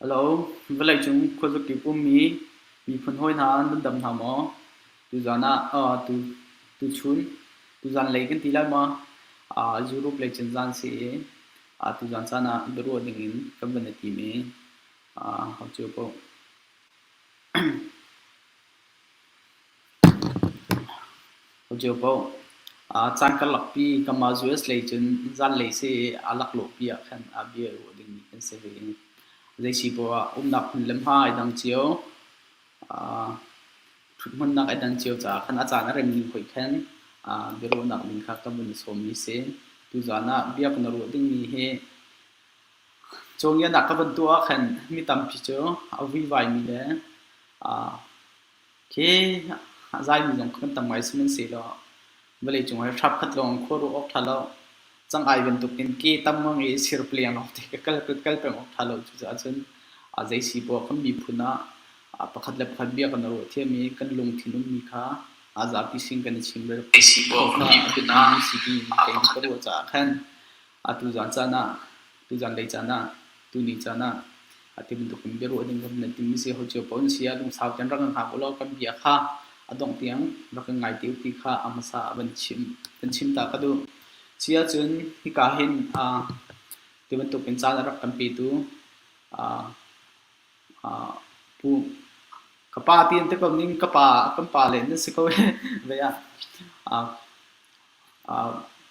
Hello, vawleicung khuazakip ummi miphun hawi hna nan dam hna maw? Tuzaan ah uh, tu tuchun tuzaan lei kan ti lai maw? Uh, Europe lei cun zaan si i uh, tuzaan caan ah biaruah dingin kan van i tim i uh, hau cio paoh. Caan karlakpi kanmah US lei cun zanlei si i aa laklawhpi ah khan aa bia ruah dingmi kan si ve. Zei si poah ah umnak hmun le hma ai dang cio. Ṭhuthmunnak ai dan cio caah khan a caan a rem ning hoih khan biaruahnak ding kha kan vun i sawmmi si. Tuzaan ah bia kan i ruah dingmi hi cawngianak ka van tuah ah khan mi tampi cu a vuivaimi le Khi a zaimi zong kan tam ngai sihmanhsehlaw vawleicung ah hrap khat lawng khua ruah awk ṭha lo. Cang-ai bantukin ke tam ngang i sirpaleng lawng te ka kal kal peng awk ṭha lo. Cucaah cun a zei si poah kan miphun ah pakhat le pakhat bia kan i ruah thiam i kan lungthin ummi kha a zapi sin kan i chimrel kho kha a biapimi si ti kei ka ruah caah khan atu zan caan ah tuzan lei caan ah tuni caan ah ati bantuk in biaruah ding kan nan timmi si ho cio paoh an si ah lungsau tein rak kan hngak u law kan bia kha a dongh tiang rak kan ngai te u ti kha a hmasa ah van chim kan chim ta ka duh. Si ahcun hika hin uh, ti bantuk in caan a rak kan petu uh, uh, pu ka pa ti an ti ko ning ka pa kan pa le nan si ko ve ah uh, uh,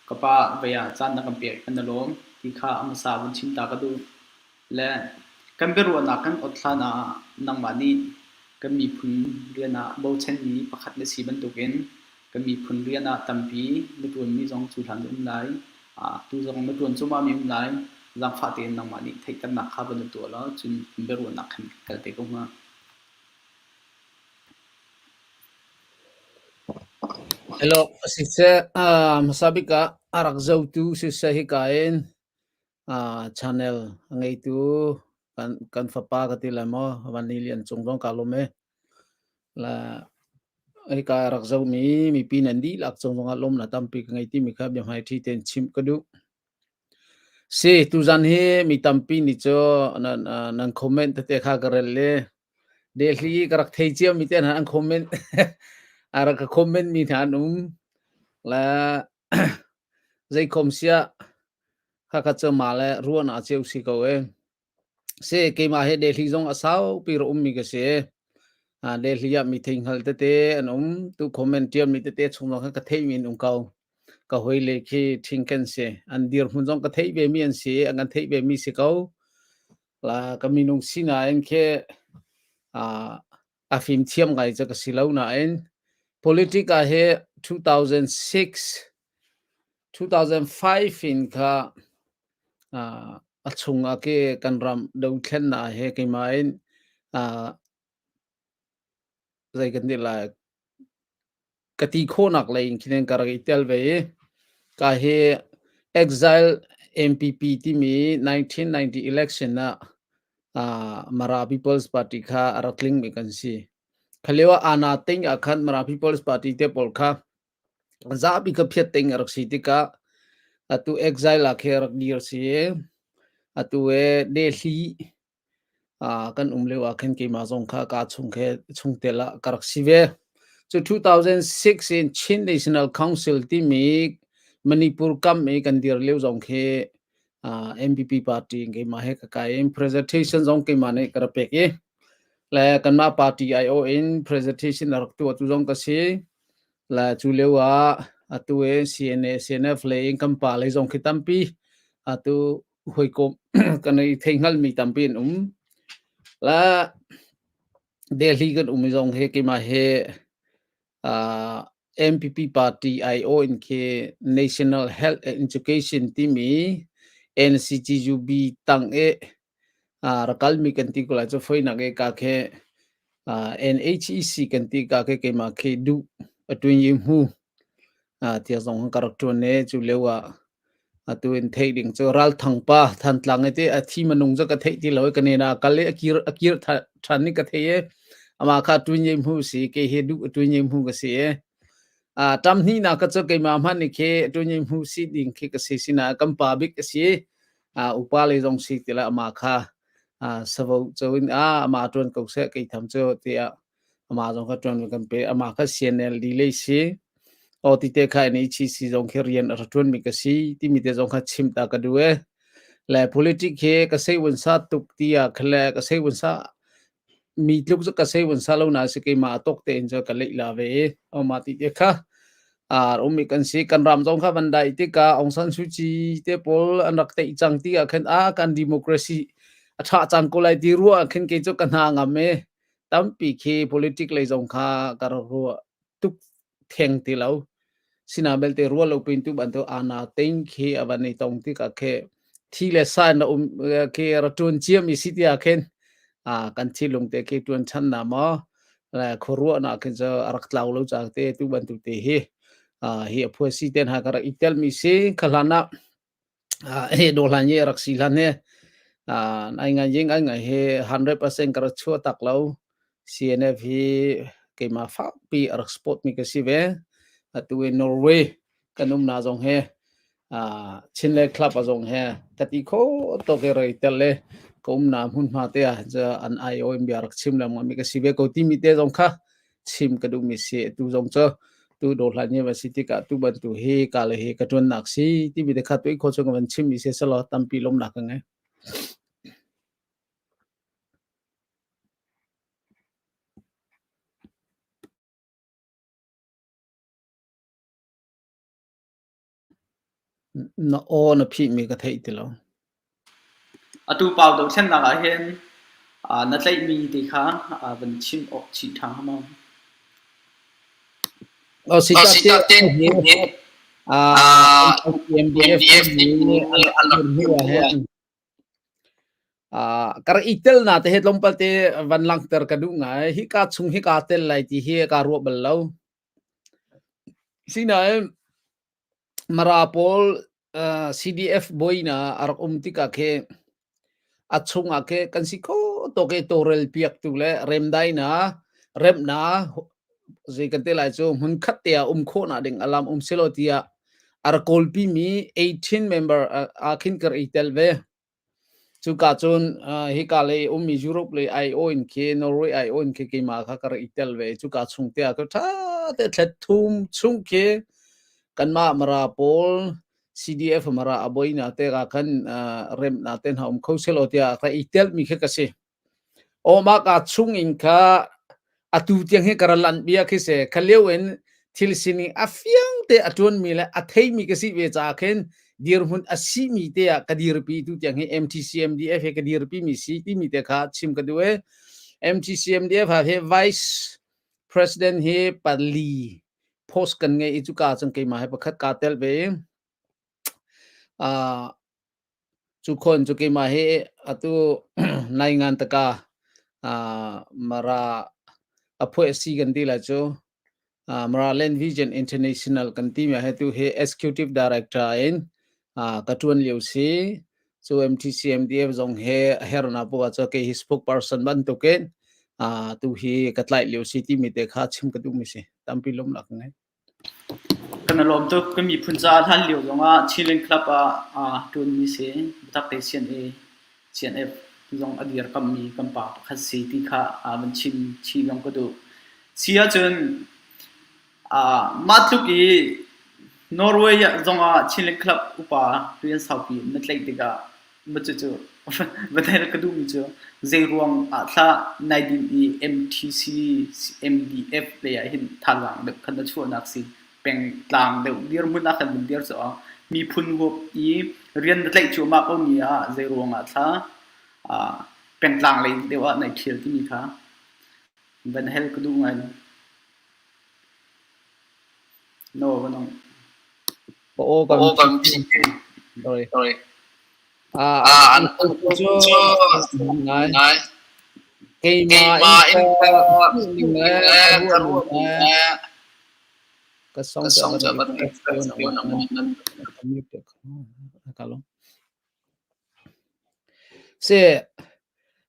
ka pa ve ah caan na kan pek kan na lawm ti kha a hmasa vun chim ta ka duh. Le kan biaruahnak kan ot hlan ah nangmah nih kan miphun rian ah bochanmi pakhat na si bantukin kan miphun rian ah tampi na ṭuanmi zong cu hlan na um lai. Tu zong na ṭuan cuahmahmi um lai. Zaangfah tein nangmah nih theihternak kha van in tuah law cun kan biaruahnak khan kan kal te ko hnga. Hello, siseh, hmasa bik ah a rak zotu siseh hika in Channel a ngeitu kan kan fapa ka ti lai maw Van Ni Lian cung zong kaa lawm e. La hika rak zomi mipi nan dihlak cung zongah lawmnak tampi ka ngei timi kha biahmaiṭhi tein chimh ka duh. Si, tuzan hi mi tampi nih cu nan nan comment tete kha ka rel i Delhi ka rak thei cia mi te hna an comment a rak ka comment mi hna an um. La Zeikhom siah khakha cu mah le ruahnak cio si ko ee. Si keimah hi Delhi zong a saupi ra ummi ka si. Ah, Delhi ah mi theihngal tete an um. Tu comment ṭialmi tete chung zong khan ka theihmi an um ko. Ka hawile khi ṭhingken si. An dirhmun zong ka theih vemi an si. An kan theih vemi si ko. La ka minung sinain khi ah a fimthiam ngai cu ka si lo nain politic ah hi 2006 2005 in kha uh, a chung ah ke kan ram dothlennak he keimah in uh, zei kan ti lai Ka ti khawhnak lei in khin ka rak i tel ve i ka hi Exile MPP timi 1990 election ah uh, Mara People's Party kha a rak tlingmi kan si. Kha lio ah Ana Ting ah khan Mara People's Party te pawl kha zapi ka phiat ting a rak si tikah atu exile ah khi rak dir si i atu e Delhi kan um lio ah khin keimah zong kha kaa chung khe chungtel ah ka rak si ve. Cu 2006 in Chin National Council timi Manipur kam i kan dir lio zong khi MPP party in keimah he ka kai in presentation zong keimah nih ka rak pek i le kanmah party IO in presentation a rak tuah tu zong ka si. Le cu lio ah atu i CNA CNF lei in kan pa lei zong khi tampi atu hawikom kan i theihngalmi tampi an um. La Delhi kan um zong he keimah he uh, MPP party IO in khi National Health and Education timi NCGUB tang e uh, rakal mi kan ti ko lai chu foinak e ka khe uh, NHEC kan ti ka khe keimah khi du atuin yi mu tia zong ka rak ṭuan e cu lio ah atu in theih ding cu ralthang pa Thantlang i ti a thi manung cu ka theih ti lo i ka nen ah kal i a kir a kir ṭhan ni ka thei i amah kha tuin ye hmu si ke hi duh tuin ye hmu ka si i. Tam hnih nak ka cu keimah hmanh nih khi tunyi hmu si ding khi ka si sina kan pa bik a si. Upa le zong si tila ama kha savo cho in a ama tuan ko seh kei tham cu tiah ama zong kha tuan kan pe ama kha CNLD lei si o ti te kha ni chi si zong khi rian a tuan mi ka si timi te zong kha chim ta ka du e le politic he ka sei wun sa tuk tia khle ka sei wun sa mi tluk cu ka sei wun sa lo na si keima tok te in cho ka lei la ve o ma ti te kha ar umi kan si kan ram zong kha van dai tika Aung San Suu Kyi te pawl an rak teih cang ti ah khan a kan democracy a tha cang ko lai ti ruah khin ke chu ka hna ngam e tampi khi politic lei zong kha ka rak ruah tuk theng ti lo. Sina belte ruah lo pin tu bantuk ana teng khi a van i tong tikah khe thi le sa na um khi ra tuan chiam i si tia khin a kan thilung te khi tuan chan na maw le khuaruah na khin cho a rak tlau lo chang te tu bantuk te hi a hi a phua si ten ha ka rak i tel mi si khahlana Hi dawhlan hi rak si hlan hi ai ngai ying ai ngai hi 100% ka rak chuah tak lo. CNF hi keimah fakpi a rak support mi ka si ve. Atu i Norway kan um na zong hi Chinland Club a zong he ka ti kho to ke rei tel le ka um na hmunhma te ah an IO in bia rak chim lengmang mi ka si ve ko timi te zong kha chim ka duhmi si. Tu zong cu tu dawhlan hi va si tikah tu bantu hi ka le hi ka ṭuannak si timi te kha tu i kho chung van chim mi si selaw tampi lawmnak ka ngei. Na aw na phihmi ka theih ti lo. Atu pau dothlennak ah hin na tlaihmi te kha van chim awk chih ṭha hnga maw? Oh, si tak te hi MDF nih an rak hnu ah hin kar i tel na te he tlawmpal te van langhter ka duh ngai. Hi ka chung hi ka tel lai ti hi ka ruah bal lo. Sinain Mara pawl CDF bawina a rak um tikah khi a chungah khi kan si kho tawk i tawlrel piaktu le remdainak remnak zei kan ti lai cu hmunkhat te ah um khawhnak ding a lam um selaw tiah a rak kawlpi mi 18 member ah khin kar i tel ve. Cuka cun hika lei ummi Europe lei aiawh in khi Norway aiawh in khi keimah kha ka rak i tel ve. Cuka chung te ah ka ṭha te thlet thum chung khi kanmah Mara pawl CDF Mara a boina te ka khan remnak te hna um kho selaw tiah ka i telmi khi ka si. Aw mah ka chung in kha atu tiang hi ka ra lanh bia khi si. Kha lio in thil sining a fiang te a ṭuanmi le a theimi ka si ve caah khin dirhmun a simi te ah ka dirpi tu tiang hi MTCMDF he ka dirpi mi si timi te kha chim ka duh i MTCMDF ha hi Vice President hi pali post kan ngei i cuka cun keimah he pakhat kaa tel ve i Cu khawn cu keimah hi atu naingan taka Mara a phuah si kan ti lai cu. Mara Land Vision International kan timi ah tu hi Executive Director in ka ṭuan lio si. Cu MTC MDF zong he a hernak poah ah cu kei hi spokesperson bantukin tu hi ka tlaih lio si timi te kha chim ka duhmi si. Tampi lawmnak ka ngei. Kan i lawm tuk. Kan miphun caah hlan lio zongah Chinland Club ah ṭuanmi si. Biatak te CNA, CNF zong a dirkamhmi kan pa pakhat si ti kha van chim chih zong ka duh. Si ahcun mah tluk i Norway zongah Chinland Club upa rian saupi na tlaih tikah Ma cucu va tel ka duhmi cu zeiruang ah thla nai dinh i MTC MDF lei ah hin thazaang deuh khan na chuahnak si pengtlang deuh dirhmun ah khan vun dir cu miphun huap i rian na tlaih cuahmah ko mi ah zeiruang ah thla pengtlang lei deuh ah nai ṭhial timi kha van hel ka duh ngai. No, va nong. Oo, Oo, kan Sorry. Sorry. Ah, Ah, an an cu cu ngai. ngai. Keimah Keimah in in ka ka hmuhning le le ka ka ruahning ruahning le le ka song ka cu song van cu van express express na lio na nan nan mute ka lo. Si.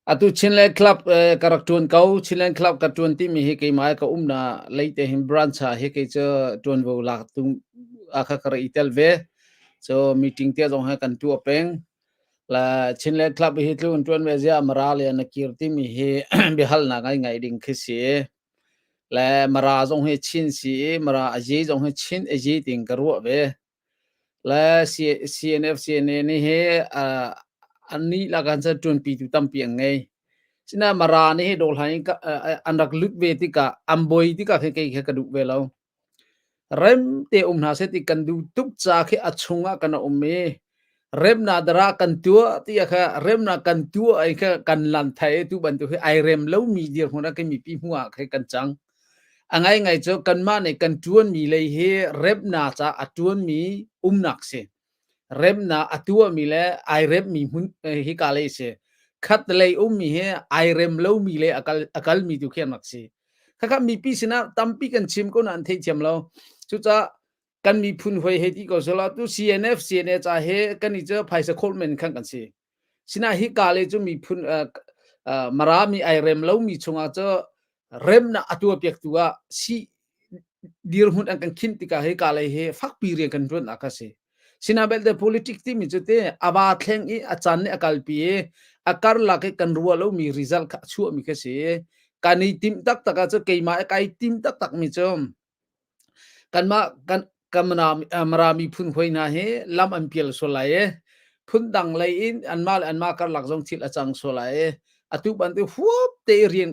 Atu Chinland Club ka rak ṭuan ko. Chinland Club ka ṭuan timi hi keimah ka umnak leite hin branch ah hi kei cu ṭuanvo lak tu ah kha ka rak i tel ve. So meeting te zong he kan tuah peng. La Chinland Club hi tlun ṭuan ve zia Mara le na kir timi hi biahalnak ngai ngai ding khi si. Le Mara zong hi Chin si i Mara a ye zong hi Chin a ye ting ka ruah ve. Le CNF CNA nih hi an nih lak ah cun ṭuanpitu tampi an ngei. Sinain Mara nih hi dawhla in an rak lut ve tikah an buai tikah khin kei kha ka duh ve lo. Rem te um hna seh ti kan duh tuk ca khi a chungah kan um i remnak dara kan tuah ti kha remnak kan tuah ai kha kan lan thai tu bantuk hi ai rem lomi dirhmun ah kan mipi hmuh ah khin kan cang. A ngaingai cu kanmah nih kan ṭuanmi lei hi remnak caah a ṭuanmi umnak si. Remnak a tuahmi le ai remmi hmun hika lei si. Khat lei ummi hi ai rem lomi lei a kal a kalmi tu khi an rak si. Khakha mipi sinah tampi kan chim ko na an theihthiam lo. Cucaah kan miphun hoi hei ti ko selaw tu CNF CNA ca he kan i cu phaisa khawl men khan kan si. Sinain hika le cu miphun Mara mi ai rem lomi chungah cu remnak a tuahpiaktu ah si dirhmun an kan khinh tikah hika lei hi fakpi rian kan ṭuannak a si. Sinain belte politics timi cu te a va thleng i a caan nih a kalpi i a karlak i kan ruah lomi result kha a chuahmi kha si. Kan i timh taktak ahcun keimah kai tim taktak mi cu Kanmah kan kan Mara miphun hawi hna hi lam an pial sual lai i phundang lei in anmah le anmah karlak zong thil a cang sual lai i atu bantuk huap te i rian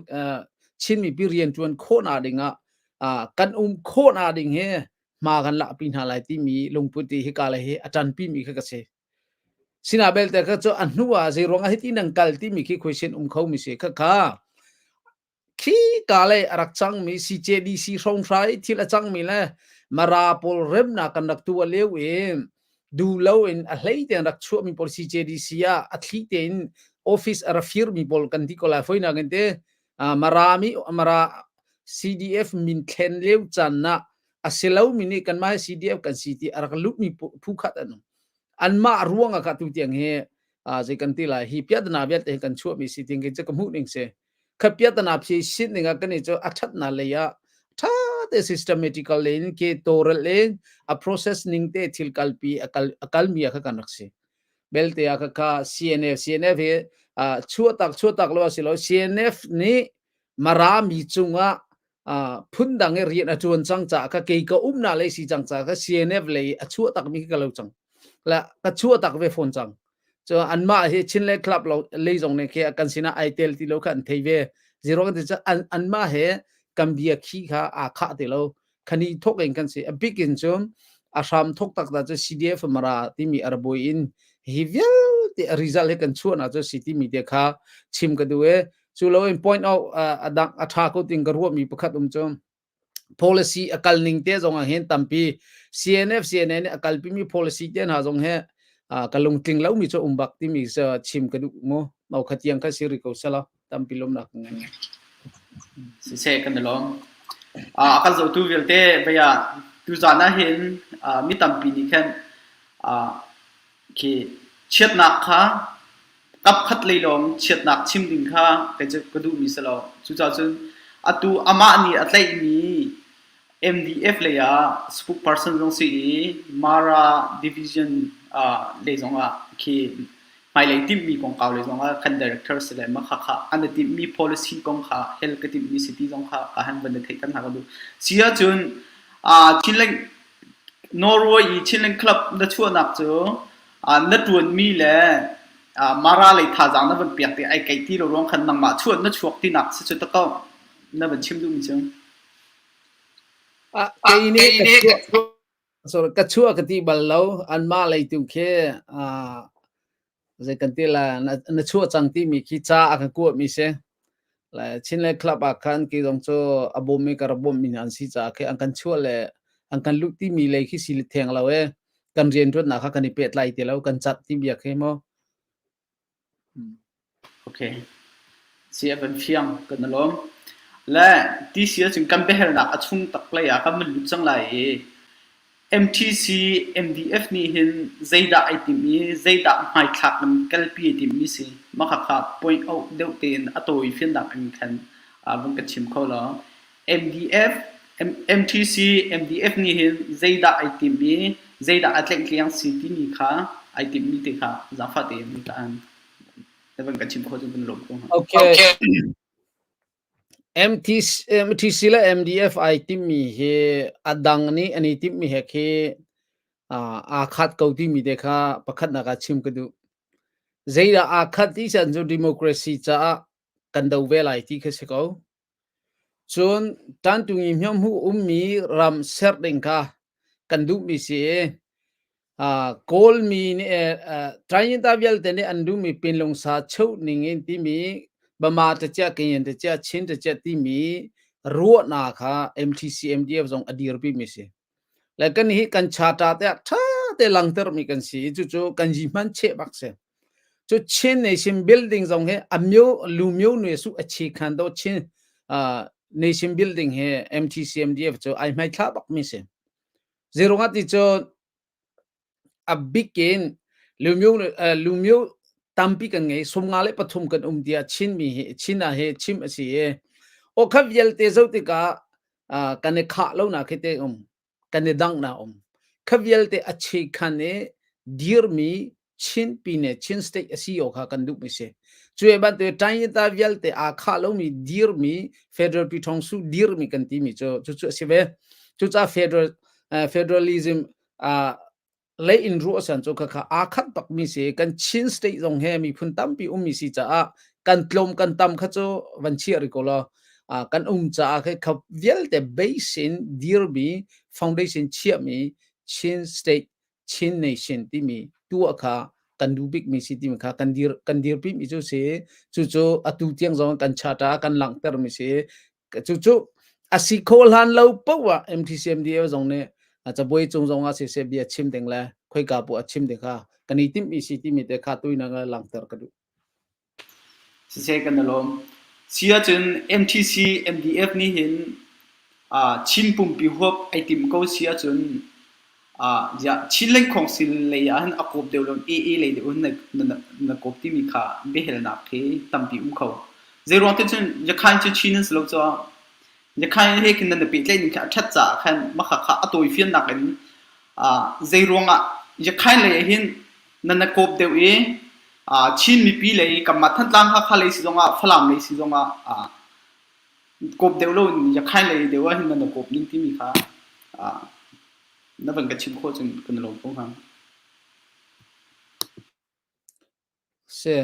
Chin mipi rianṭuan khawhnak dingah kan um khawhnak ding hi hma kan lahpi hna lai timi lungput hi hika lei hi a ṭanpimi kha ka si. Sinah belte kha cu a hnu ah zei ruangah hiti nan kal timi khi khuaisin um kho mi si. Khakha Khika lei a rak cangmi CJDC hrawnghrang i thil a cangmi le Mara pawl remnak kan rak tuah lio i duh loin a hlei tein rak chuahmi pawl CJDC ah a thli tein office a ra firmi pawl kan ti ko lai foinak in te Mara mi Mara CDF min thlen lio caan ah a si lomi nih kanmah hi CDF kan si ti a rak lutmi phu khat an um. Anmah ruang ah kha tu tiang hi zei kan ti lai hi piahtana vialte hi kan chuahmi si ting cu ka hmuh ning si. Kha piahtana phi sin ning ah kan i cu a ṭhatnak lei ah ṭha te systematical in ke tawlrel in a process ning te thil kalpi a kal a kalmi ah kha kan rak si. Belte ah kha kha CNF CNF hi chuahtak chuahtak lo a si lo CNF nih Mara mi cungah phundang i rian a ṭuan cang caah kha kei ka umnak lei si cang caah kha CNF lei a chuah takmi khi ka lo cang. La ka chuah tak ve fawn cang. Cu anmah hi Chinland Club lo lei zong nih khi kan sinah ai tel ti lo kha an thei ve. Zero kan ti cu an anmah he kan bia khi kha aa khah ti lo. Khani thok in kan si. A bik in cu a hram thok tak ta cu CDF Mara timi arboi in hi vialte a result hi kan chuahnak cu si timi te kha chim ka duh e. Cu lo in point out a dang a ṭha ko ting ka ruahmi pakhat um cu policy a kal ning te zong ah hin tampi CNF CNN nih a kalpi mi policy te hna zong he ka lungtling lomi cu um bak timi chim ka duh mu mau kha tiang kha si ri ko sela tampi lomnak ka ngei. Siseh kan i lawm. A kan zohtu vialte vei ah tuzaan ah hin mi tampi nih khan khi chiatnak kha kapkhat lei lawng chiatnak chim ding kha kei cu ka duhmi si lo. Cucaah cun atu amah nih a tlaihmi MDF lei ah spokesperson zong si i Mara Division lei zong ah khi hmailei timhmi kongkau lei zong ah kan director si le mah khakha an i timhmi policy kong kha hel ka timhmi si ti zong kha ka han van i theihter hna ka duh. Si ahcun Chinland Norway i Chinland Club na chuahnak cu na ṭuanmi le Mara lei thazaang na van pek ti ai keih ti lo ruang khan nangmah chuah na chuak tinak si cu ta na van chim duhmi cu. Kei nih ka chuah sorry ka chuah ka ti bal lo anmah lei tu khi zei kan ti la na chuah cang timi khi ca a kan kuahmi si. Le Chinland Club ah khan kei zong cu a bawm i ka rak bawmhmi hna an si caah khi an kan chuah le an kan luh timi lei khi si theng lo e. Kan rianṭuannak kha kan i pehtlai ti lo, kan cat ti bia khi mu. Okay. Si a van fiang kan i lawm. Le ti si ahcun kan biahalnak a chung tak lei ah kan van lut cang lai i. MTC MDF nih hin zeidah ai timh i zeidah hmaithlak in kalpi ai timhmi si? Mah khakha point out deuh tein a tawi fiannak in khan vun kan chim kho law. MDF MTC MDF nih hin zeidah ai timh i zeidah a tlaihtleng si timi kha ai timhmi te kha zaangfah tein na van kan chim khawh cu kan lawm ko hnga. Okay. MTC le MDF ai timmi hi a dang nih an i timmi he khi aa khat ko timi te kha pakhatnak ah chim ka duh. Zeidah aa khat ti chan cu democracy caah kan do ve lai ti kha si ko. Cun tantungi hmiohmu ummi ram ser ding kha kan duhmi si i Kawlmi nih Trayinta vialte nih an duhmi pinlungsa cheuh ning in timi Bama taciah Kayin taciah Chin taciah timi ruahnak kha MTC MDF zong a dirpimi si. Le kan hi kan charter te ah ṭha te langtermi kan si i cucu kan yi hman cheh bak si. Cu Chin Nation building zong hi a myo lu myo nue su a chi khan do Chin Nation building hi MTC MDF cu ai hmai thla bak mi si. Zerunga ti cu a bik in lumyo lumyo tampi kan ngei 53 kan um tiah Chin mi hi Chin ah hi chim a si i okha vialte zo tikah kan i khah lo na khi te um kan i dang na um kha vialte a che khan i dirmi Chin pine Chin state a si o kha kan duh mi si cuwe bantuk Tainta vialte aa khah lomi dirmi federal Pithongsu dirmi kan timi cu cucu a si ve cucaah federal federalism lei in ruah san cu khakha aa khat bak mi si kan Chin state zong he miphun tampi ummi si caah kan tlawm kan tam kha cu van chia ri ko law kan um caah kha kha vialte base in dirmi foundation chiahmi Chin state Chin nation timi tuah kha kan duh bikmi si timi kha kan dir kan dirpi mi cu si cucu atu tiang zong kan charter kan langhter mi si cucu a si kho hlan lo poah ah MTCMDA zong nih cabuai cung zong ah siseh bia chim ding le khoika pu a chim ding kha kan i timh mi si timi te kha tuina langhter ka duh. Siseh kan i lawm. Si ahcun MTC MDF nih hin Chin pumpi huap ai timh ko si ahcun Chin lengkhawng sil lei ah hin a kawp deuh lo AA lei deuh in na kawp timi kha biahalnak khi tampi um kho. Zeiruang ti cun Yakhain cu Chin an si lo caah Yakhain he khin nan i pehtlaih ning khi a ṭhat caah khan mah kha a tawifiannak in zeiruangah Yakhain lei ah hin nan na kawp deuh i Chin mipi lei kanmah Thantlang Hakha lei si zongah Falam lei si zongah kawp deuh lo in Yakhain lei deuh ah hin nan na kawp ning timi kha na van ka chim khawh cun kan i lawm ko hnga. Si.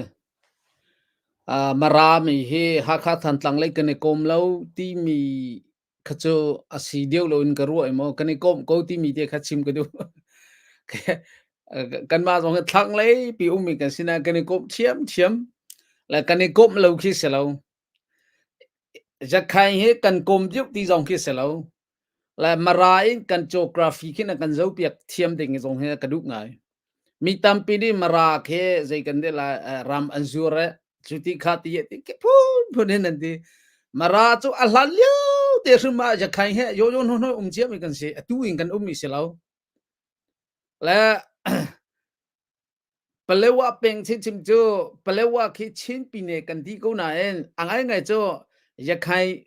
Marami hi Hakha Thantlang lei kan i kawm lo timi kha cu a si deuh lo in ka ruah i maw kan i kawm ko timi te kha chim ka duh. Kanmah zong hi thlanglei pi ummi kan si nain kan i kawmh ṭhiamṭhiam. Le kan i kawmh lo khi si lo. Zakhaing hi kan kawm deuh ti zong khi si lo. Le Mara in kan geography khin a kan zohpiak thiam ding zong hi ka duh ngai. Mi tampi nih Mara khi zei kan ti lai ram an zur e cu ti kha ti ti ki phunphun in an ti. Mara cu a hlan lio te hrim ah Zakhaing he yo yo hno hno um ciami kan si. Atu in kan ummi si lo. Le Palewa peng chinchin cu Palewa khi Chin pine kan ti ko nain a ngaingai cu Yakhai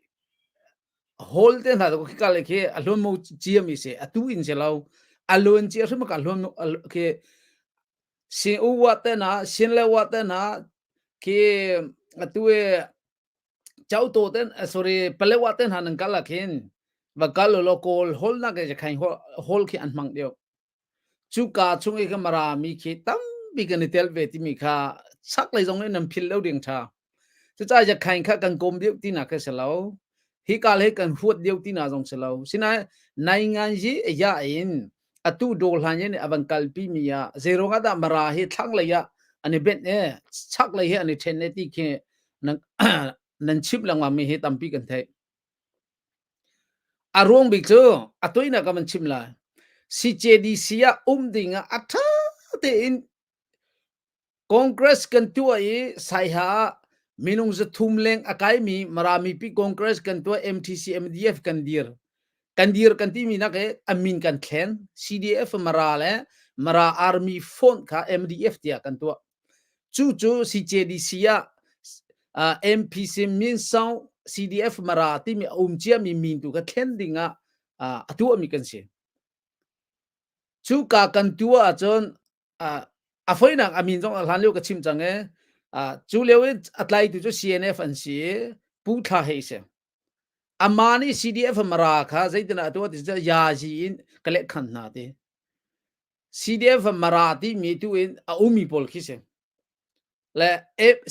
hall te hna khi ka le khi a hluan mo cia mi si atu in si lo a luan cia hrim ka hluan khi sin u wa te na sin le wa te na khi atu e chau to ten sorry Palewa te hna nan kal ah khin va kal lo kawl hol na ke Yakhai hall khi an hmang deuh Cuka chung i ka Marami khi tampi kan i tel ve timi kha chaklei zong nih nan philh lo ding ṭha. Cucaah Yakhain kha kan kawm deuh tinak kha si lo. Hika le kan huat deuh tinak zong si lo. Sinain nainganzi ya in atu dawhlan in a van kalpi mi ah zeiruang ah dah Mara hi thlanglei ah an i benh e chaklei hi an i ṭhen e ti khi nan, nan chimh lengmang mi hi tampi kan theih. A ruang bik cu a toinak ka van chim lai. CJDC ah um ding ah a ṭha tein Congress kan tuah i Saiha ah minung 300 leng a kaimi Mara mipi Congress kan tuah MTC MDF kan dir. Kan dir kan timi nak he a min kan thlen. CDF Mara le Mara Army Front kha MDF tiah kan tuah. Cu cu CJDC ah uh, MPC Min Saung CDF Mara timi a um ciami min tu kha thlen ding ah uh, a tuahmi kan si. Cu ka kan tuah ahcun uh, a foinak a min zong a hlan lio ka chim cang e. Uh, cu lio i a tlaitu cu CNF an si i Pu Thla Hei si. Amah nih CDF Mara kha zeitinah a tuah ti cu yazi in ka lehkhan hna ti. CDF Mara timi tu in a ummi pawl khi si. Le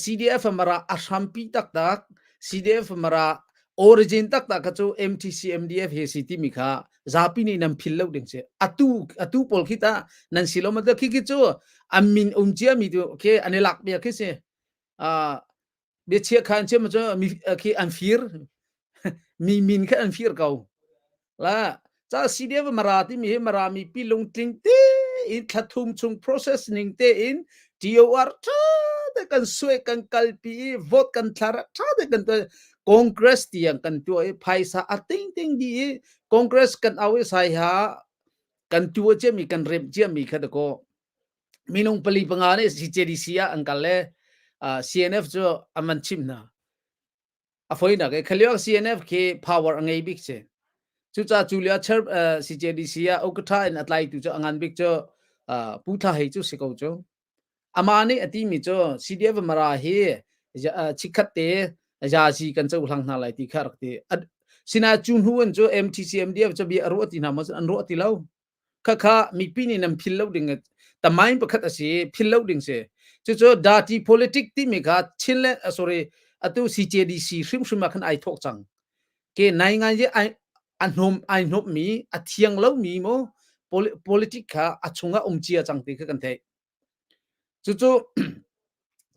CDF Mara a hrampi taktak, CDF Mara origin taktak kha cu MTC MDF he si timi kha zapi nih nan phil lo ding si. Atu atu pawl khi ta nan si lo ma khi khi cu an min um cia mi tu khi an i lak bia khi si. Uh, biachia kha an chim cu mi khi an fir mi min kha an fir ko la ca CDF mara ti mi hi mara mi pi lungtling te in thlathum chung process ning te in TOR tha te kan sue kan kalpi i vote kan thlar tha te kan tuah Congress tiang kan tuah i phaisa a ting ting di i Congress kan au i sai ha kan tuah cia mi kan rem cia mi kha da ko minung pali panga nih CJDC ah an kal le CNF cu an van chimh hna. A foinak i khalio CNF khi power a ngei bik si. Cucaah cu lio CJDC ah ukatha in a tlaitu cu a ngan bik cu Pu Thla Hei cu si ko cu. Amah nih a timi cu CDF Mara hi chikkhat te yazi kan cohlang hna lai ti kha rak ti. Sina cu hnu in cu MTC MDF cu bia a ruah ti hna maw an ruah ti lo. Khakha mipi nih nan phil lo ding tamain pakhat a si phil lo ding si. Cucu dirty politic timi kha Chinland sorry atu CJDC hrimhrim ah khan ai thawk cang. Ke nai ngai je ai a hnawm ai hnawp mi a thiang lo mi mo politic kha a chungah um cia cang ti kha kan theih. Cucu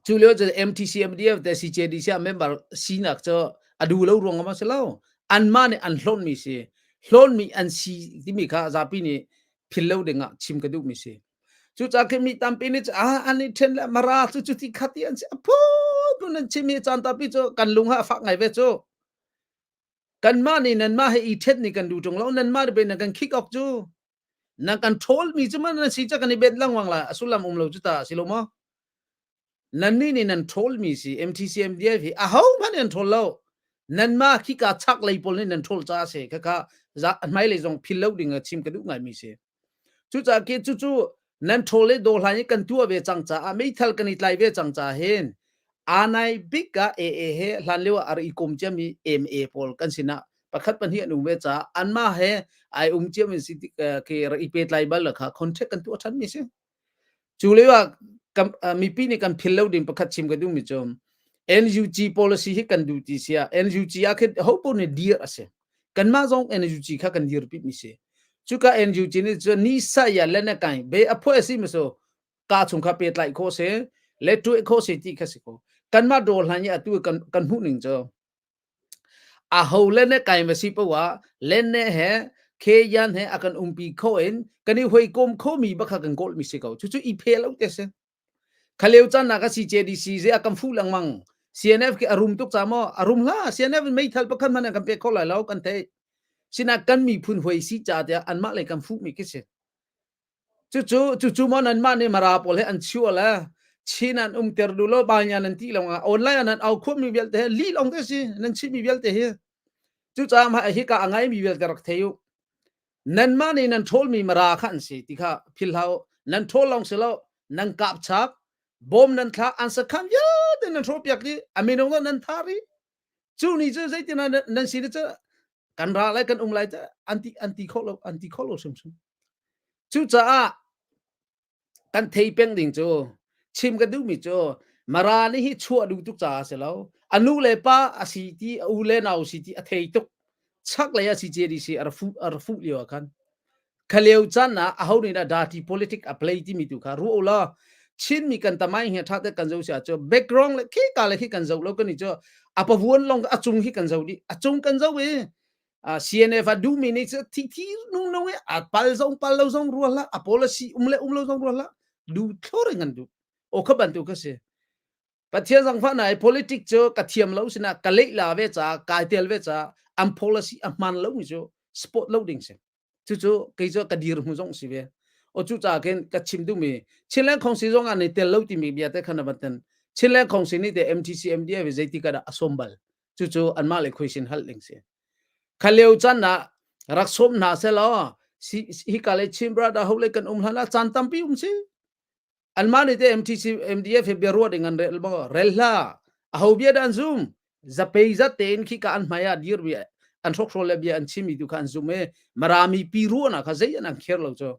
cu lio cu MTC MDF te CJDC ah member sinak cu a duh lo ruang ah si lo. Anmah nih an hlawnmi si. Hlawnmi an si timi kha zapi nih phil lo ding ah chim ka duhmi si. Cucaah khi mi tampi nih ah an i ṭhen le mara cu cuti khati an si a phunphun an chim hi caan tampi cu kan lung ha a fak ngai ve cu. Kanmah nih nanmah he i ṭhen ni kan duh ṭung lo. Nanmah nih pei nan kan khik awk cu. Nan kan ṭhawlmi cu man nan si ca kan i bet lengmang lai a sullam um lo cu ta si lo maw? Nannih nih nan ṭhawlmi si MTC MDF hi ahohmanh nan ṭhawl lo. Nanmah khika chaklei pawl nih nan ṭhawl caah si khakha hmailei zong phil lo ding ah chim ka duh ngaimi si. Cucaah khi cucu nan ṭhawl le dawhlan i kan tuah ve cang caah meithal kan i tlai ve cang caah hin anai bik ah AA he hlan lio ah a rak i kom ciami MA pawl kan sinah pakhat pahnih an um ve caah anmah he ai um ciami si khi rak i pehtlai bal kha contract kan tuah ṭhanmi si. Cu lio ah mipi nih kan phil lo ding pakhat chim ka duhmi cu NUG policy hi kan duh ti sia NUG ah khin ho paoh nih dir a si. Kanmah zong NUG kha kan dirpi mi si. Cuka NUG nih cun ni sa ya le na kai be a phuah si mi so ka chung kha pehtlaih khawh si le tuah khawh si ti kha si ko. Kanmah dawr hlan i atu kan kan hmuh ning cu Aho le ne kai ma si poah ah len ne he khe yan he a kan umpi kho in kan i huikom khomi bakha kan kawl mi si ko. Cucu i phe lo te si. Khaleu chan nak a CJDC ze a kan fu lengmang. CNF ke a rum tuk cha maw? A rum hla. CNF in meithal pakhat hmanh an kan pek kho lai lo kan theih. Sina kan miphun huai si cha tiah anmah lei kan fuh mi khi si. Cucu cucu maw nanmah nih Mara pawl he an chiah le Chin an umter duh lo Banya nan ti lawngah online ah nan au khuami vialte he lih lawng te si nan chimmi vialte hi. Cucaah mah hika a ngaimi vialte rak thei u. Nanmah nih nan ṭhawlmi Mara kha an si ti kha philh hlah u. Nan ṭhawl lawng si lo nan kap chak bom nan thlak an sakhan vialte nan hrawhpiak dih a minung nan thah rih. Cu ni cu zeitin ah nan si cu kan ra lai kan um lai te an ti an ti kho lo an ti kho lo hrimhrim cucaah kan thei peng ding cu chim ka duhmi cu mara nih hi chuah duh tuk caah si lo a nu le pa a si ti a u le nau si ti a thei tuk chak lei a si JDC a fu a fu lio ah khan khaleu chan ah aho nih dah dirty politic a play timi tu kha ruah la Chin mi kan tamai hi tha te kan zo sia chu background le khi ka le khi kan zo lo kan ni chu a pavuan long a chung hi kan zo di a chung kan zo i CNF a du mi ni chu thi thi nung nung a pal zong pal lo zong rual la a policy um le um lo zong rual la du thlor ngan du o kha ban tu kha si Pathian zangfah nai politic cu ka thiam lo sinah ka leh la ve ca kai tel ve ca an policy a hman lo mi cu support lo ding si. Cucu kei cu ka dir hmu zong si ve. O cu ca khin ka chim duhmi Chinland Council zong ah ni tel lo timi bia te khan van ten Chinland Council nih te MTC MDF zeiti ka dah a som bal. Cucu anmah le khuisin hal ding si. Khaleu chan ah rak som hna se law si hi ka le Chin brother ho le kan um hlan ah caan tampi um si. Anmah nih te MTC MDF he bia ruat in an rel maw rel hlah aho bia dah an zum zapei zat tein khi ka an hmai ah dir bi an hrokhrawl le bia an chimmi tu kha an zum e marami pi ruan ah kha zei an an kher lo cu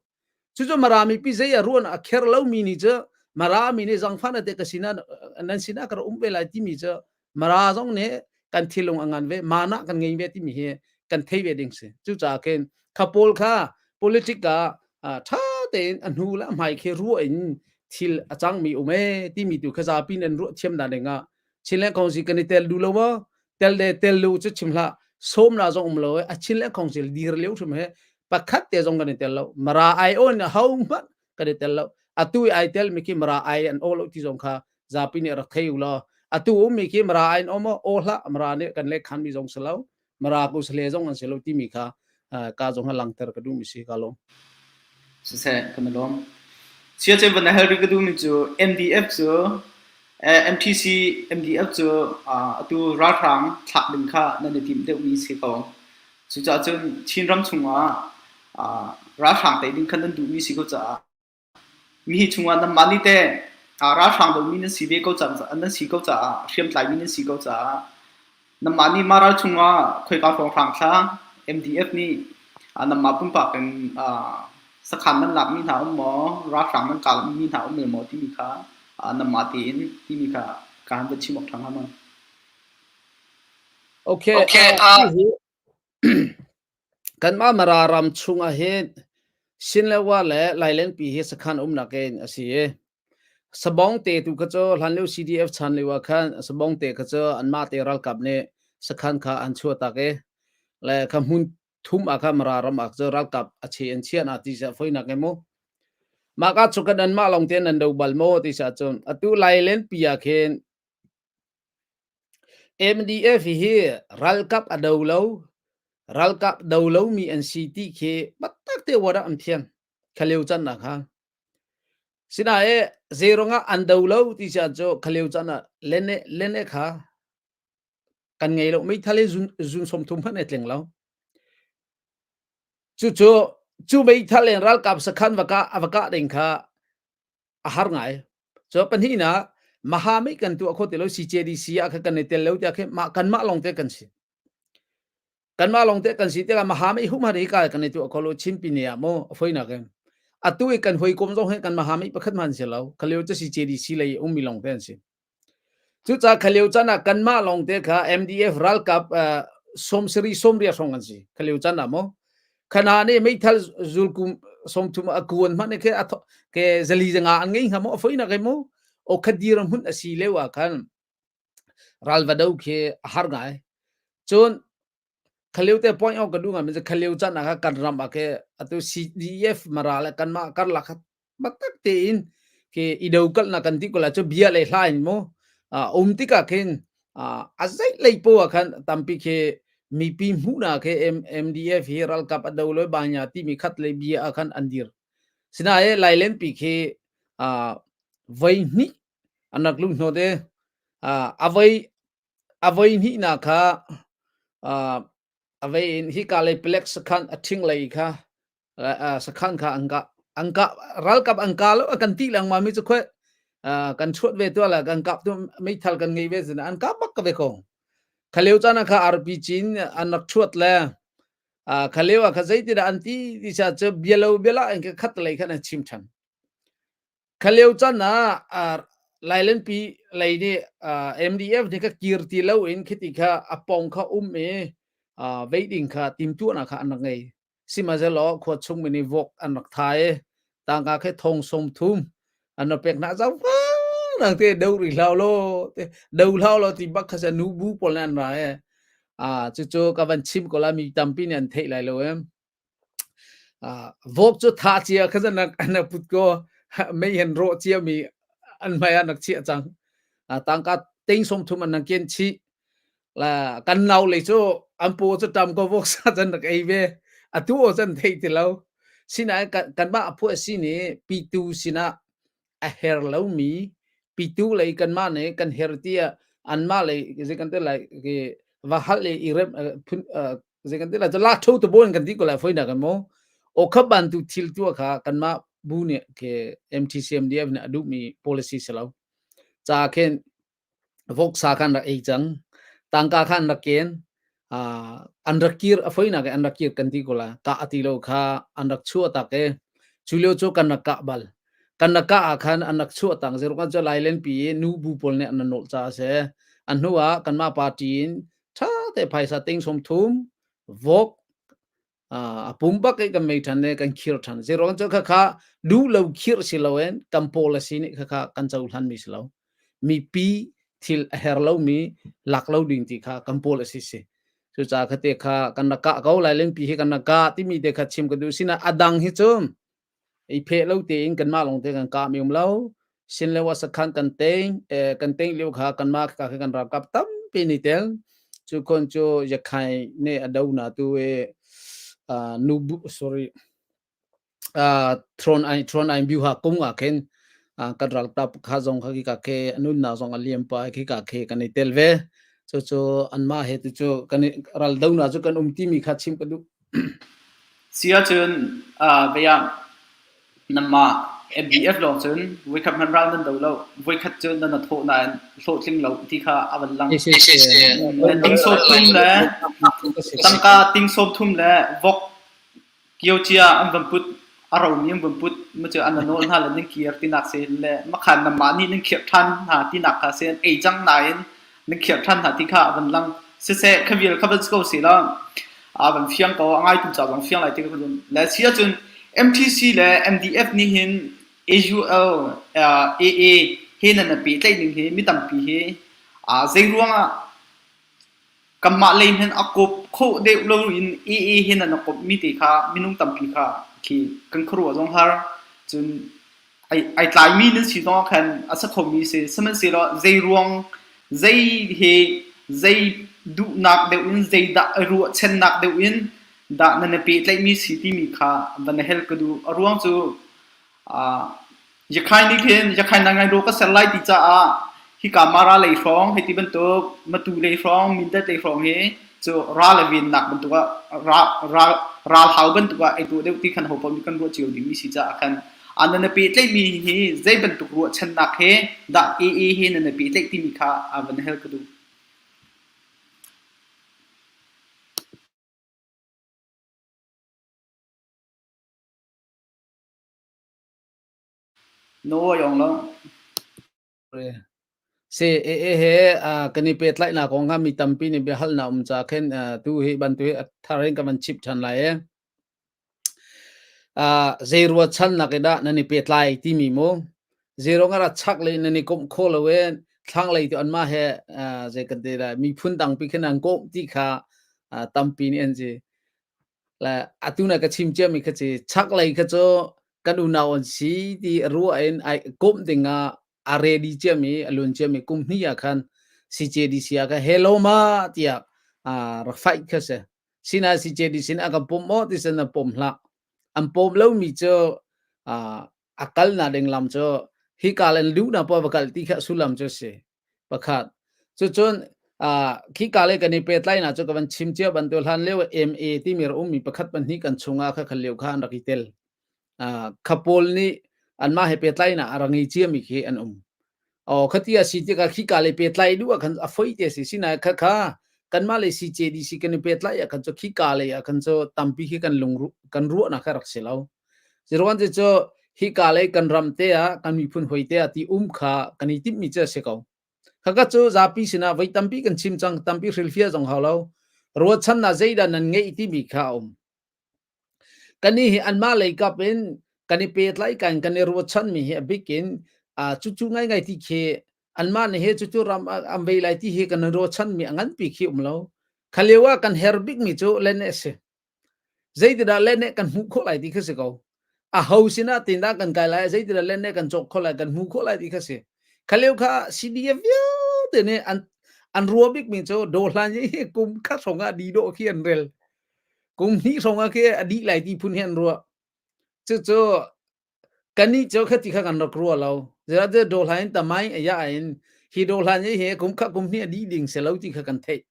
cucu marami pi zei a ruan a kher lo mi nih cu marami nih zangfan ate ka sina nan sina ka um ve lai timi cu mara zong nih kan thilung a ngan ve mana kan ngei ve timi hi kan thei ve ding si cucaah khin kha pawl kha politic ah tha tein a hnu le a hmai khi ruah in thil a cangmi um e timi tu kha zapi nan ruah thiam na ding ah Chinland Council kan i tel du lo maw tel de tel lu chu chim hlah som na zong um lo e a Chinland Council dir lio hrim he pakhat te zong kan i tel lo mara ai on ho hmanh kan i tel lo atu ai tel mi khi mara ai an o lo ti zong kha zapi nih rak thei u law atu ummi khi mara in um o hlah mara nih kan le khan mi zong si lo mara ku sle zong an si lo timi kha ka zong ha langter ka duh mi si ka lawm. Siseh kan lawm. Sia chen van hal ri ka duh mi cu MDF cu MTC MDF cu atu ralhrang thlak ding kha nan i tim deuh mi si ko. Cucaah cun Chin ram chungah ralhrang tei ding kha nan duh mi si ko caah Mihi chungah nanmah nih teh ralhrang domi nan si ve ko nan si ko caah hriamtlaimi nan si ko caah nanmah nih mah ral chungah khoika hrawnghrang thla MDF nih nanmah pumpak in sakhan nan lakmi hna um maw ralhrang nan kalmi hna um maw timi kha nanmah tein timi kha ka han van chim awk ṭha hnga maw? Okay, Okay, hihi Kanmah Mara ram chungah hin Sinlewa le Lailenpi hi sakhan umnak in a si i Sabong te tu kha cu hlanlio CDF chan lio ah khan Sabong te kha cu anmah te ralkap nih sakhan kha an chuahtak i le kha hmun thum ah khan Mara ram ah cu ralkap a che an chiah na ti seh foinak em mu. Mah ka cu kan anmah lawng te nan do bal maw ti seh cun atu Lailenpi ah khin MDF hi ralkap a do lo, ralkap do lomi an si ti khi biatak te uar ah an thiam. Khalio can ah khan. Sinain zeiruangah an do lo ti si ahcun khalio can ah lene lene kha kan ngei lo. Meithal hi zun, zun 30 hmanh ai tling lo. Cucu cu meithal in ralkap sakhan va kah va kah ding kha a har ngai. Cu pahnihnak Mahami kan tuah kho ti lo CJDC ah khan kan i tel lo tiah khin mah kanmah lawng te kan si. Kanmah lawng te kan si tikah Mahami hum har hi ka kan i tuah kho lo Chinpi ne ah mu a foinak in. Atu i kan hawikom zong hi kan Mahami pakhat hman si lo. Khalio cu CJDC lei ummi lawng te an si. Cucaah khalio chan ah kanmah lawngte kha MDF ralkap sawmsarih sawmriat hrawng an si. Khalio chan ah maw? Khana nih meithal zulkum 30 a kuan hmanh ke ke zali zanga an ngei hnga maw a foinak ai mu o khadir hmun a si leo ah khan ral va do khi a har ngai cun khalio te point out ka du ngai khalio chan ah kan ram ah ke atu CDF mara le kanmah karlak Biatak tein khi i dokalnak kan ti ko lai cu bia le hla in mu um tikah khin a zeih lei poah ah khan tampi khi mipi hmuhnak khi MDF hi ralkap a do loi banya timi khat lei bia ah khan an dir. Sinain Lailenpi khi voi hnih an rak luh hnawt i a voi a voi hnihnak kha a vei in hika lei palek sakhan a ṭhing lei kha sakhan kha an kah an kah ralkap an kah lo kan ti lengmang mi cu khoi kan chuat ve tu la kan kap tu meithal kan ngei ve zin an kap bak ka ve ko khaleu chan kha RPG in an rak chuat le khaleu kha zeiti dah an ti ti cha chu bialo biala an khat lei khan an chim than Khalio chan ah Lailenpi lei nih MDF nih kha kir ti loin khiti kha a pong kha um i vei ding kha timtuahnak kha an rak ngei. Sihmanhsehlaw khua chung mi nih vok an rak tha i tangka khi thong 30 an rak pek hna zau nang te do ri hlau lo te do hlau lo ti bak kha nu bu pawl nih an ra e cucu ka van chim ko la mi tampi nih an theih lai lo em Vok cu thah cia kha an rak put kaw mei hen rawh ciami an hmai ah an rak chiah cang. Tangka ting 30 an rak ken chih. La kan nau lei cu an paw cu ṭam kaw voksa cu an rak ei ve. Atu aw can thei ti lo. Sinain kanmah a phuah si nih pitu sinah a her lomi pitu lei kanmah nih kan her tiah anmah lei zei kan ti lai ki va hal i i rem phun zei kan ti lai la tho te bon kan ti ko lai foi na kan mo o khap ban tu thil tu kha kanmah bu nih ke MTCMDF nih a duhmi policy si lo ca khin Voksa kha an rak ei cang. Tangka kha an rak ken. An rak kir, a foinak in an rak kir kan ti ko la. Kah a ti lo kha an rak chuah tak i cu lio cu kan rak kah bal. Kan rak kah ah khan an rak chuah tak. Zeiruk ah cu Lailenpi i nu bu pawl nih an nolh caah a si. A hnu ah kanmah party in ṭha te phaisa ting sawm thum, vok, a pumpak i kan mei ṭhan le kan khir ṭhan. Zeiruang cu khakha duh lo khirh si loin kan policy nih khakha kan cohlan mi si lo. Mipi thil a her lomi lak lo ding ti kha kan policy si. Cucaah khate kha kan rak kah ko lai lenpi hi kan rak kah timi te kha chim ka duh sina a dang hi cu I pheh lo tein kanmah lawngte kan kah mi um lo. Sinlewa sakhan kan teng, kan teng lio kha kanmah ka kha kan ralkap tampi ni tel. Cu khon cu Yakhai ne a do na tu e nu bu sorry thron ai thron ai biu ha kung ah khin kan ralkap kha zong kha ki ka ke anun na zong a liam pa khi ka khe kan i tel ve. Cu cu anmah he tu cu kan ral do na cu kan um ti mi kha chim ka duh. Si ahcun vei ah nanmah MDF lawng cun voikhat hmanh ral nan do lo. Voikhat cu nan i thawh nain hlawhtling lo ti kha a van lang. Ting sawm thum le tangka ting sawm thum le vok Kiocia an van put, a romi an van put, mu cu an nawl hna le nan kir tinak si le makhan nanmah nih nan khirh ṭhan hna tinak kha si an ei cang nain nan khirh ṭhan hna ti kha a van lang. Siseh kha vial kha van si ko seh law a van fiang ko, a ngaitu ca zong fiang lai ti ka zum. Le si ahcun MTC le MDF nih hin AUL, AA he nan i pehtlaih ning hi mi tampi hi zei ruangah Kanmah lei hmanh a kawp khawh deuh loin AA he nan a kawpmi te kha minung tampi kha khi kan khuaruah zong har. Cun ai tlaimi nan si zongah khan a sa khomi si. Sihmanhsehlaw zei ruang, zei he, zei duhnak deuh in, zeidah i ruahchannak deuh in dah nan i pehtlaihmi si timi kha van i hel ka duh. A ruang cu Yakhai nih khin Yakhai ngai raw ka ser lai ti caah hika Mara lei hrawng hei ti bantuk Matu lei hrawng Mindat lei hrawng hi cu ral a vennak bantuk ah ral ral hau bantuk ah ei tuah deuh ti khan ho paoh nih kan ruah cio dingmi si caah khan nan i pehtlaihmi hi zei bantuk ruahchannak he dah AA he nan i pehtlaih timi kha van hal ka duh. Na aw a yong lo. Si e he kan i pehtlaihnak kong kha mi tampi nih biahalnak um ca khin tu hi bantu hi a thar in ka van chip ṭhan lai e. Zei ruahchannak in dah nan i pehtlai timi mu. Zei ruang ah chak lei nan i komh kho lo e thlanglei tu anmah he zei kan ti lai miphun dangpi khin an komh ti kha tampi nih an si. Le atu na ka chim ciami kha ci chaklei kha cu kan unau an si ti ruah in ai komh ding ah a ready ciami a lun ciami kum hnih ah khan CJDC ah khan hello ma tiah rak fight kha si. Sina CJDC nih a kan pom maw ti sin an pom hlah. An pom lomi cu a kal na ding lam cu hika len luh na pa va kal ti kha sullam cu si. Pakhat. Cucun khika le kan i pehtlaihnak cu ka van chim cia bantuk hlan lio MA timi rak ummi pakhat pahnih kan chungah kha khan lio kha an rak i tel. Kha pawl nih anmah he pehtlaihnak a rak ngei ciami khi an um. Oh, khati a si tikah khika le pehtlai duh ah khan a foi te si. Sinain kha kha kanmah le CJDC kan i pehtlai ah khan cu khika lei ah khan cu tampi khi kan lung kan ruahnak kha rak si lo. Ziruan cu hika lei kan ram te ah kan miphun hoi te ah ti um kha kan i timhmi cu a si ko. Khaka cu zapi sinah voi tampi kan chim cang, tampi hrilhfiah zong hau lo. Ruahchannak zeidah nan ngeih timi kha a um. Kannih hi anmah lei kap in kan i pehtlai kan kan i ruahchanmi hi a bik in cucu ngaingai ti khi anmah nih hi cucu ram an vei lai ti hi kan i ruahchanmi a nganpi khi um lo. Kha lio ah kan her bikmi cu len a si. Zeitindah lene kan hmuh khawh lai ti kha si ko. A ho sinah tindah kan kai lai, zeitindah lene kan cawk khawh lai, kan hmuh khawh lai ti kha si. Kha lio kha CDF vialte nih an an ruah bikmi cu dawhlan hi kum khat hrawng ah di dawh khi an rel. Kum hnih hrawng ah khi a dih lai ti phun hi an ruah. Cucu kannih cu khati kha kan rak ruah lo. Zeicahtiah dawhlan in tamai a ya in hi dawhlan hi hi kum khat kum hnih a dih ding si lo ti kha kan theih.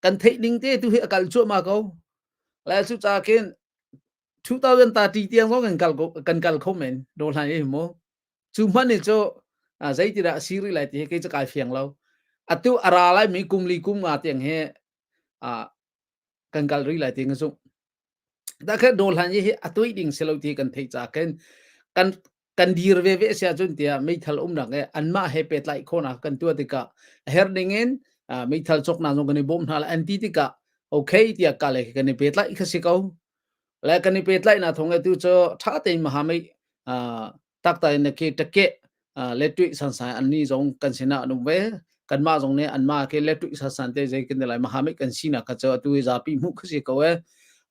Kan theih ding te tu hi a kal cuahmah ko. Le cucaah khin 2030 tiang zong kan kal kan kal kho men dawhlan hi mu. Cu hmanh hi cu zeitidah a si rih lai ti hi kei cu kai fiang lo. Atu a ra lai mi kum li kum nga tiang hi kan kal rih lai ti ka zumh. Da kha dawhlan hi a tuih ding si lo ti kan theih ca khin kan kan dir ve ve sia cun tiah meithal umnak e anmah he pehtlaih khawhnak kan tuah tikah a herh ning in meithal cawknak zong kan i bawm hna lai an ti tikah okay tiah ka le kan i pehtlaih kha si ko. Le kan i pehtlaihnak thawng tu cu ṭha tein mahamei takta in khi ṭake lettuih sansan an ni zong kan sinah an um ve. Kanmah zong nih anmah khi lettuih sansan te zei kan lai mahamei kan sinak kha cu atu i zapi hmuh kha si ko e.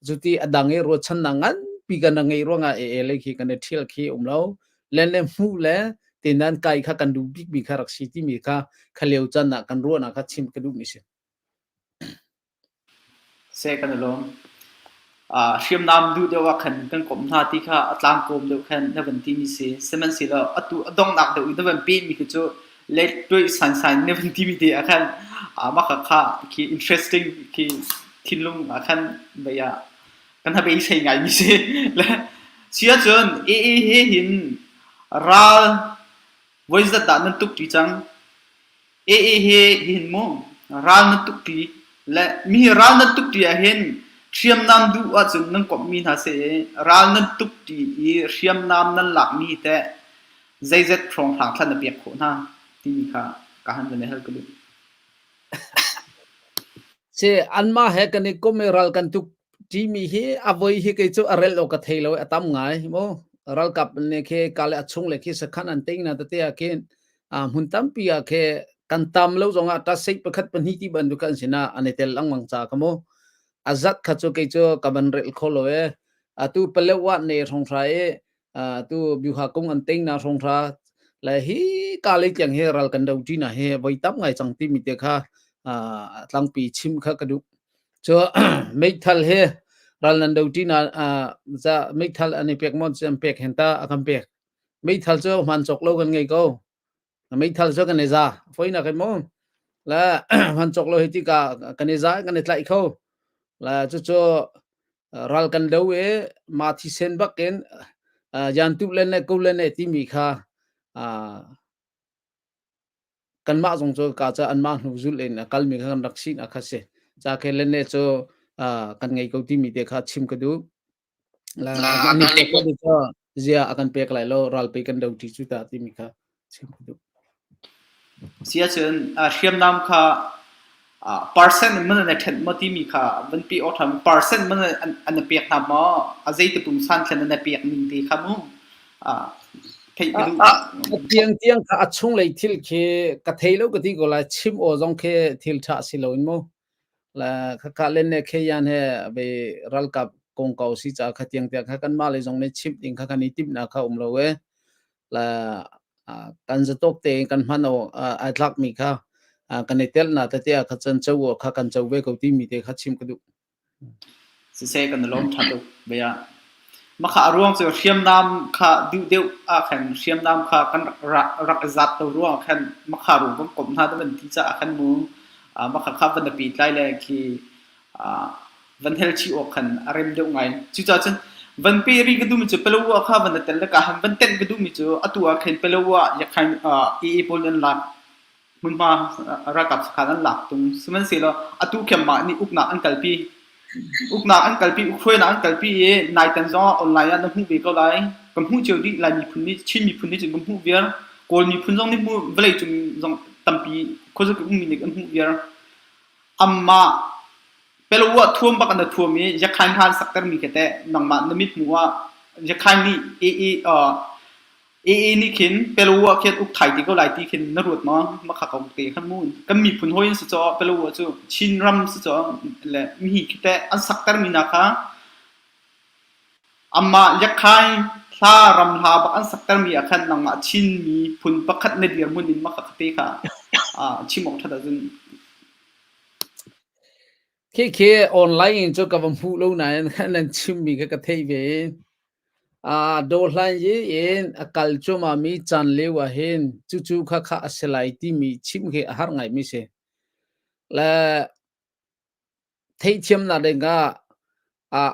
Cuti a dang i ruahchannak nganpi kan ngei ruangah e le khi kan i ṭhial khi um lo. Len le hmuh le tenan kai kha kan duh bikmi kha rak si timi kha kha lio can ah kan ruahnak kha chim ka duhmi si. Seh kan i lawm. Hriamnam duh deuh ah khan kan komh hna ti kha a tlangkawm deuh khan na van timi si. Sihmanhsehlaw atu a donghnak deuh i na van pehmi khi cu let tuih sansan na van timi te ah khan mah kha kha khi interesting khi thinlung ah khan vei ah kan ha beisei ngaimi si. Le si ahcun AA he hin ral voi zat dah nan tuk ṭi cang? AA he hin mu ral na tukṭi le mi ral nan tukṭi ahhin hriamnam duh ahcun nan komhmi hna seh i ral nan tukṭi i hriamnam nan lakmi teh zeizat hrawnghrang thla na pek khawh hna timi kha ka han van i hal ka duh. Si anmah he kan i kom i ral kan tuk ṭimi hi a voi hi kei cu a rel awk ka thei lo i a tam ngai mu. Ralkap nih khi kale a chung le khi sakhan an tei na tete ah khin hmun tampi ah khi kan tam lo zongah ṭasei pakhat pahnih ti bantuk an sinah an i tel lengmang ca kha mu. A zat kha cu kei cu ka van rel kho lo e. Atu Palewa ne hrawng hra i tu Byuha kung an tei na hrawng hra le hi ka lei tiang hi ral kan do ṭi na hi voi tam ngai cang timi te kha tlangpi chim kha ka duh. Cu meithal hi ral nan do ṭi na za meithal an i pek mon an pek hen ta a kan pek. Meithal cu hman cawk lo kan ngei ko. Meithal cu kan i za. Foinak in mu. Le hman cawk lo hi ti ka kan i za kan i tlaih kho. Le cucu ral kan do i ma thisen bak in yan tu len le ko len le timi kha kanmah zong cu ka ca anmah hnu zulh in a kalmi kha kan rak sinak kha si. Ca ke len le cu kan ngei ko timi te kha chim ka duh. La an i pek cu zia a kan pek lai lo ralpi kan do ṭi cu ta timi kha chim ka duh. Si ahcun hriamnam kha percent in man an ṭhenh maw timi kha van pe awk ṭhan. Percent man an pek hna maw? A zeiti pungsan thlen an pek ning te kha mu theih ka duh. A tiang tiang kha a chunglei thil khi ka thei lo ka ti ko lai chim aw zong khi thil ṭha si lo in mu. La khakha len ne khe yan he be ralkap kongkau si ca kha tiang tiang kha kanmah lei zong nih chimh ding kha kan i timhnak kha um lo e. La kan zatawk te kan hman o ai tlak mi kha kan i tel na tete kha chan cho kha kan cho ve ko ti mi te kha chim ka duh. Siseh kan i lawm ṭha tuk bia. Mah a ruang cu hriamnam kha duh deuh ah khan hriamnam kha kan rak i zat lo ruangah khan makha rung kan komh hna van ti caah khan mu makha kha van a pehtlai le khi van hel chih awk khan a rem deuh ngai. Cucaah cun van peh rih ka duhmi cu Palawa kha van a tel le ka han van tenh ka duhmi cu atu ah khin Palawa Yakhain AA pawl an lak hmunhma ralkap sakhan an lak tung. Sihmanhsehlaw atu khem mah nih uknak an kalpi. Uknak an kalpi, ukhruainak an kalpi i naitan zong ah online ah na hmuh ve ko lai. Kan hmuh cio dih Lai miphun nih, Chin miphun nih cun kan hmuh viar. Kawl miphun zong nih hmuh, vawleicung zong tampi khuazakip ummi nih kan hmuh viar. Amah Pelawa thuam bak an thuam i Yakhain hna an saktermi khi teh nangmah na mit hmuh ah Yakhain nih AA AA nih khin Pelawa khi an uk thai te ko lai ti khin na ruat maw? Makha ko te khan mu. Kan miphun hawi an si caw Pelawa cu Chin ram si caw le mihi khi teh an saktermi hna kha amah Yakhain hla ram hla bak an saktermi ah khan nangmah Chin miphun pakhat na dirhmun in makha te kha chim awk ṭhat ahcun. Khi khi online in cu ka va hmuh lo nain nan chimmi kha ka theih ve. Dawhlan yi in a kal cuahmah mi caan lio ah hin cucu khakha a si lai timi chim khi a har ngaimi si. Le theihthiamnak ding ah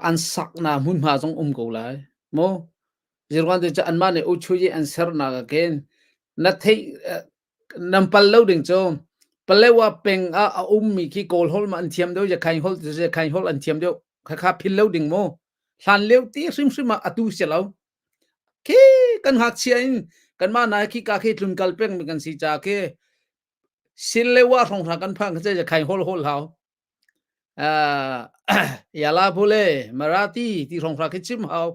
an saknak hmunhma zong um ko lai mu. Zeiruang ti cu anmah nih uchuyi an sernak ah khin na theih nan pal lo ding cu Palewa peng ah a ummi khi Kawl holh ma an thiam deuh Yakhain holh ti Yakhain holh an thiam deuh khakha phil lo ding mu. Hlan lio ti hrimhrim ah atu si lo. Khi kan ngakchia in kanmah nai khi ka khi tlun kal peng mi kan si ca khi sin le wa hrong hra kan phang kha Yakhain holh holh hau. Yala Bule, Marathi ti hrawng hra khi chim hau.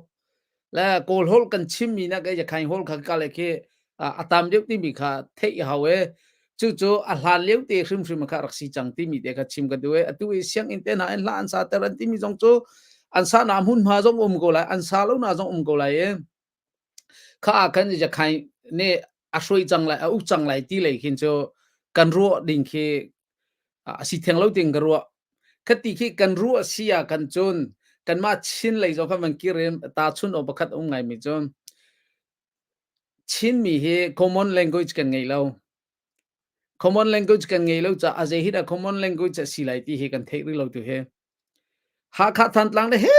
Le Kawl holh kan chimmi nak e Yakhain holh kha ka le khi a tam deuh timi kha theih hau e. Cucu a hlan lio te hrimhrim kha rak si cang timi te kha chim ka duh e. Atu i sianginn te hna in hla an sa ter an timi zong cu an sa na hmunhma zong um ko lai, an sa lo na zong um ko lai e. Kha ah khan Yakhain nih a hruai cang lai, a uk cang lai ti lei khin cu kan ruah ding khi a si theng lo ting ka ruah. Khati khi kan ruah si ah kan cun kanmah Chin lei zong khan van kir in ta chun aw pakhat um ngai mi cu Chinmi hi common language kan ngei lo. Common language kan ngei lo caah a zei hi dah common language a si lai ti hi kan theih rih lo tu hi. Hakha Thantlang le he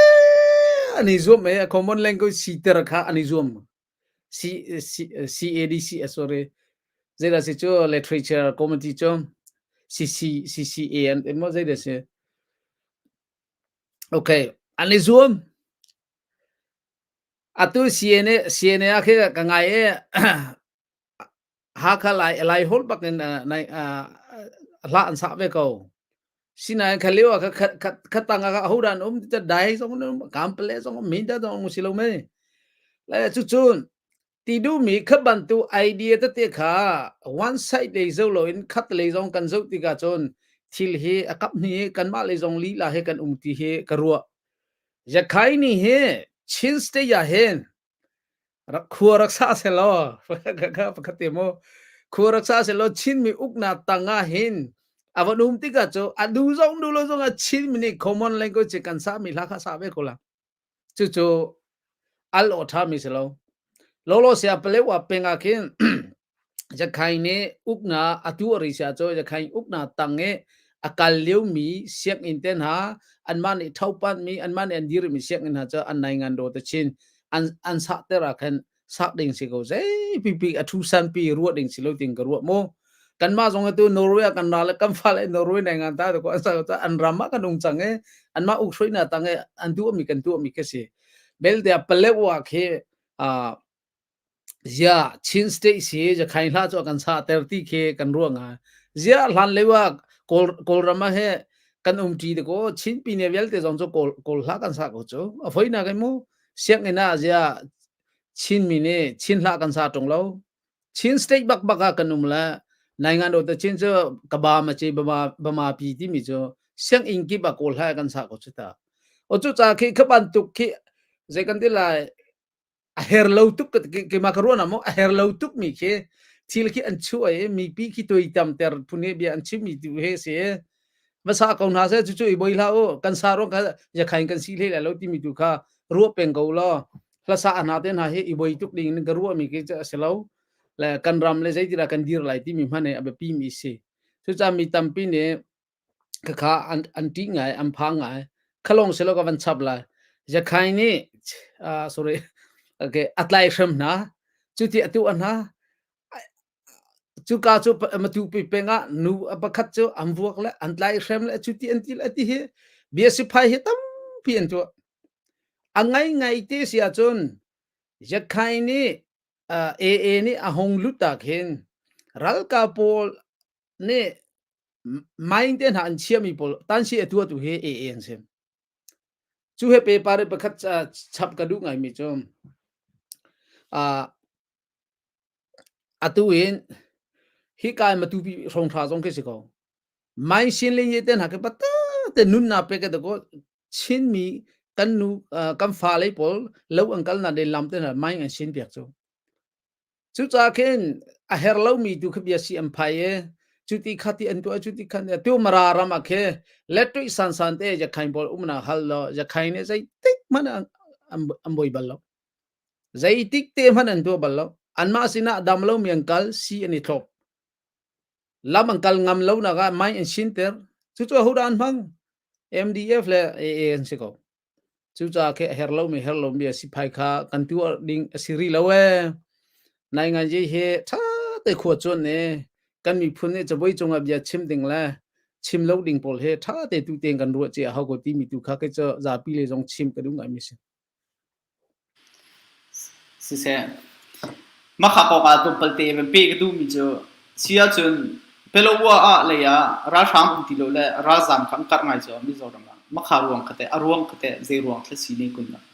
an i zuam e common language siter kha an i zuam. C, C, CADC sorry zeidah si cu literature committee cu CC CCA an ti maw zeidah si okay an i zuam atu CNA CNA ah khi ka ngai e Hakha Lai Lai holh bak in nai hla an sa ve ko sinain kha lio ah kha kha tang ah ho dan um ti dai zong um kampale zong um minda zong um si lo me le cu cun ti du mi kha bantu idea tete kha one side lei zo lo in khat lei zong kan zo tikah cun thil hi a kap hni kanmah lei zong lila he kan um ti hi ka ruah Yakhai ni hi Chin State ah hin Rak khua rak sa selaw pakhat te mu khua rak sa selaw Chinmi uknak tang ah hin a van um tikah cu a du zong du lo zong ah Chinmi nih common language kan sa mi hla kha sa ve ko la cucu al aw tha mi si lo lolo sia palewa peng ah khin Zakhain nih uknak a tuah rih si ahcun Zakhain uknak tang i a kal liomi sianginn te hna anmah nih ṭhopanmi anmah nih an dirmi sianginn hna cu an nai-ngan daw te chin an an sahter ah khan sak ding si ko zeipipi a ṭhu sanpi ruah ding si lo ting ka ruah mu kanmah zong atu Norway ah kan ra le kan fale Norway nai ngan ta ko an sa an ram ah kan ung cang i anmah uk hruainak tang i an tuahmi kan tuahmi khi si belte ah Paletwa khi Ziah Chin State si Jakhai hla cu a kan sahter ti khi kan ruah ngai. Ziah hlan lio ah Kawl, Kawlram ah he kan umṭi dakaw Chin pine vialte zong cu Kawl, Kawl hla kan sa ko cu. A foinak in mu sianginn ah ziah Chinmi nih Chin hla kan sa ṭung lo. Chin State bakbak ah kan um le Naingan te Chin cu ka ba ma ci bama, bama pi timi cu sianginn kip ah Kawl hla kan sa ko cu ta. O cu ca khi kha bantuk khi zei kan ti lai a her lo tuk keimah ka ruahnak maw a her lo tuk mi khi thil khi an chuah i mipi khi tuaitam ter phun hi bia an chim mi tu he si va sa ko hna seh cucu i boi hlah u kan sa ruang kha yakhain kan si hlei lai lo timi tu kha ruah peng ko law hlasa hna te hna hi i boi tuk ding in ka ruah mi khi a si lo le kan ram le zeitilah kan dir lai timi hmanh hi a biapi mi si cucaah mi tampi nih Khakha an ṭih ngai, an phang ngai. Khalong silo ka van chap lai. Zakhai nih sorry okay a tlaihrem hna. Cuti a tuah hna. Cuka cu Matupi peng ah nu pakhat cu an vuak le an tlaihrem le cuti an ti le ti hi bia siphai hi tampi an tuah. A ngaingai te si ahcun Zakhai nih AA nih a hung lut ah khin ralkap pawl nih mine te hna an chiahmi pawl tansi a tuahtu hi AA an si. Cu he paper i pakhat chap ka duh ngaimi cu atu in hi kai matupi hrawng hra zong khi si ko. Mine sin le ye te hna khi pata te nunnak pe ka ko Chinmi kan nu kan fa lei pawl lo an kal na den lam te hna mine an sin piak cu. Cucaah khin a her lomi tu khi bia si an phai i. Cuti khati an tuah cuti khan tu Mara ram ah khi lettuih sansan te Yakhain pawl umnak hal law Yakhain nih zeitik hmanh an boi bal lo. Zeitik te hmanh an tuah bal lo. Anmah sinah dam lomi an kal, si an i thlop. Lam an kal ngam lo nak ah mai an sinter. Cucu ahodah an hmang? MDF le AA an si ko. Cucaah khi a her lomi her lomi a siphai kha kan tuah ding a si rih lo ee. Nai ngan hi hi ṭha te khua cuan ne kan miphun nih cabuai cungah bia chim ding le chim lo ding pawl hi ṭha te tu tein kan ruah cia a hau ko timi tu kha kei cu zapi le zong chim ka duh ngaimi si. Siseh, mahka kong ah tlawmpal te van peh ka duhmi cu si ahcun Palawa ah lei ah ralhrang um ti lo le ralzaam kha an karh ngai cu Mizoram ah. Mahka ruang kha teh a ruang kha teh zei ruang thla si ne kun dah?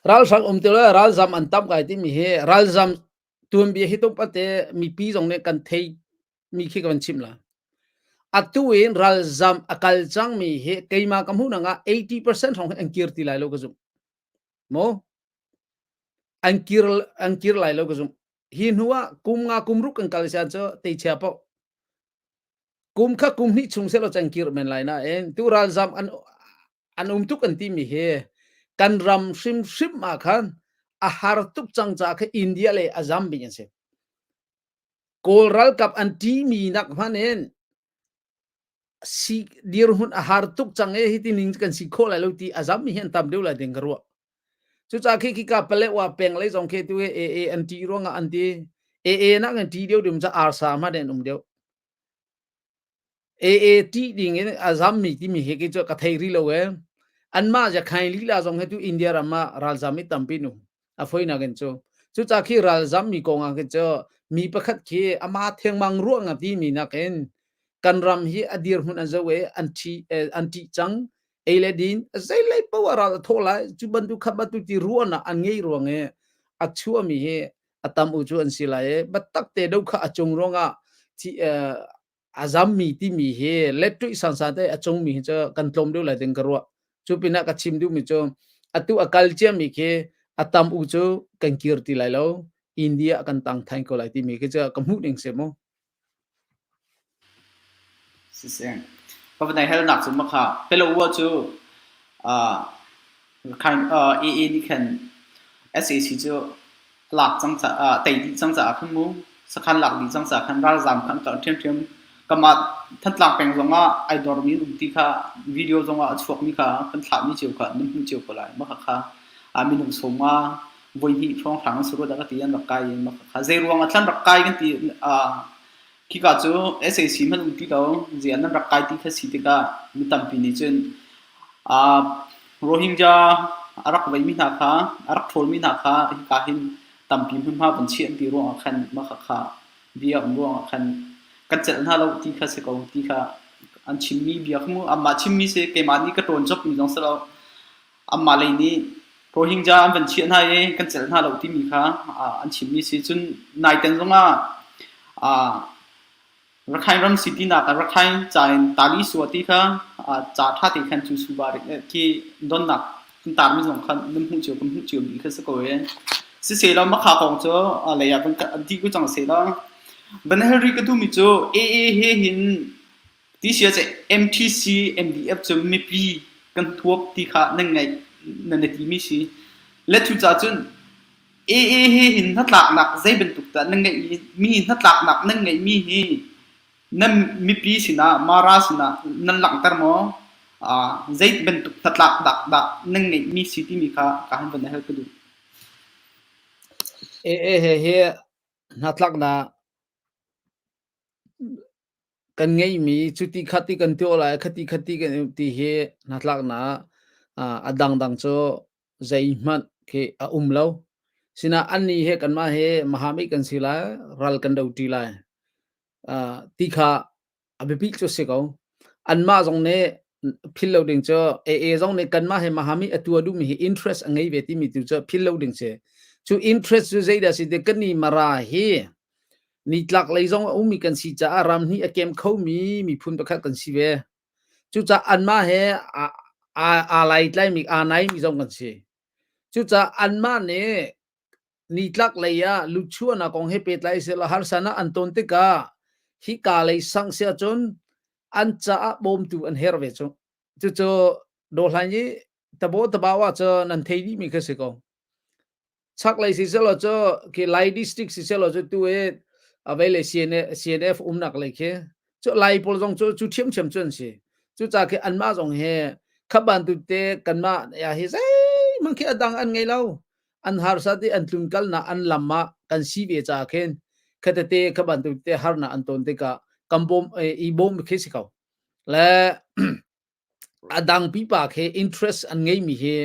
Ralhrang um ti lo le ralzam an tam kai timi hi ralzam tuanbia hi tuk ate mipi zong nih kan thei mi khi ka van chimh la. Atu in ralzam a kal cangmi hi keimah ka hmuh nang ah 80% hrawng hi an kir ti lai lo ka zumh. Mo? An kir an kir lai lo ka zumh. Hi hnu ah kum nga kum ruk kan kal sian cu teichia po. Kum kha kum hnih chung selo chan kir men lai na en tu ralzam an an um tuk an ti mi hi kan ram hrimhrim ah khan a har tuk cang ca kha India le a zam bing an si. Kawl ralkap an ṭihmi nak hmanh in si dirhmun a har tuk cang e hi ti ning kan si khawh lai lo ti a zam mi hi an tam deuh lai ding ka ruah. Cucaah khi khika Paletwa peng lei zong khi tu AA an ṭih ruangah an ti AA nak in ṭih deuh ding ca arsa hmanh an um deuh. AA ṭih ding in a zammi timi hi kei cu ka thei rih lo ee. Anmah Yakhain lila zong hi tu India ram ah ralzam i tampi nu a foinak in cu. Cucaah khi ralzam mi kong ah khin cu mi pakhat khi ama thengmang ruang ah timi nakin kan ram hi a dirhmun an zoh i an ṭhi an ṭih cang ei le din zeilei poah ral a thawh lai cu bantuk khat bantuk ti ruahnak an ngei ruang i a chuahmi hi a tam u cu an si lai i biatak te do kha a cung ruangah thi a zammi timi hi lettuih sansan te a cungmi hi cu kan tlawm deuh lai ding ka ruah. Cu pinah ka chim duhmi cu atu a kal ciami khi a tam u cu kan kir ti lai lo. India kan tang thain ko lai timi khi cu ka hmuh ning si mu. Siseh. Ka van helnak cu makha Pelawa cu khan AA nih khan SAC cu lak cang caah tei dih cang caah khan mu sakhan lak dih cang caah khan ralzaam kha an karh ṭhiamṭhiam. Kamah Thantlang peng zongah ai dormi an um ti kha video zongah a chuakmi kha kan thlahmi cio kha nan hmuh cio ko lai. Mah kha minung sawma voi hnih hrawnghrang an si rua dah ka ti an rak kai i mah kha zei ruang ah thlan rak kai kan ti khika cu SAC hmanh um ti lo ziah nan rak kai ti kha si tikah mi tampi nih cun Rohingya a rak veimi hna kha, a rak ṭhawlmi hna kha hika hin tampi hmunhma van chiah an ti ruangah khan mah khakha bia um ruangah khan kan celh hna lo ti kha si ko ti kha an chimmi bia kha mu anmah chimmi si keimah nih ka ṭawn copmi zong si lo anmah lei nih Rohingya an van chiah hna i kan celh hna lo timi kha an chimmi si cun naiten zongah Rakhine ram si tinak ah Rakhine ca in tali sua ti kha ca ṭha te khan cu suba khi donnak kan tarmi zong kha nan hmuh cio kan hmuh cio mi kha si ko e. Siseh makha kong cu lei ah van ti ko cang seh law van hal rih ka duhmi cu AA he hin ti sia ce MTC MDF cu mipi kan thuap ti kha nan ngaih nan na timi si. Le cu ca cun AA he hin hnatlaknak zei bantuk dah nan ngeih mi hnatlaknak nan ngeihmi hi nan mipi sinah Mara sinah nan langhter maw? Zei bantuk hnatlaknak dah nan ngeihmi si timi kha ka han van hal ka duh. AA he hi hnatlaknak kan ngeihmi cuti khati kan tuah lai khati khati kan ti hi hnatlaknak a dangdang cu zeihmanh khi a um lo. Sinah annih he kanmah he Mahami kan si lai, ral kan do ṭi lai. Ti kha a biapi cu si ko. Anmah zong nih phil lo ding cu AA zong nih kanmah he Mahami a tua duhmi hi interest a ngei ve timi tu cu phil lo ding si. Cu interest cu zeidah si ti kan i Mara hi nitlak lei zong a ummi kan si caah ram hnih a kem khomi miphun pakhat kan si ve. Cucaah anmah he aa laitlaimi, aa naimi zong kan si. Cucaah anmah nih Nitlak lei ah luchuahnak kong he pehtlai sehlaw harsanak an ton tikah hika lei sang si ahcun an caah bawmtu an herh ve cu. Cucu dawhlan i tabo tabau ah cun nan thei dihmi kha si ko. Chaklei si selaw cu khi Lai district si selaw cu tu i avei le CNF umnak lei khi cu Lai pawl zong cu cu ṭhiamṭhiam cu an si. Cucaah khi anmah zong hi kha bantuk te kanmah ya hi zeihmanh khi a dang an ngei lo. An harsat i an tlunkalnak an lam ah kan si ve caah khin khatete kha bantuk te harnak an ton tikah kan bawm i bawm khi si ko. Le a dang pipa khi interest an ngeimi hi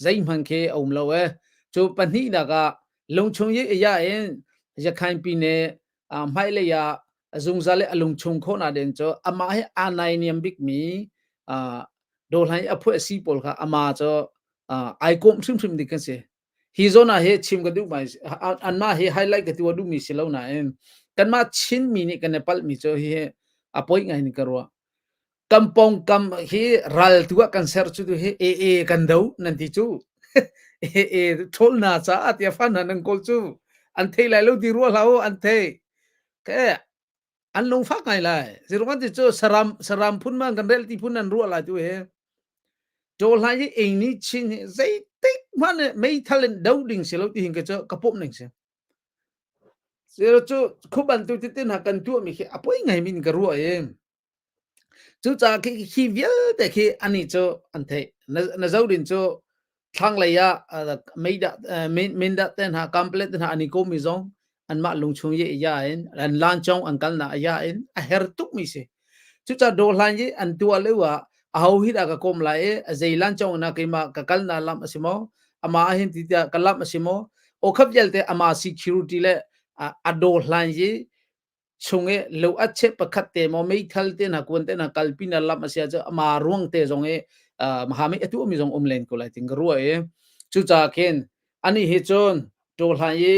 zeihmanh khi a um lo e. Cu pahnihnak ah lungchung i ya in Yakhain pine hmailei ah zungzal i a lungchung khawhnak ding cu amah hi aa nainiam bikmi dawhlai a phuah si pawl kha ama cu ai komh hrimhrim ding kan si. Hi zawn ah hi chim ka duh mai anmah hi highlight ka tuah duhmi si lo nain kanmah Chinmi nih kan i palhmi cu hi a poi ngai in ka ruah. Kan pawngkam hi ral tu ah kan ser cu tu hi AA kan do nan ti cu. AA ṭhawl na caah tiah fan hna nan kawl cu an thei lai lo ti rua hlah u an thei. Ke an lungfak ngai lai. Ziruang ti cu saram saram phun man kan rel ti phun nan ruah lai tu hi. Ṭawl hi ing ni chin hi zeitik hmanh meithal in do ding si lo ti hin ka cu ka pom ning si. Zero cu khu bantuk titin ha kan tuah mi khi a poi ngai min ka ruah i Cucaah khi, khi vialte khi anih cu an theih. Na, na zodin cu thlanglei ah meidah mindah te hna kamplet te hna an i kawmmi zong anmah lungchung ye ya in an lancong an kalnak ya in a her tukmi si. Cucaah dawhlan i an tuah lio ah aho hi dah ka kawm lai i a zei lancong na keimah ka kalnak lam a si maw ama hin ti tiah ka lam a si maw aw khap vialte ama security le a dawhlan i chung i lo a cheh pakhat te maw meithal te hna kuan te hna kalpi na lam a si ahcun ama ruang te zong i mahami a tuahmi zong um len ko lai tin ka ruah i cucaah khin ani hi cun ṭawhlan i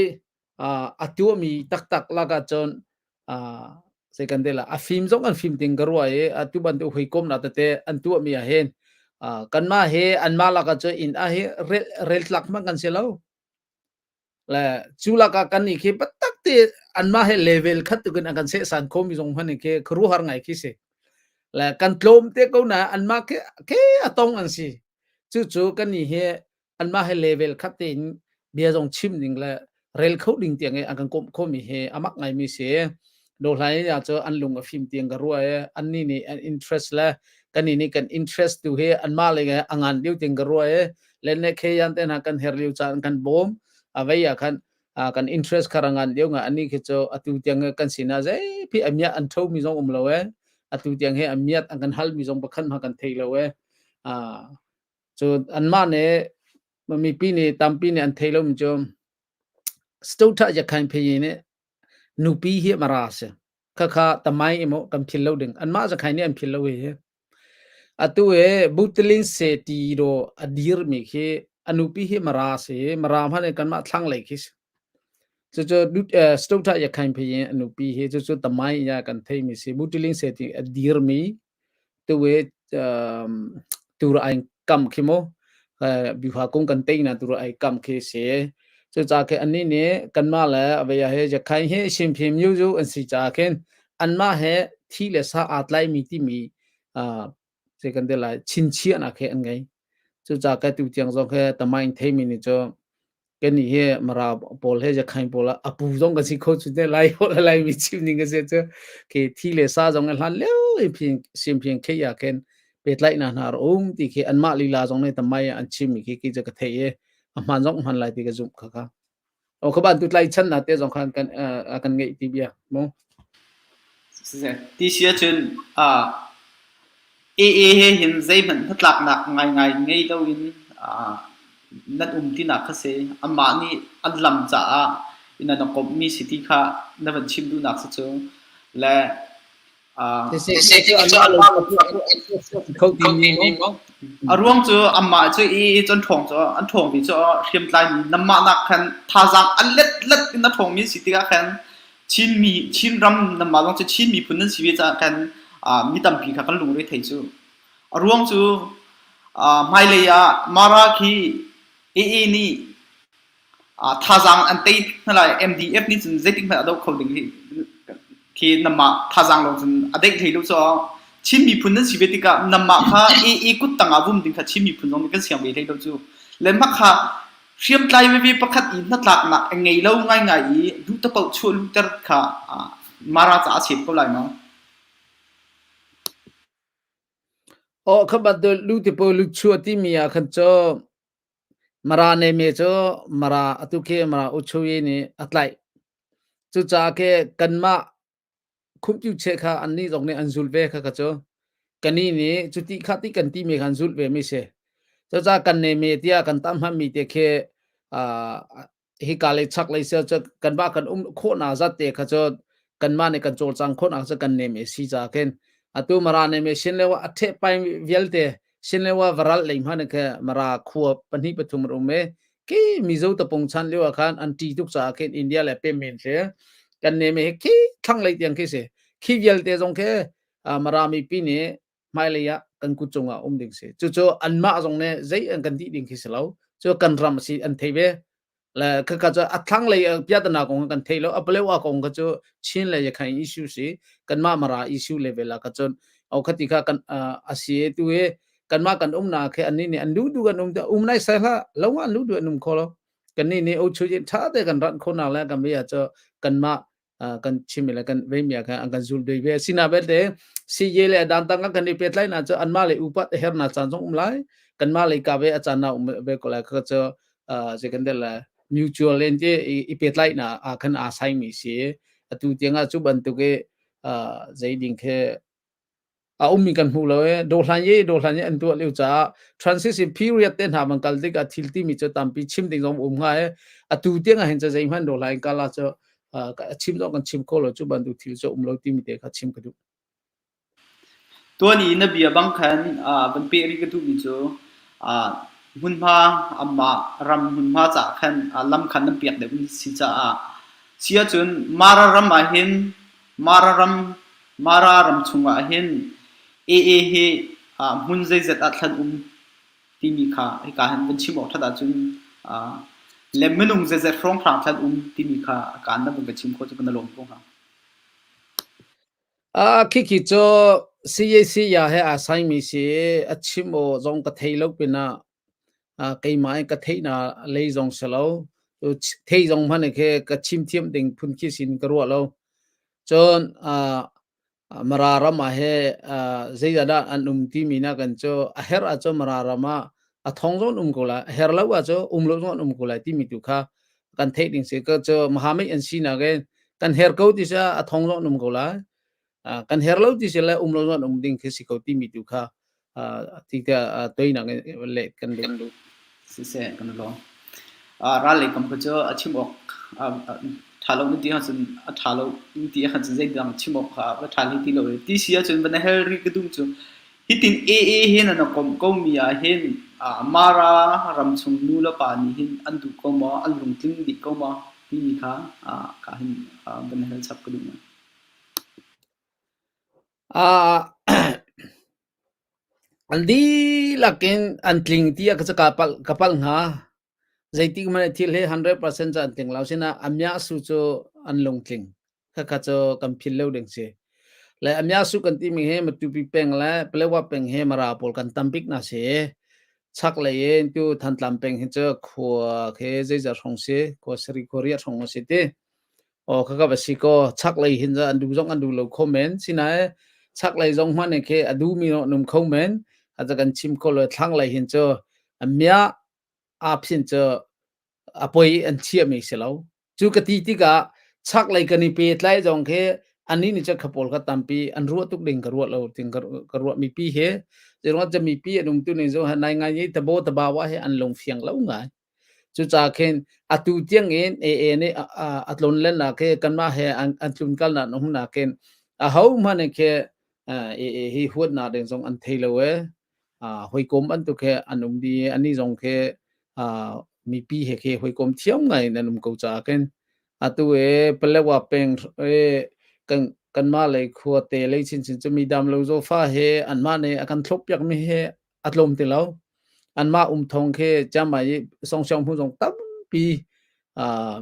a tuahmi taktak lakah cun zei kan te la a fim zong an fim ting ka ruah i atu bantuk huikomnak tete an tuahmi ah hin kanmah he anmah lakah cun inn ah hi rel rel tlak hmanh kan si lo. Le cu lakah kannih khi biatak te anmah he level khat tukin an kan sehsan khomi zong hmanh khi khuaruahhar ngai khi si. Le kan tlawm te ko na anmah khi ke a tong an si. Cucu kannih hi anmah he level khat tein bia zong chim ding le rel kho ding tiang i an kan komh khomi hi amak ngaimi si. Dohlai ya cu an lung a fim tiang ka ruah i annih nih an interest le kannih nih kan interest tu hi anmah le a ngan deuh tiang ka ruah i le ne khe yan te hna kan her liu caan kan bawm a vei ah khan kan interest kha rangan deuh nga ani khi chu atu tiang kan sina zei phi amiat an tho mi zong um lo e atu tiang he amiat an kan hal mi zong pakhan ma kan thei lo e a chu an ma ne mipi nih tampi nih an thei lo mi chu stotha ya khain phe ne nupi hi mara se khakha tamai emo kan phil lo ding anmah zakhai nih an phil lo hi atu e butlin se ti ro a dir mi khi anupi hi mara si mara hman kanmah thlang lei khi cucu stotha ya khain phe yin anupi hi cucu tamai ya kan thei mi si butlin se ti a dir mi tuwe tur ai kam khi mu biha kung kan tei na tur ai kam khi si cuca khi anni nih kanmah le aveya he jakhain he simphim yu zu an si ca khin anmah he thi le sa aa tlai mi timi se kan te lai chinchiahnak he an ngei cuca ka tu tiang zong he tamain thei mi ni cu Kannih hi Mara pawl he Yakhain pawl ah a pu zong kan si kho cu te lai holh lai mi chim ning ka si cu khi thi le sa zong in hlan lio in phin sim phin khei ah khin pehtlaihnak hna a um ti khi anmah lila zong nih tamai an chim mi khi ki cu ka theih i a hmaan zong hman lai ti ka zumh kha kha o kha ban tu tlai chan na te zong khan kan kan ngeih ti bia mu Ti si ahcun AA he hin zeihmanh hnatlaknak ngaingai ngei loin nan um tinak kha si. Anmah nih an lam caah nan i komhmi si ti kha na van chim duhnak si cu. Le A ruang cu anmah cu i cu an ṭhawng cu an ṭhawng ve cu hriamtlaimi nanmah nak khan thazaang a letlet in a ṭhawngmi si tikah khan Chinmi Chinram nanmah zong cu Chin miphun nan si ve caah khan mi tampi kha kan lungre thei cu. A ruang cu hmailei ah Mara khi AA nih. Thazaang an tei hna lai. MDF nih cun zeitik hmanh a doh kho ding hi khi namah thazaang lawng cun a deih hlei lo cu. Chin miphun nan si ve tikah namah kha AA kut tangah vum ding kha Chin miphun zong nih kan siang ve hlei lo cu. Le mah kha hriamtlai veve pakhat i hnatlaknak a ngei lo ngaingai i duh te paoh chuah luhter kha Mara caah a sep ko lai maw? Aw kha bantuk lu ti pawl lu chuah timi ah khan cu Mara neme cu Mara atu khi Mara Uchuyi nih a tlaih. Cucaah khi kanmah khumtiu-cheh kha annih zong nih an zulh ve kha kha cu. Kannih nih cuti kha ti kan timi kha an zulh ve mi si. Cucaah kan neme tiah kan tam hmanmi te khi uh, hika lei chak lei sia cu kanmah kan um khawhnak zat te kha cu kanmah nih kan cawlcang khawhnak cu kan nem e si ca khin atu mara nem e sin lewa a the pai vialte sin lewa varal lei hman khe mara khua pahnih pathum rum e ki mizo tapung chan lewa khan an ti tuk ca khin India le pe men hle kan nem e khi thlang lei tiang khi si khi vialte zong khe mara mi pi nih hmailei ah kan kut cungah um ding si. Cucu anmah zong nih zei an kan dih ding khi si lo. Cu kan ram a si an thei ve. Le khaka cu a thlanglei piatana kong kan thei lo. A Palewa kong kha cu Chin le Yakhain issue si. Kanmah Mara issue level ah ka cun au khati kha kan a si tu hi kanmah kan um na khe annih nih an duh duh kan um um nai sai hlah lo an duh duh an um kho lo. Kannih nih o chu tha te kan ran kho nak le kan bia cu kanmah kan chim le kan veimia kha an kan zul dui ve sina belte si ye le dan tang kan i petlai na chu anma le upat her na chan zong um lai kanma le ka ve achan na um ve ko lai kha chu je kan del mutual en te i petlai na a khan a sai mi si atu tianga chu bantuk e zei ding khe A ummi kan hmu lo i dawhlan ye an tuah lio caah transition period te hna man kal tikah thil timi cu tampi chim ding zong um hnga i atu tiang ah hin cu zeihmanh dawhlan in kal ah cu chim zong kan chim kho lo cu bantuk thil cu um lo timi te kha chim ka duh. Tuan i na bia bang khan van peh rih ka duhmi cu hmunhma amah ram hmunhma caah khan lam khan nan piak deuh si caah si ahcun Mara ram ah hin Mara ram Mara ram chungah hin AA hi hmun zeizat ah thlan um timi kha hika hin van chim awk ṭhat ahcun le minung zeizat hrawnghrang thlan um timi kha a kaan na van ka chim khawh cu ka na lawm ko hnga. Khikhi cu CAC ya he aa saimi si a chim aw zong ka thei lo pinah keimah in ka theihnak lei zong si lo. Thei zong hmanh khi ka chim thiam ding phun khi sin ka ruah lo. Cun Mara ram ah he zeidah dah an um timi nakin cu a herh ahcun Mara ram ah a thong zong an um ko lai, a herh lo ahcun um lo zong an um ko lai timi tu kha kan theih ding si. Ka cu Mahamit an sinak in kan her ko ti si ah a thong zong an um ko lai. Kan her lo ti si le um lo zong an um ding khi si ko timi tu kha ti tiah toinak in leh kan duh. Siseh kan lawm. Ral lei kam kha cu a chim awk ṭha lo na ti ahcun a ṭha lo na ti ahcun zeidang chim awk kha va ṭha hlei ti lo i ti si ahcun va na hel rih ka duh cu hitin AA he nan a komh komi ah hin Mara ram chung nu le pa nih hin an duh ko maw an lungtling dih ko maw timi kha ka hin van hal chap ka duh. An dihlak in an tling tiah ka palh hnga. Zeitik hmanh ah thil hi 100% cu an tling lo. Asinain a miahsu cu an lungtling. Khakha cu kan philh lo ding si. Le a miahsu kan timi hi Matupi peng le Palewa peng hi Mara pawl kan tam bik na si. Chaklei in tu Thantlang peng hi cu khua khi zeizat hrawng si, khua sarih khua riat hrawng a si ti. Aw khakha va si kaw chaklei hin an duh zong an duh lo kho men. Sinain chaklei zong hmanh khi a duhmi an um kho men. A kan chim kho lo thlanglei hin cu a miah aa phin cu a poi an chiahmi si lo. Cu ka ti tikah chaklei kan i petlai zong khi anih nih cun kha pawl kha tampi an ruah tuk ding ka ruah lo ting ka ruah mipi he zeiruangah cun mipi an um tu ning zong nai ngai i tabo tabawa he an lung fiang lo ngai. Cucaah khin atu tiang in AA nih a tlonlennak hi kanmah he an tlunkalnak an umnak khin ahohmanh nih khi AA hi huatnak ding zong an thei lo ee. Hawikom bantuk he an um dih i anih zong khi mipi he khi hawikom thiam ngai in an um ko caah khin atu i Palewa peng i kan kanmah lei khuate lei chinchin cu mi dam lo zawfa he anmah nih a kan thloppiakmi hi a tlawm ti lo. Anmah um thawng khi Chiangmai i Songsiang hmun zong tampi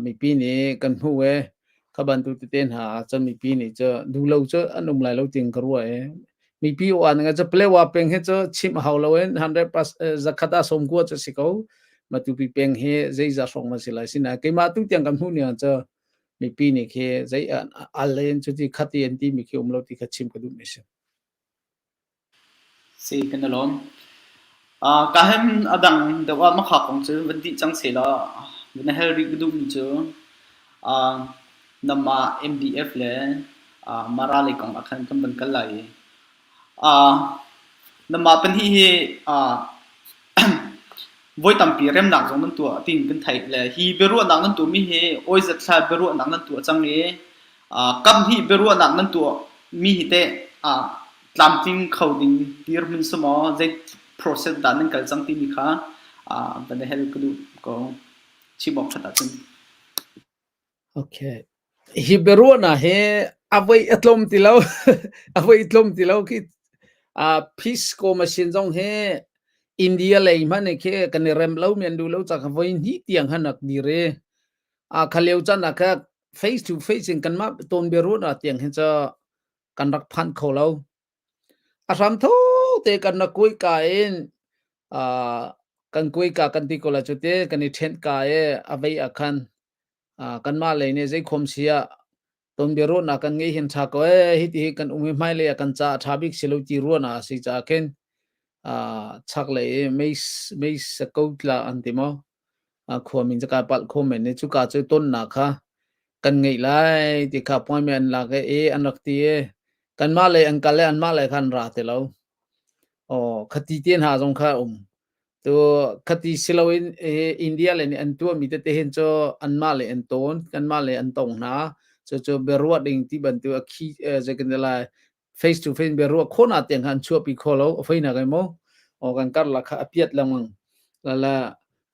Mipi nih kan hmuh e kha bantuk tete hna cun mipi nih cu duhlo cu an um lai lo ting ka ruah e. Mipi aw an cu Palewa peng hi cu chim a hau lo in 100 zakhat ah 90 cu si ko. Matupi peng hi zeizah hrawng na si lai sinain keimah tu tiang kan hmuh ning cu mipi nih khi zei al in cuti khati an ti mi khi um lo ti kha chim ka duh mi si. Si kan i lawm. Ka hem a dang deuh ah Makha kong cu van dih cang sehlaw van hal rih ka duhmi cu nangmah MDF le Mara lei kong ah khan kan van kal lai i nangmah pahnih hi voi tampi remnak zong nan tuah tiin kan theih le hi biaruahnak nan tuahmi hi awizat thla biaruahnak nan tuah cang i Kaphnih biaruahnak nan tuahmi hi teh tlamtling kho ding dirhmun si maw, zei process dah nan kal cang timi kha van i hal ka duh ko. Chim awk ṭhat ahcun. Okay. Hi biaruahnak hi a voi a tlawm ti lo. A voi tlawm ti lo khi peace commission zong hi India lei hmanh khi kan i rem lo mi an duh lo ca kha voi hnih tiang han rak dir i kha lio caan ah kha face to face in kanmah tawn biaruahnak tiang hin cu kan rak phan kho lo. A hram tho te kan rak kuai ka in kan kuai ka kan ti ko la cu te kan i ṭhenh ka i a vei ah khan kanmah lei nih zei khom si ah ton biaruahnak kan ngei hin ṭha ko ee hi ti hi kan um i hmailei ah kan ca a ṭha bik si lo ti ruahnak a si caah khin chaklei i meis ko tla an ti maw khua min cu kai palh kho men i cuka cu tonnak kha kan ngeih lai ti kha appointment an lak i an rak ti i kanmah lei an kal i anmah lei kha an ra ti lo. Aw khati te hna zong kha a um. Tu khati si loin India lei nih an tuahmi tete hin cu anmah lei an tawn, kanmah lei an tong hna. Cucu biaruah ding ti bantuk a khi zei kan ti lai face to face biaruah khawhnak tiang kha an chuahpi kho lo a feinak ai maw aw kan karlak kha a piat lengmang lala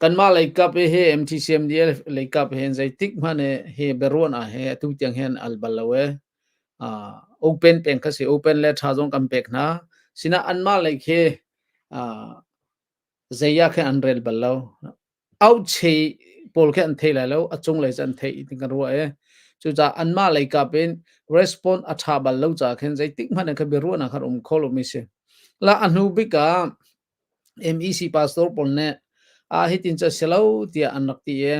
kanmah lei kap hi MTCMDL lei kap hin zeitik hmanh hi biaruahnak he atu tiang hian al bal lo e open peng kha si open le tha zong kan pek hna sina anmah lei khi zei ah khin an rel bal lo. Auchei pawl khi an thei lai lo, a cunglei cu an theih ti kan ruah i cucaah anmah lei kap in response a ṭha bal lo caah khin zeitik hmanh in kha biaruahnak khan um kho lomi si. La a hnu bik ah MEC pastor pawl nih ah hitin cu a si lo tiah an rak ti i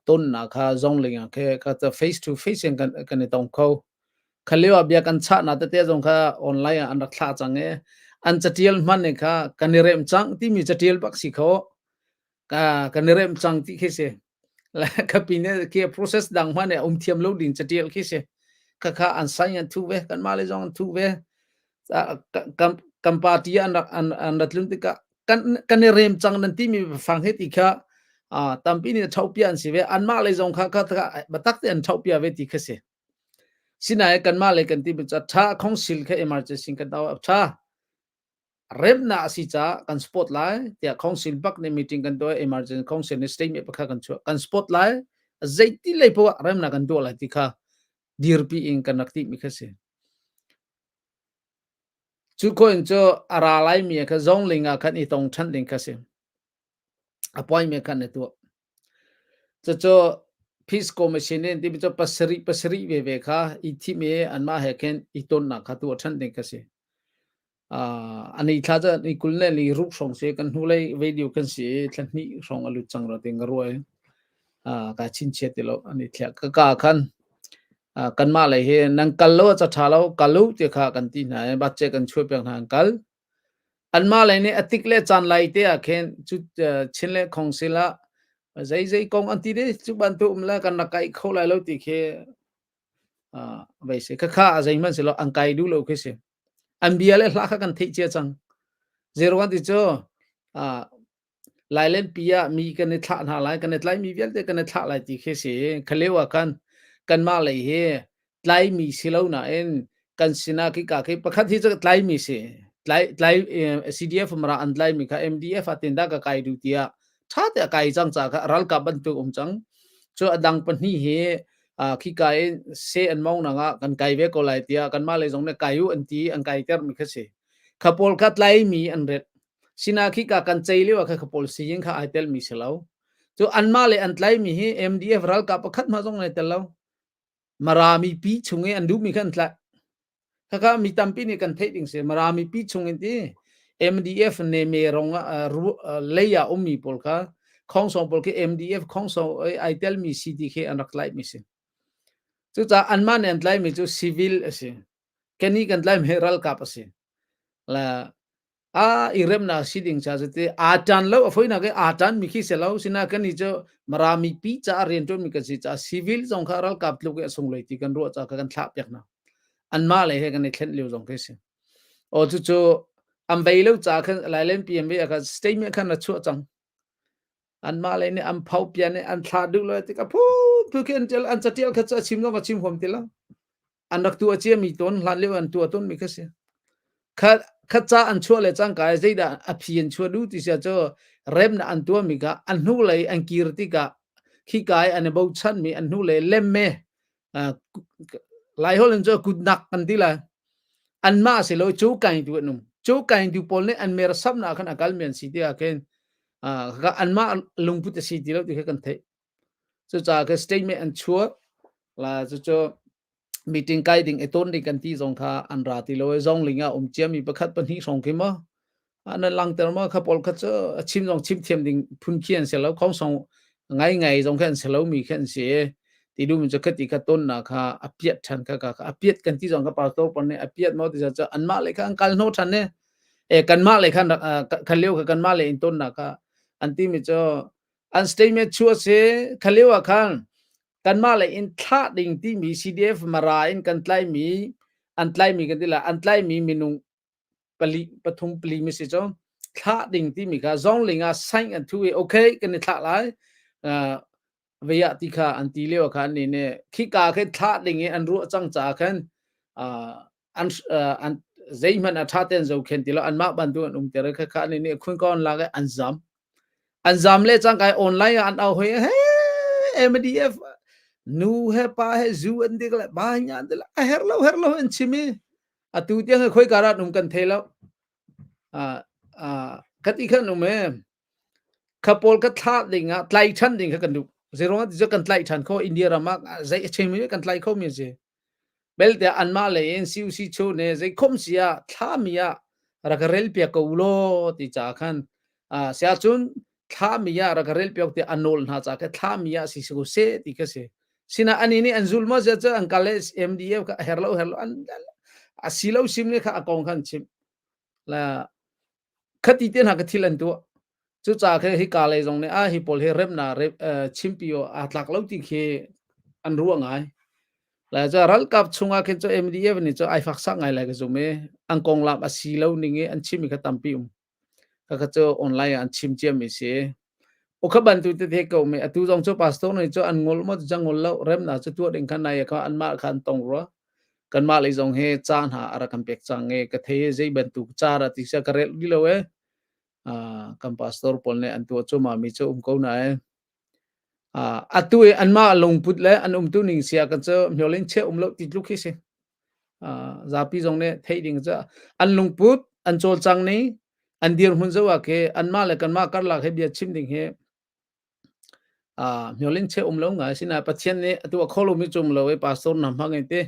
tonnak kha zongling ah khi ka face to face in kan kan i tong kho. Kha lio ah bia kan chahnak tete zong kha online ah an rak thlah cang i an catial hman ning kha kan i remh cang timi catial bak si kho. Ka kan i remh cang ti khi si. Le ka pin khi process dang hman um thiam lo ding catial khi si. Kha kha an sign an thu ve kan mah le zong an thu ve. Kan kan party an rak an an rat tlun tikah kan kan i rem cang nan timi fang he ti kha tampi nih thopia an si ve anmah lei zong kha kha batak te an thopia ve ti kha si. Sinain kanmah lei kan timi cu a ṭha khongsil kha emergency kan tau a ṭha. Remnak a si caah kan support lai tiah council bak nih meeting kan tuah emergency council nih statement pakhat kan chuah kan support lai zeiti lei poah remnak kan tuah lai ti kha dirpi in kan rak timi kha si. Cu ko in cu a ra lai mi kha zongling ah khan i tong ṭhan ding kha si. Appointment khan na tuah. Cucu Peace Commission in timi cu pasarih pasarih veve kha i thim i anmah he khin i tonnak kha tuah ṭhan ding kha si. Ani thla cu ni 20 le ni ruk hrawng si kan hnulei video kan si i thla hnih hrawng a lut cang ra ti ka ruah i ka chinchiat ti lo ani thla ka ka khan kanmah lei hi nan kal lo a ca ṭha lo kal u ti kha kan ti hna i budget kan chuah piak hna an kal. Anmah lei nih a tik le caan lai te ah khin cu Chin le Khongsil ah zeizei kong an ti dih cu bantuk um le kan rak kai kho lai lo ti khi vei si. Khakha a zeihmanh si lo an kai duh lo khi si. An bia le hla kha kan theih cia cang. Zero kan ti cu Lailenpi ah mi kan i thlah hna lai, kan i tlaimi vialte kan i thlah lai ti khi si. Khalio ah khan kanmah lei hi tlaimi si lo nain kan sinah khika khi pakhat hi cu tlaimi si. Tlai tlai CDF mara an tlaimi kha MDF ah tindah ka kai duh tiah ṭha te a kai cang ca kha ralkap bantuk um cang. Cu a dang pahnih hi khika in se an mong nang ah kan kai ve ko lai tiah kanmah lei zong nih kai u an ti an kai ter mi kha si. Kha pawl kha tlaimi an ret. Sina khika kan cei lio ah kha pawl siing kha ai telmi si lo. Cu anmah le an tlaimi hi MDF ralkap pakhat hmah zong an i tel lo. Mara mipi chung i an duhmi kha an tlaih. Khakha mi tampi nih kan theih ding si. Mara mipi chung in ti MDF ne me rong ah lei ah ummi pawl kha khongsong pawl khi MDF khongsong ai telmi si ti khi an rak tlaihmi si. Cucaah anmah nih an tlaihmi cu civil a si. Kannih kan tlaihmi hi ralkap a si. La a i remnak si ding cha cu ti aa tan lo a foinak i aa tan mi khi si lo sina kan ni cu Mara mipi caah rianṭuan mi kan si caah civil zong kha ralkap tluk i a sungloi ti kan ruah caah kan thlah piak hna. Anmah lei he kan i thlen lio zong khi si. O cucu an vei lo caah khan Lailen PMB ah khan statement khan ra chuah cang. Anmah lei nih an pho pian i an thlah duh lo tik a phu phu khi an ṭial an catial kha cu a chim zong a chim huam ti lo. An rak tuah ciami tawn hlan lio an tuah tawn mi kha si. Kha kha ca an chuah le cangka i zeidah a phi an chuah duh ti sia cu remnak an tuahmi kha an hnulei an kir tikah khika i an i bochanmi an hnulei lemme Laiholh in cu kutnak kan ti lai. Anmah si lo cu kain tu an um. Cu kain tu pawl nih an mer samnak khan a kalmi an si tiah khin anmah lungput a si ti lo ti kha kan theih. Cucaah ka statement an chuah la cucu meeting kai ding i ton ding kan ti zong kha an ra ti lo i zong ling ah um ciami pakhat pahnih hrawng khi maw an langter maw kha pawl kha cu a chim zong chim thiam ding phun khi an si lo khong song ngai ngai zong khi an si lo mi khi an si ti dum cu khati kha ton na kha a piat than kha ka a piat kan ti zong ka pastor pon ne a piat mo ti cu anmah le kha an kal hno than ne e kanmah le khan kha lio kha kanmah le in ton na kha an ti mi cu an statement chu a si kha lio ah khan kanmah lei in thlah ding timi CDF Mara in kan tlaimi an tlaimi kan ti la an tlaimi minung pali pathum pali mi si cu thlah ding timi kha zongling ah sign an thu i okay kan i thlah lai veiah ti kha an ti lio kha an ni ne khika khi thlah ding i an ruah cang ca khan an an zeihmanh a tha ten zo khen ti lo anmah bantu an um ter kha kha ni nih khun kon lak an zam an zam le cang kai online ah an au hoi he MDF nu he pa he zu an dik le ba nya an a her lo her lo an chimi atu tiang khoi karat um kan thei lo a a kati khan um e kha pawl ka thlah ding ah tlai than ding kha kan duh zero ti kan tlai than kho India ram ah zei a chemi kan tlai kho mi si Belte anmah lei in CUC chu nih zeikhom si ah thlami ah rak rel piak ko ulaw ti caah khan siahcun thlami ah rak rel piak tiah a nawl hna caah khan thlami ah si ko seh ti kha si. Sinah ani nih an zul maw sia cu an kal i MDF kha a her lo her lo an a si lo sim nih kha a kong kha an chimh. La khati te hna ka thil an tuah. Cucaah khin hika lei zong nih ah hi pawl hi remnak rep chimpi awk aa tlak lo ti khi an ruah ngai. Lai cu ralkap chungah khin cu MDF nih cu ai faksak ngai lai ka zum i an konglam a si lo ning i an chimmi kha tampi um. Khakha cu online ah an chim ciami si. Ukha bantu tete ko mi atu zong cu pastor nih cu an ngol maw cu ngol lo remnak cu tuah ding khan nai kha anmah kha an tong rua. Kanmah lei zong hi ca hna a rak kan pek cang i ka thei zei bantuk ca dah ti sia ka rel rih lo e. Kan pastor pawl nih an tuah cuahmah mi cu um ko nain atu i anmah lungput le an umtu ning sia kan cu hmiolin cheh um lo ti tluk khi si. Zapi zong nih theih ding cu an lungput an cawlcang ning an dirhmun zoh ah khi anmah le kanmah karlak he bia chim ding hi Hmiolin cheh um lo ngai asinain Pathian nih a tuah kho lomi cu um lo i pastor hna hmang in ti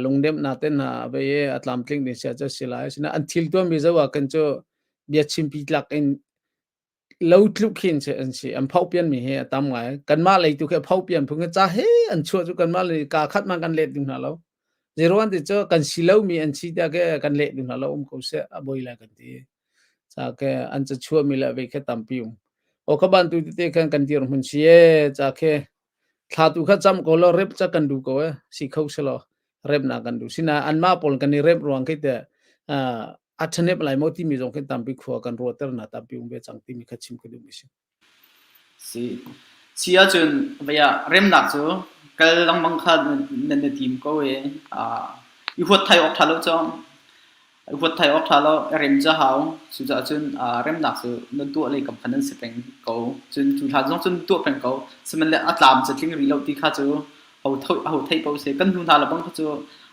lungdemnak te hna a bei i a tlamtling ding sia cu a si lai. Asinain an thil tuahmi zoh ah khan cu bia chimpi tlak in lo tluk khin an si. An phohpianmi hi a tam ngai. Kanmah lei tu khi a phohpian phung hi ca he an chuah cu kanmah lei kaa khat hmanh kan let ding hna lo. Zeiruang ti cu kan si lomi an si tiah kan leh ding hna lo um ko seh a boi lai kan ti. Ca ke an ca chuahmi le vei khe tampi um. O kha bantu tete khan kan dirhmun si e ca khe thla tu kha cam ko lo rep ca kan du ko e si kho se lo rep na kan du sina anmah pawl kan i rep ruang khi te a thanep lai mo timi zong khi tampi khua kan ruater na tampi um ve cang timi kha chim ka duh mi si. Si. Si ahcun vei ah remnak cu kal lengmang kha nan i tim ko i i huat thai awk ṭha lo cawng. I huat thai awk ṭha lo. I rem cu a hau. Cucaah cun remnak cu nan tuah lei kam kha nan si peng ko. Cun cu hlan zong cun tuah peng ko. Sihmanhsehlaw a tlam cu tling rih lo ti kha cu ho theih paoh si. Kan hnu hna le bang kha cu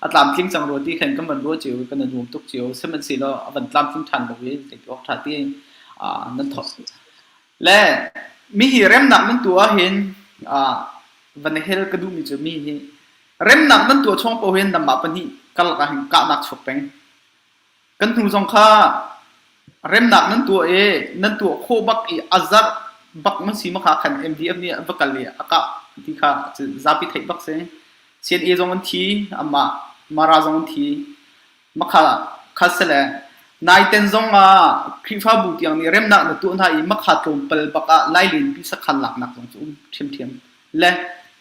a tlamtling cang rua ti khan kan van ruah cio i kan i nuam tuk cio. Sihmanhsehlaw a van tlamtling ṭhan lo i zei ti awk ṭha ti nan thawk. Le Mi hi remnak nan tuah ahhin van hel ka duhmi cu mi hi remnak nan tuah chung paoh hin nanmah pahnih karlak ah hin kahnak chuak peng. Kan hnu zong kha remnak nan tuah i nan tuah khawh bak i a zarh bak nan si ma kha khan MDF nih a va kal i a kah ti kha zapi theih bak si. CNA zong an thi, amah Mara zong an thi. Makha kha si le naiten zong ah Khrihfabu tiang nih remnak na tuah hna i makha tlawmpal bak ah Lailenpi sakhan laknak zong cu um ṭhiamṭhiam. Le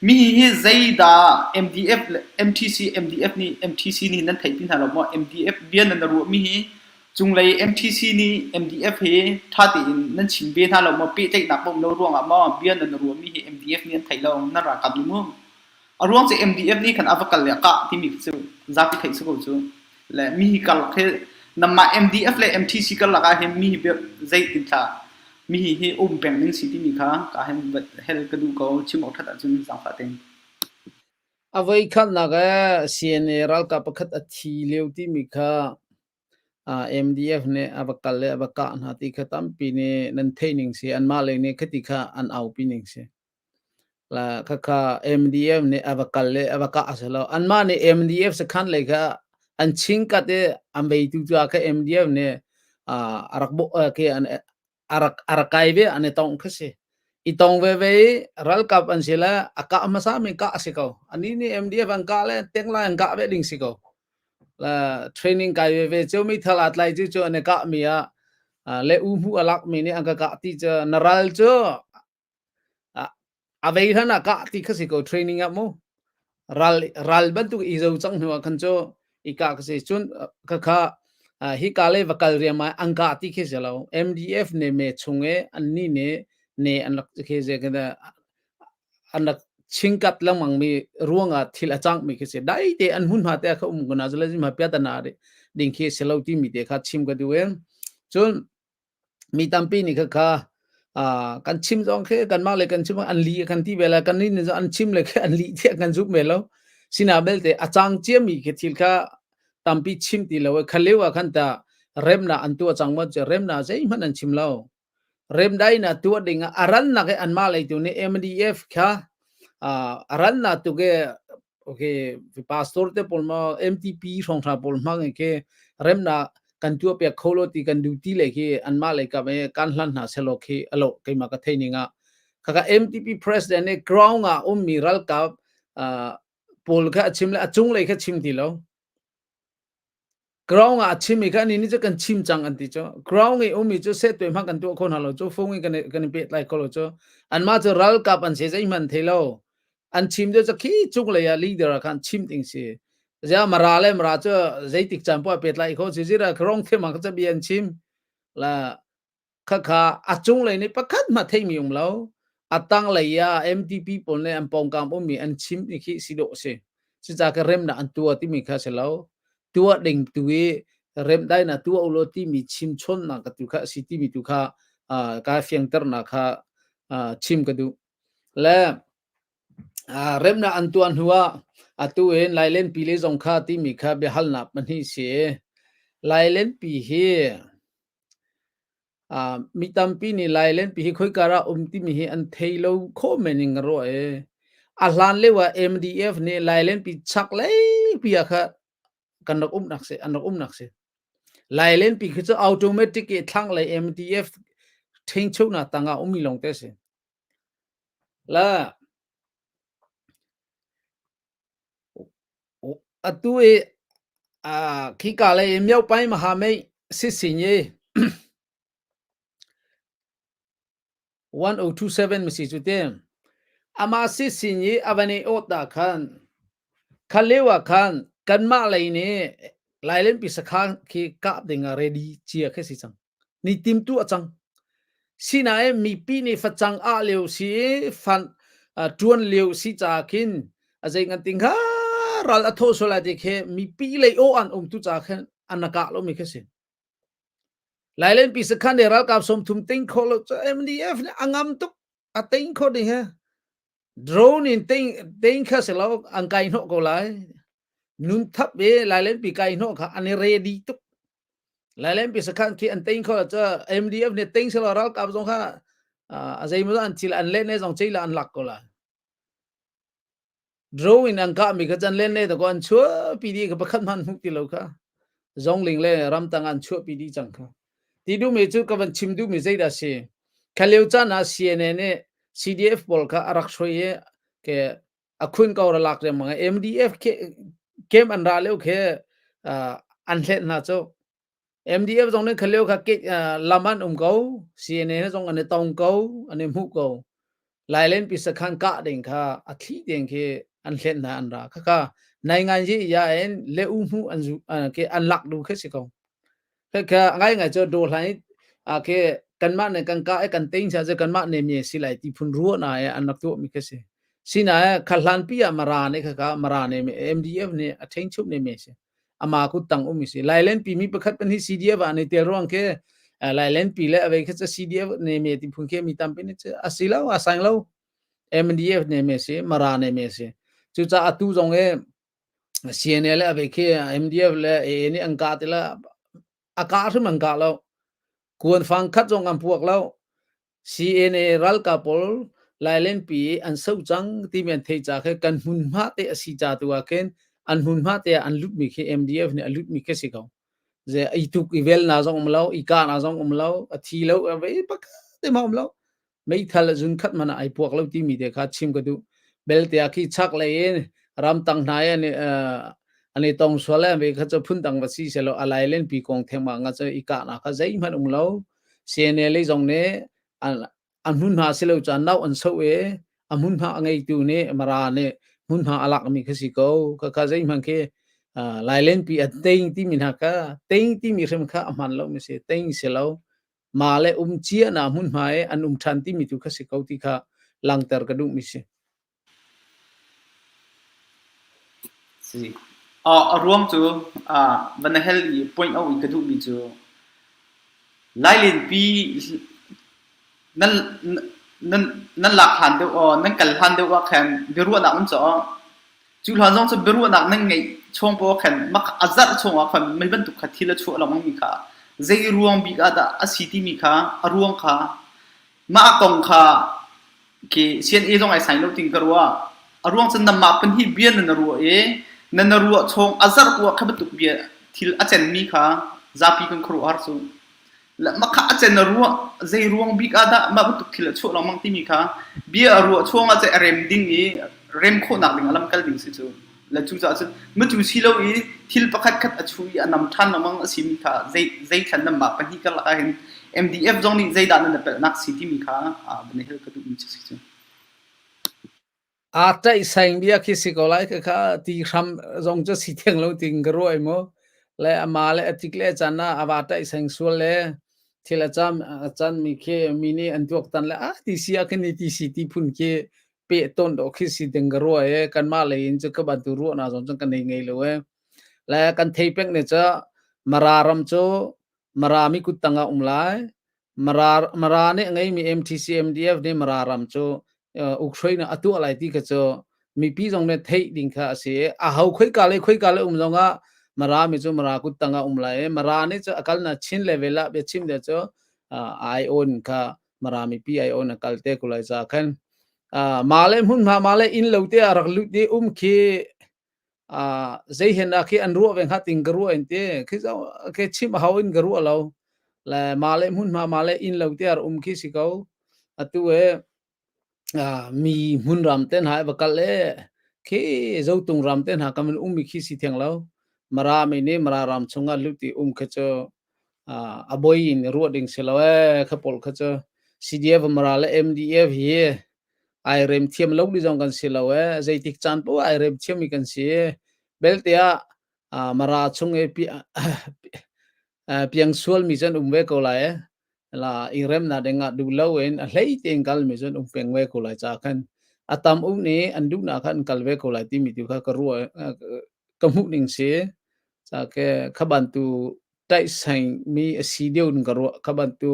mi hi zeidah MDF le MTC MDF nih MTC nih nan theih ti hna lo maw? MDF bia nan ruahmi hi cunglei MTC nih MDF he ṭha tein nan chim ve hna lo maw? Pehtlaihnak a um lo ruangah maw bia nan ruahmi hi MDF nih an theih lo nan ralkap nih mu? A ruang cu MDF nih khan a va kal le a kah timi cu zapi theih si ko cu. Le mi hi karlak hi nanmah MDF le MTC karlak ah hin mi hi zeitin thla mi hi hi um peng ding si timi kha ka hin hel ka duh ko chim awk that ahcun zaangfah tein. A voi khatnak eh CNA ralkap pakhat a thi lio timi kha MDF nih a va kal le a va kah hna ti kha tampi nih nan theih ning si anmah lei nih khati kha an aupi ning si. La khakha MDF nih a va kal le a va kah a si lo. Anmah nih MDF sakhan lei kha an chingkat i an veitu cu ah kha MDF nih a rak bawh khi an a rak a rak kai ve an i tong khi si. I tong veve i ralkap an si le a kah hmasa mi kah a si ko. Anih nih MDF an kah le tengla an kah ve ding si ko. La training kai veve cio meithal aa tlai cu cu an i kah mi ah le u hmu a lak mi nih an ka kah ti cu na ral cu A vei hlan ah kah ti kha si ko training ah mu. Ral ral bantuk i zo cang hnu ah khan cu i kah ka si. Cun khakha hika le va kal riam ah an kah ti khi si lo. MDF ne me chung i annih nih ne an rak khi ze an rak chingkat lengmang mi ruangah thil a cang mi khi si. Dai te an hmunhma te kha um ko na zale ma piatana ding khi si lo ti mi te kha chim ka duh in. Cun Mi tampi nih khakha kan chim zong khi kanmah le kan chim an lih kan ti ve lai kan nih nih an chim le khi an lih tiah kan zumh ve lo. Sina belte a cang ciami khi thil kha tampi chim ti lo kha lio ah khan ta remnak an tuah cang maw cu remnak zeihmanh an chim lo. Remdainak tuah ding ah a rannak i anmah lei tu nih MDF kha a rannak tu ke okay pastor te pawl ma MTP hrawng hna pawl hmang in khi remnak kan tuah piak kho lo ti kan duty le khi anmah lei kap e kan hlan hna selo khi alo keimah ka thei ning ah khaka MTP president ne ground ah ummi ralkap pawl kha a chim le a cung lei kha chim ti lo Ground ah a chim i kha ni nih cu kan chim cang an ti cu. Ground i ummi cu sehtuai hmang kan tuah kho hna lo cu phone in kan i, kan i pehtlai kho lo cu. Anmah cu ralkap an si zeihmanh thei lo. An chim deuh cu khi cunglei ah leader ah khan chim ding si. Zia mara le mara cu zeitik caan poah pehtlai kho si zira rong them ah kha bia an chim. La Khakha a cunglei nih pakhat hmanh theihmi um lo. A tanglei ah MTP pawl nih an pawngkam ummi an chim i khi si dawh a si. Cucaah ka remnak an tuah timi kha a si lo. Tuah ding tu i remdainak tuah ulaw timi chimchawnnak ka tu kha a si timi tu kha uh, ka fiangternak kha uh, chim ka duh. Le uh, remnak an tuah hnu ah atu in Lailenpi le zong kha timi kha biahalnak pahnih si. Lailenpi hi Mi tampi nih Lailenpi hi khoika dah um timi hi an thei lo khawh men in ka ruah i a hlan lio ah MDF nih Lailenpi chaklei pi ah kha kan rak umnak si an rak umnak si. Lailenpi khi cu automatic i thlanglei MDF ṭhingcheunak tangah ummi lawngte a si. La Atu i khika lei i Myopai Mahamei sisin i 1027 masi cu te amah sisin i a van i awt ah khan kha lio ah khan kanmah lei nih Lailenpi sakhan khi kah ding ah ready cia khi si cang. Ni timtu a cang. Sinain mipi nih facang ah lio si i fan ṭuan lio si caah khin a zei ngan ti hnga ral a thawh sual lai ti khi mipi lei aw an um tu caah khin an kah lomi khi si. Lailenpi sakhan nih ralkap 30 ting khawh lo cu MDF nih a ngam tuk a ting khawh ding he drone in ting ting kha si lo an kai hnawh ko lai nun thap i Lailenpi kai hnawh kha an i ready tuk Lailenpi sakhan khi an ting kho cu MDF nih ting selaw ralkap zong kha A zeimaw an thil an len ne zong ceila an lak ko la. Drone in an kahmi kha can len le dakaw an chuahpi dih kha pakhat hmanh hmuh ti lo kha. Zongling le ramtang an chuahpi dih cang kha. Ti duhmi cu ka van chim duhmi zeidah si? Kha lio caan ah CNA nih CDF pawl kha a rak hruai i ke a khun ko ra lak riangmang i MDF camp an ra lio khi an hlet hna cu. MDF zong nih kha lio kha lam an um ko, CNA he zong an i tong ko, an i hmuh ko. Lailenpi sakhan kah ding kha a thli ding khi an hlen hna an ra. Khakha nai ngan yi ya in le u hmu an zu ke an lak du khe si ko. Khakha ngai ngai cho do hlai a ke kanmah ne kan ka e kan tein cha je kanmah ne mi si lai ti phun ruwa na e an rak tu mi khe si. Sina kha hlan pi ah mara ne khakha mara ne MDF ne a thein chup ne me si. Ama kut tang um si Lailen pi mi pakhat pan hi CDF ah nei tel ruang ke Lailen pi le avei kha CDF ne me ti phun ke mi tampi ni asi lo a sang lo MDF ne me si Mara ne me si cu ca atu zong e CNA le avei khi MDF le AA ni an ka ti la a ka hrim an ka lo kuan fang khat zong an puak lo CNA ralkap pawl Lailenpi an so cang timi an theih ca khi kan hmunhma te a si ca tu ah khin an hmunhma te ah an lutmi khi MDF nih a lutmi khi si ko. Ze i tuk i vel na zong um lo, i ka na zong um lo, a thi lo, a ve pakhat te ma um lo. Meithal zun khat man ai puak lo timi te kha chim ka duh. Belte ah khi chak lei in ramtang hna i an i tong sual le ve kha cu phundang va si selaw a Lailenpi kong thengmah nga cu i kahnak kha zeihmanh um lo. CNA lei zong nih an hmunhma si lo caan nau an soh i a hmunhma a ngeitu nih Mara nih hmunhma a lakmi kha si ko. Khakha zeihmanh khi Lailenpi a teing timi hna kha teing timi hrim kha a hman lomi si. Teing si lo. Ma le um cia na hmunhma i an um ṭhan timi tu kha si ko ti kha langhter ka duhmi si. Si. A ruang cu van na hel i point out in ka duhmi cu Lailenpi nan nan nan lak hlan deuh aw nan kal hlan deuh ah khan biaruahnak nan tuah. Cu hlan zong cu biaruahnak nan ngeih chung paoh ah khan a zarh chung ah khan mei bantuk kha thil a chuah lengmang mi kha zei ruang bik ah dah a si timi kha a ruang kha mah kong kha Khi CNA zong ai sign lo ting ka ruah. A ruang cu nanmah pan hi bia nan ruah i nan ruah chung a zarh ruah kha bantuk bia thil a cenmi kha zapi kan khuaruahhar cu. Mah kha a cen a ruah zei ruang bik ah dah mah bantuk thil a chuah lengmang timi kha bia a ruah chung ah a rem ding i rem khawhnak ding a lam kal ding si cu. Le cucaah cun matu si lo i thil pakhat khat a chu i a nam ṭhan lengmang a simi kha zei zeithlan nanmah pahnih karlak ah hin MDF zong nih zeidah nan i pelhnak si timi kha van i hal ka duhmi cu si cu. Aa ṭaihsaing bia khi si ko lai kha ti hram zong cu si theng lo ting ka ruah i mu. Le ama le a tik le a caan ah a va ṭaihsaing sual le thil a cam a can mi khi mi nih an tuaktan le ah ti si ah khin ti si ti phun khi peh tawn dawh khi si ding ka ruah i kanmah lei in cu ka bantu ruahnak zong cu kan nei ngei lo e. Le kan thei peng ne cu Mara ram cu Mara mi kut tang ah um lai. Mara Mara nih a ngeimi MTC MDF nih Mara ram cu Ukraine a tuah lai ti kha cu mipi zong nih theih ding kha a si i a ho khoika le khoika le um zong ah Mara mi cu Mara kut tang ah um lai i Mara nih cu a kalnak Chin level ah biachim de cu ai on kha Mara mipi ai on a kal te ko lai ca khan ma le hmunhma ma le inn lo te a rak lut i um khi zei hen ah khi an ruah ve hnga ting ka ruah in te khi ke chim hau in ka ruah lo le ma le hmunhma ma le inn lo te ar um khi si ko atu e mi hmun ram ten ha va kal e khi zotung ram ten ha kamin um mi khi si theng lo mara mi ne mara ram chunga luti um kha chu a boi in ruah ding si lo ee kha pawl kha cu CDF Mara le MDF hi ai rem thiam lo ni zong kan si lo ee zeitik caan poah ai rem thiam mi kan si belte ah Mara chung i piang sual mi cun um ve ko lai ee la i rem na ding ah duh lo in a hlei tein kal mi cun um peng ve ko lai ca khan a tam um nih an duh nak kha an kal ve ko lai timi tu kha ka ruah ka hmuh ning si ca ke kha bantu ṭaihsaing mi a si deuh in ka ruah. Kha bantu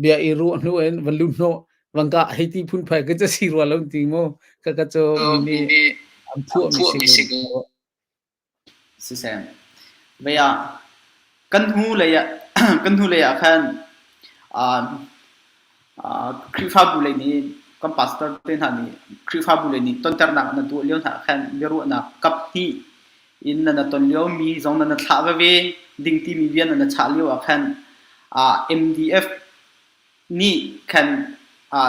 bia i ruah hnu in van lut hnawh van kah hei ti phunphai ka ca si rua lo ti mu. Ka ka cu mi nih an phuah mi si ko. Siseh. Vei ah kan hnu lei ah kan hnu lei ah khan. Khrihfabu lei nih kan pastor te hna nih Khrihfabu lei nih tonternak na tuah lio hna khan biaruahnak kap hnih in na ton lio mi zong na thlah veve ding timi bia na chah lio ah khan MDF nih khan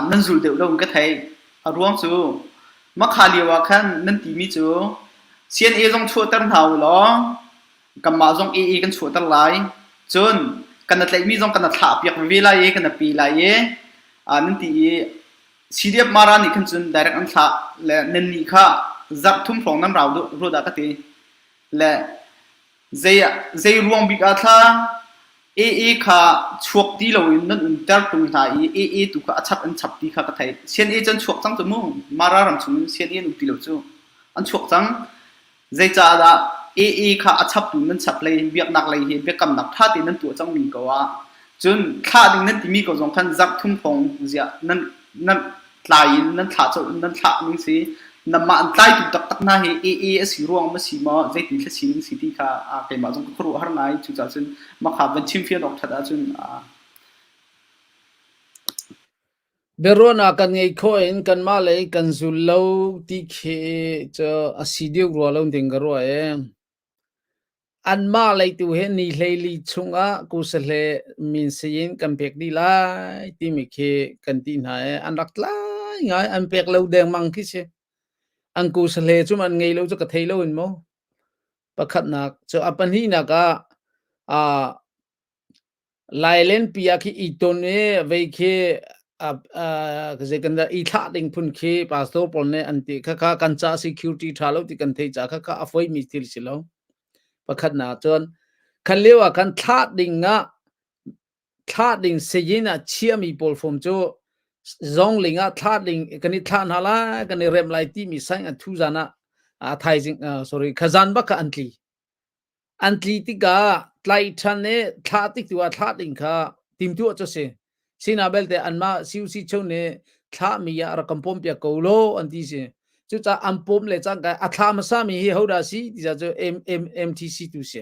nan zul deuh lo in ka theih. A ruang cu makha lio ah khan nan timi cu CNA zong chuahter hna u law kanmah zong AA kan chuahter lai. Cun kan na tlaihmi zong kan na thlah piak veve lai i kan na pe lai i nan ti i CDF Mara nih khan cun direct an thlah le nan nih kha zarh thum hrawng nan rau rua dah ka ti. Le zei ruang bik ah thla AA kha chuak ti loin nan umter tung hna i AA tu kha a chap an chap ti kha ka theih. CNA cu an chuak cang cu mu. Mara ram chung in CNA an um ti lo cu. An chuak cang. Zeicahdah AA kha a chaptu nan chap lei biaknak lei hi biakamnak ṭha tein nan tuah cangmi ko ah cun thlah ding nan timi ko zong khan zarh thum hrawng ziah nan nan tlai in nan thlah colh nan thlah ning si nanmah an tlaitu taktak hna hi AA a si ruang ma si maw zeitin thla si ning si ti kha keimah zong ka khuaruah har ngai. Cucaah cun makha van chimfian awk ṭhat ahcun Biaruahnak kan ngeih khawh in kanmah lei kan zul lo ti khi cu a si deuh rua lo ding ka ruah ee. Anmah lei tu hi ni 14 chungah kusahle min sayin kan pek dih lai timi khi kan ti hna i an rak tlai ngai an pek lo dengmang khi si. An kusahle cu an ngei lo cu ka thei lo in mu. Pakhatnak cu a pahnihnak ah aa Lailenpi ah khi i ton i vei khi zei kan dah i thlah ding phun khi pastor pawl nih an ti. Khakha kan ca security ṭha lo ti kan theih caah khakha a foimi thil si lo. Pakhatnak cun khan lio ah khan thlah ding ah thlah ding sayin ah chiami pawl fom cu zongling ah thlah ding kan i thlah hna lai kan i remh lai timi saing an thu zan ah a thaizing sorry khazan bak kha an tli. An tli tikah tlaih ṭhan i thlah tik tu ah thlah ding kha timhtuah cu a si. Sinah belte anmah CUC chung nih thlahmi ah rak kan pawmpiak ko law an ti si. Cucaah an pawm le cangka a thla hmasami hi hodah a si ti cu MTC tu si.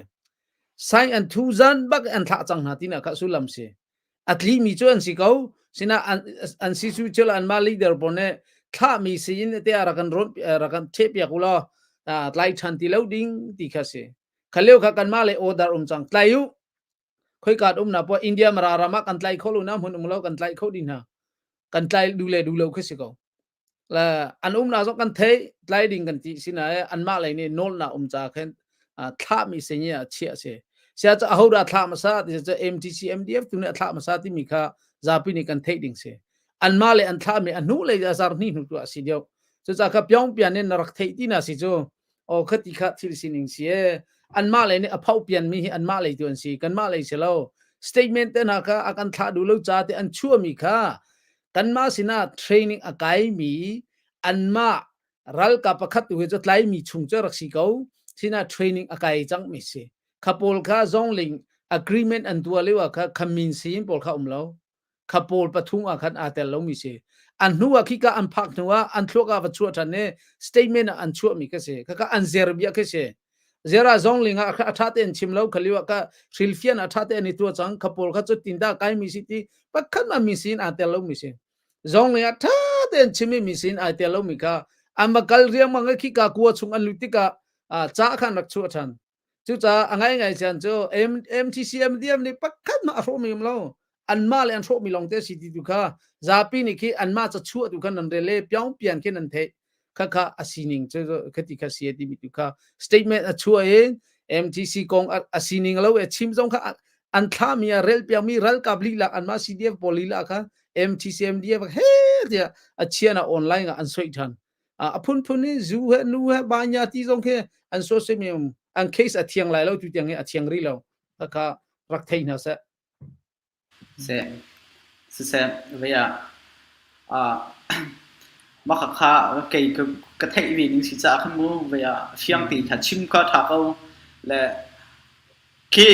Sign an thu zan bak an thlah cang hna tinak kha sullam si. A tlimi cu an si ko. Sinah an, an si cu cil anmah leader pawl nih thlahmi si in te rak kan rawn rak kan ṭhehpiak u law tlai ṭhan ti lo ding ti kha si. Kha lio kha kanmah le order um cang. Tlai u. Khoika um na poah India mara ram ah kan tlai kho lo na hmun um lo kan tlai kho ding hna. Kan tlai du le du lo khi si ko. Le an umnak zong kan theih tlai ding kan ti sinain anmah lei nih nawlnak um ca khin thlahmi sing ah chiah a si. Sia cu ahodah thlah hmasa ti cu MTC MDF tu nih a thlah hmasa timi kha zapi nih kan theih ding si. Anmah le an thlahmi a hnu lei a zar hni hnu tu a si deuh. Cucaah kha Pyongpian in na rak theih ti na si cu o khati kha thil sining si e anmah lei nih a phoh pian mi hi anmah lei tu an si kanmah lei si lo statement te hna kha a kan thlah duh lo ca te an chuahmi kha Kanmah sinah training a kaimi anmah ralkap pakhat tu hi cu tlaimi chung cu rak si ko. Sinah training a kai cangmi si. Kha pawl kha zongling agreement an tuah lio ah kha khamin sin pawl kha um lo. Kha pawl pathum ah khan aa tel lomi si. An hnu ah khika an phak hnu ah an thluak ah va chuah ṭhan i statement ah an chuahmi kha si. Khakha an zer bia khi si. Zera zongling ah a ṭha tein chim lo khaliu ah ka hrilfian a ṭha tein i tuah cang. Kha pawl kha cu tinda kaimi si ti pakhat ma mi sin aa tel lomi si. Zongling ah ṭha tein chim i mi sin ai tel lomi kha an va kal riangmang i khika kua chung an lut tikah ca khan rak chuah ṭhan. Cucaah a ngaingai sian cu MTC MDM nih pakhat mah a hrawhmi um lo. Anmah le an hrawhmi lawng te si ti tu kha zapi nih khi anmah ca chuah tu kha nan rel le piang pian khi nan theih. Kha kha a sining cu khati kha si timi tu kha statement a chuah in MTC kong a sining lo e chim zong kha an thlami a rel piangmi ralkap lila anmah CDF pawl lila kha MTC MDF he tiah a chian a online ah an soi than. A phunphun in zu he nu he ba nya ti zong khi an social media an case a thiang lai lo tu tiang hi a thiang rih lo kha rak thei hna seh. Seh siseh vei ah mah khakha kei ka theih ve ning si caah khan mu vei ah fiang te kha chim kha ṭha ko le khi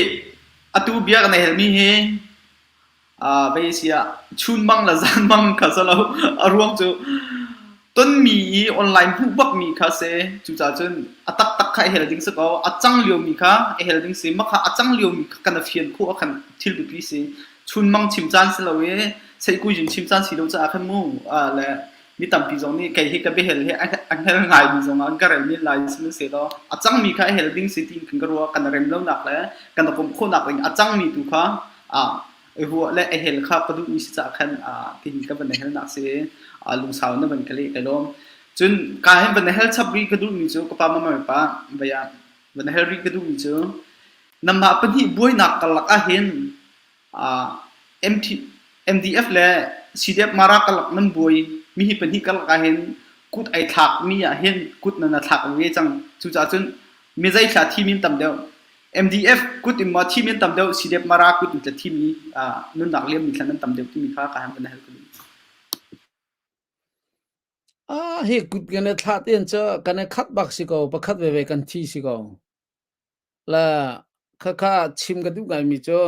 atu bia kan i helmi hi Vei si ah chunmang le zanmang kha si lo. A ruang cu tonmi i online hmuh bakmi kha si. Cucaah cun a taktak kha i hel ding si ko. A cang liomi kha i hel ding si. Mah kha a cang liomi kha kan i fian khawh ah khan thil biapi si. Chunmang chim caan si lo i seihkuizin chim caan si lo caah khan mu le mi tampi zong nih kei hi ka biahel hi a hngal ngaimi zong ah an ka rel men lai sihmanhsehlaw a cangmi kha a hel ding si tiin kan ka ruah kan rem lonak le kan i komh khawhnak ding a cangmi tu kha i ruah le a hel kha ka duhmi si caah khan tihin ka van i helnak si lungsau na van ka leh kai lawm. Cun ka hin van i hel chap rih ka duhmi cu ka pa mama pa vai ah van i hel rih ka duhmi cu Nanmah pahnih buainak karlak ahhin MDF le CDF Mara karlak nan buai mi hi pahnih karlak ahhin kut ai thlakmi ahhin kut nan i thlak ve cang. Cucaah cun mi zeithla thimi an tam deuh. MDF kut in maw thimi an tam deuh, CDF Mara kut in tla thimi nunnak liammi thla nan tam deuh timi kha ka han van hal ka duh. Ah, hi kut kan i thlah ten cu kan i khat bak si ko, pakhat veve kan thi si ko. La khakha chim ka duh ngaimi cu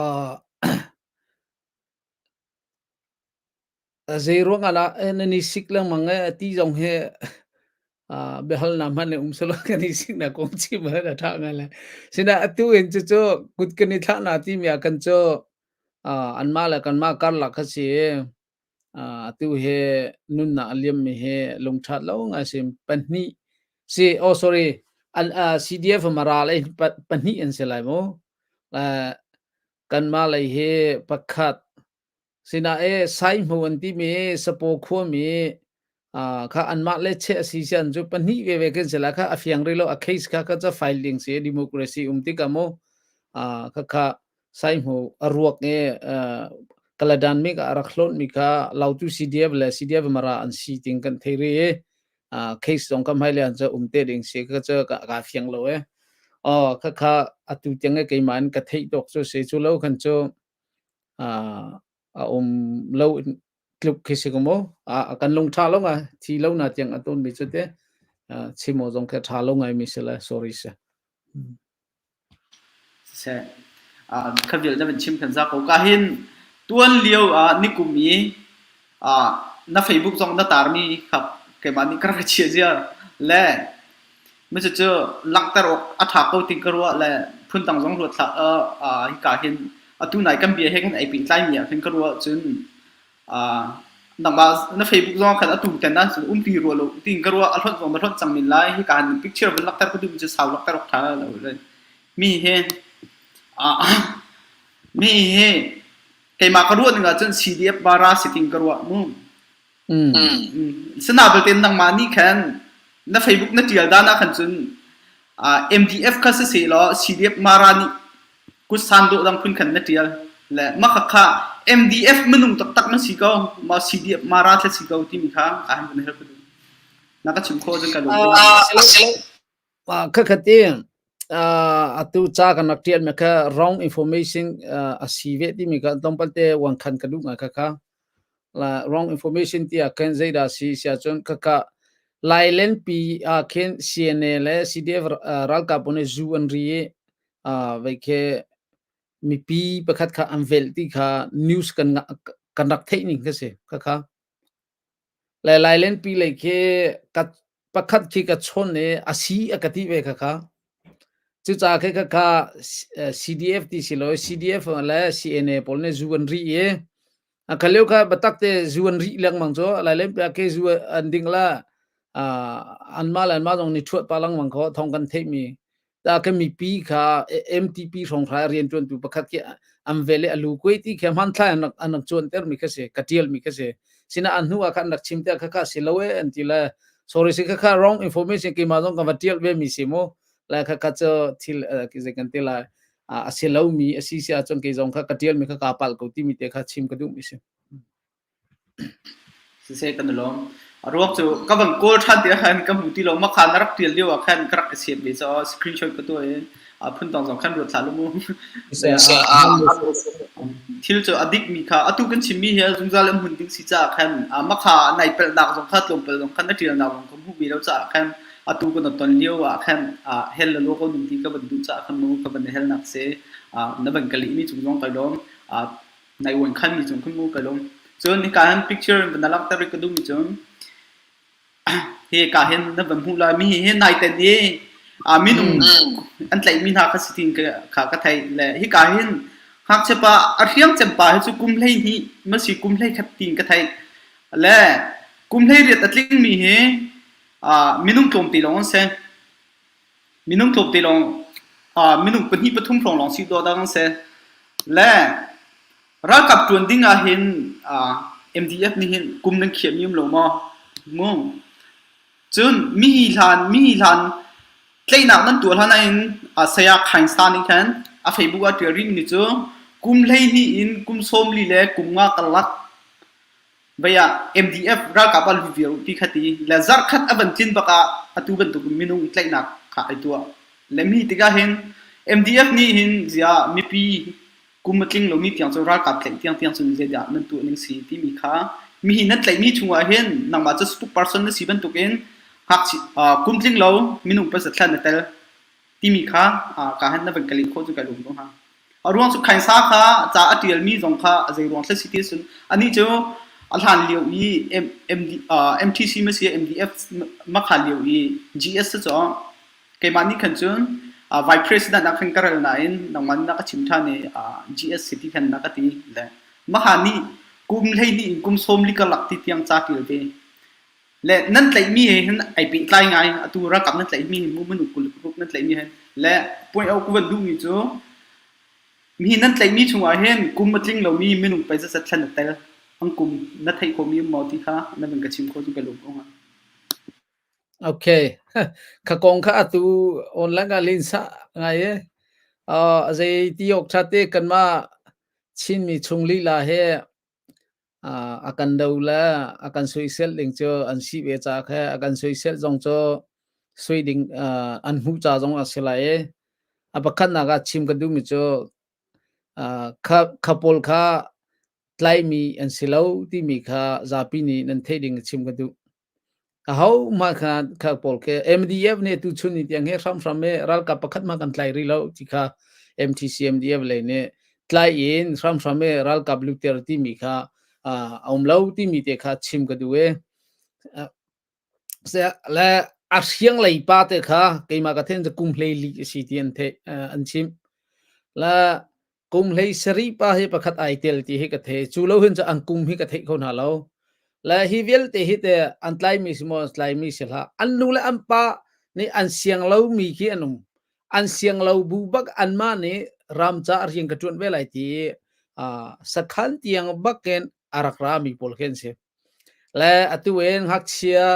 uh, zei ruang ah lah nan i sik lengmang e ti zong hi uh, biahalnak hmanh le um selaw kan i siknak kong chim ah a ṭha ngai lai. Sinain atu in cucu kut kan i thlah na timi ah kan cu uh, anmah le kanmah karlak kha si i Atu hi nunnak a liammi hi lungṭhat lo ngai si. Pahnih si, oh sorry, an, CDF Mara lei pahnih an si lai mu. Kanmah lei hi pakhat. Sinain Saihmu an timi Sapaw khuami kha anmah le cheh a si sian cu pahnih veve kan si lai kha a fiang rih lo. A case kha kha ca file ding si democracy um tikah mu. Khakha Saihmu a ruak i Kaladan mi a rak hlawt mi kha Lautu CDF le CDF Mara an si ting kan thei ri i case zong ka hmai le an cu um te ding si ka cu ka fiang lo e. Oh kha kha atu tiang e keimah in ka theih tawk cu si cu lo khan cu a um lo tluk khi si ko mu. Kan lung ṭha lo ngai thi lo na tiang a ton mi cu te chimo zong kha ṭha lo ngai mi si le sorry si. Siseh, kha vial na van chim kan za ko. Ka hin tuan lio ah nikum i na Facebook zong na tarmi kha keimah nih ka rak chia ziar le mi cu langhter awk a ṭha ko ti ka ruah le phuntang zong ruat hlah hika hin atu nai kan bia he kan ei pehtlaimi ah khin ka ruah cun Nangmah na Facebook zong khan atu ten ah cun umpi rua lo tiin ka ruah a hlonh zong na hlonh cang men lai hika han picture van lakter ka duh mi cu sau lakter awk ṭha lo le mi hi mi hi keimah ka ruah ning ah cun CDF bara si ting ka ruah mu sina belte nangmah nih khan na Facebook na ṭial dan ah khan cun MDF kha si seh law CDF Mara nih kutsan dawhdang phun khan na ṭial le mah kha MDF minung taktak na si ko ma CDF Mara thla si ko timi kha ka han van hel ka duh na ka chim kho cun ka lung Kha khati atu ca kan rak ṭial mi kha wrong information a si ve timi kha tlawmpal te wan khan ka duh ngai kha kha la wrong information tiah khin zeidah si sia cun khakha Lailen pi ah khin CNA le CDF ralkap nih zu an ri i vei khi mipi pakhat kha an velh ti kha news kan kan rak theih ning kha si khakha le Lailen pi lei khi ka pakhat khi ka chawn i a si a ka ti ve khakha cucaah khi khakha CDF ti si lo CDF le CNA pawl nih zu an ri i A kha lio kha biatak te zu an rih lengmang cu Lailen pi ah ke zu an ding la anmah le anmah zong nih ṭhuat pa lengmang kho thawng kan theihmi ta ke mipi kha MTP hrawng hrai rianṭuantu pakhat khi an vel i a lu kuai ti khi hmanthlai an rak an rak cuanter mi kha si ka ṭial mi kha si sina an hnu ah khan rak chim te kha kha si lo e an ti le sorry si kha kha wrong information keimah zong ka va ṭial ve mi si mu le kha kha cu thil ki kan ti lai a si lomi a si si ahcun kei zong kha ka ṭialmi kha kaa palh ko timi te kha chim ka duhmi si. Siseh kan i lawm. A ruak cu ka van kawl ṭhan ti khan ka hmu ti lo. Mah kha na rak ṭial lio ah khan ka rak i siam ve caah screenshot ka tuah i phuntang zong khan ruat hlah lu mu. Thil cu a dikmi kha atu kan chimmi hi zungzal in hmun ding si caah khan mah kha nai pelhnak zong kha tlawmpal zong khan na ṭialnak zong ka hmuh ve lo caah khan atu kan ton lio ah khan hel le lo ko ning ti ka van duh caah khan mu ka van hel nak si na van ka lih mi cung zong kai lawm nai uan khan mi cung khan mu kai lawm cun hika hin picture in van langhter ka duh mi cun hi ka hin na van hmuh lai mi hi nai ten i minung an tlaih mi hna kha si tin kha ka thei le hika hin Ngakchia pa a hriang cem pa hi cu kum 12 ma si kum 11 tiin ka theih. Le kum 18 a tlingmi hi minung tlawmte lawng an si. Minung tlawmte lawng minung pahnih pathum hrawng lawng si dawh dang an si. Le ralkap ṭuan ding ah hin MDF nih hin kum nan khiahmi um lo maw? Mu. Cun mihi hlan tlaihnak nan tuah hlan ahhin Saya Khaing Sa nih khan a Facebook ah ṭial rihmi cu kum 12 in kum 40 le kum nga karlak vei ah MDF ralkap ah lut viar u ti kha ti le zarhkhat a van tlin bak ah atu bantuk in minung tlaihnak kha ai tuah. Le mi tikah hin MDF nih hin ziah mipi kum a tling lomi tiang cu ralkap tlaih tiangtiang cun zeidah nan tuah ning si timi kha mi hi nan tlaihmi chungah hin nangmah cu spokesperson na si bantukin ngakchi kum tling lo minung pasat thlan na tel timi kha ka han na van ka leh khawh cu ka lung ko hnga. A ruang cu khainsa kha ca a ṭialmi zong kha a zei ruang thla si ti cun anih cu a hlan lio i MD, MTC ma si MDF makha lio i GS cu Keimah nih khan cun Vice President ah khan ka rel nain nangmah nih na ka chim ṭhan i GS City khan na ka ti le maha nih kum 12 in kum 40 karlak ti tiang ca ṭial ve. Le nan tlaihmi he hin ai pehtlai ngai. Atu ralkap nan tlaihmi hi mu minung 26 nan tlaihmi hin le point au ku van duhmi cu mi nan tlaihmi chungah hin kum a tling lomi minung pei zat thlan a tel. An kum na theih khawhmi um maw ti kha na van ka chim khawh cu ka lung ong. Okay. Kha kong kha atu online ah linsa ngai e. Zei ti awk ṭha te kanmah Chinmi chung lila he a kan do le a kan soisel ding cu an si ve ca khe a kan soisel zong cu soi ding an hmuh ca zong a si lai e. A pakhatnak ah chim ka duhmi cu kha kha pawl kha tlaimi an si lo timi kha zapi nih nan theih ding chim ka duh. Ahohmanh kha kha pawl khi MDF nih tuchun ni tiang hi hramhram i ralkap pakhat hmanh kan tlai rih lo ti kha MTC MDF lei nih tlai in hramhram i ralkap lutter timi kha a um lo timi te kha chim ka duh i le a hriang lei pa te kha keimah ka then cu kum 14 a si ti an theih an chim. La kum 17 pa hi pakhat ai tel ti hi ka thei. Cu lo hin cu an kum hi ka theih kho hna lo. Le hi vialte hi te an tlaimi si maw tlaimi si hlah. An nu le an pa nih an siang lo mi khi an um. An siang lo bu bak anmah nih ram ca rian ka ṭuan ve lai ti sakhan tiang bakin a rak ra mi pawl khi an si. Le atu in ngakchia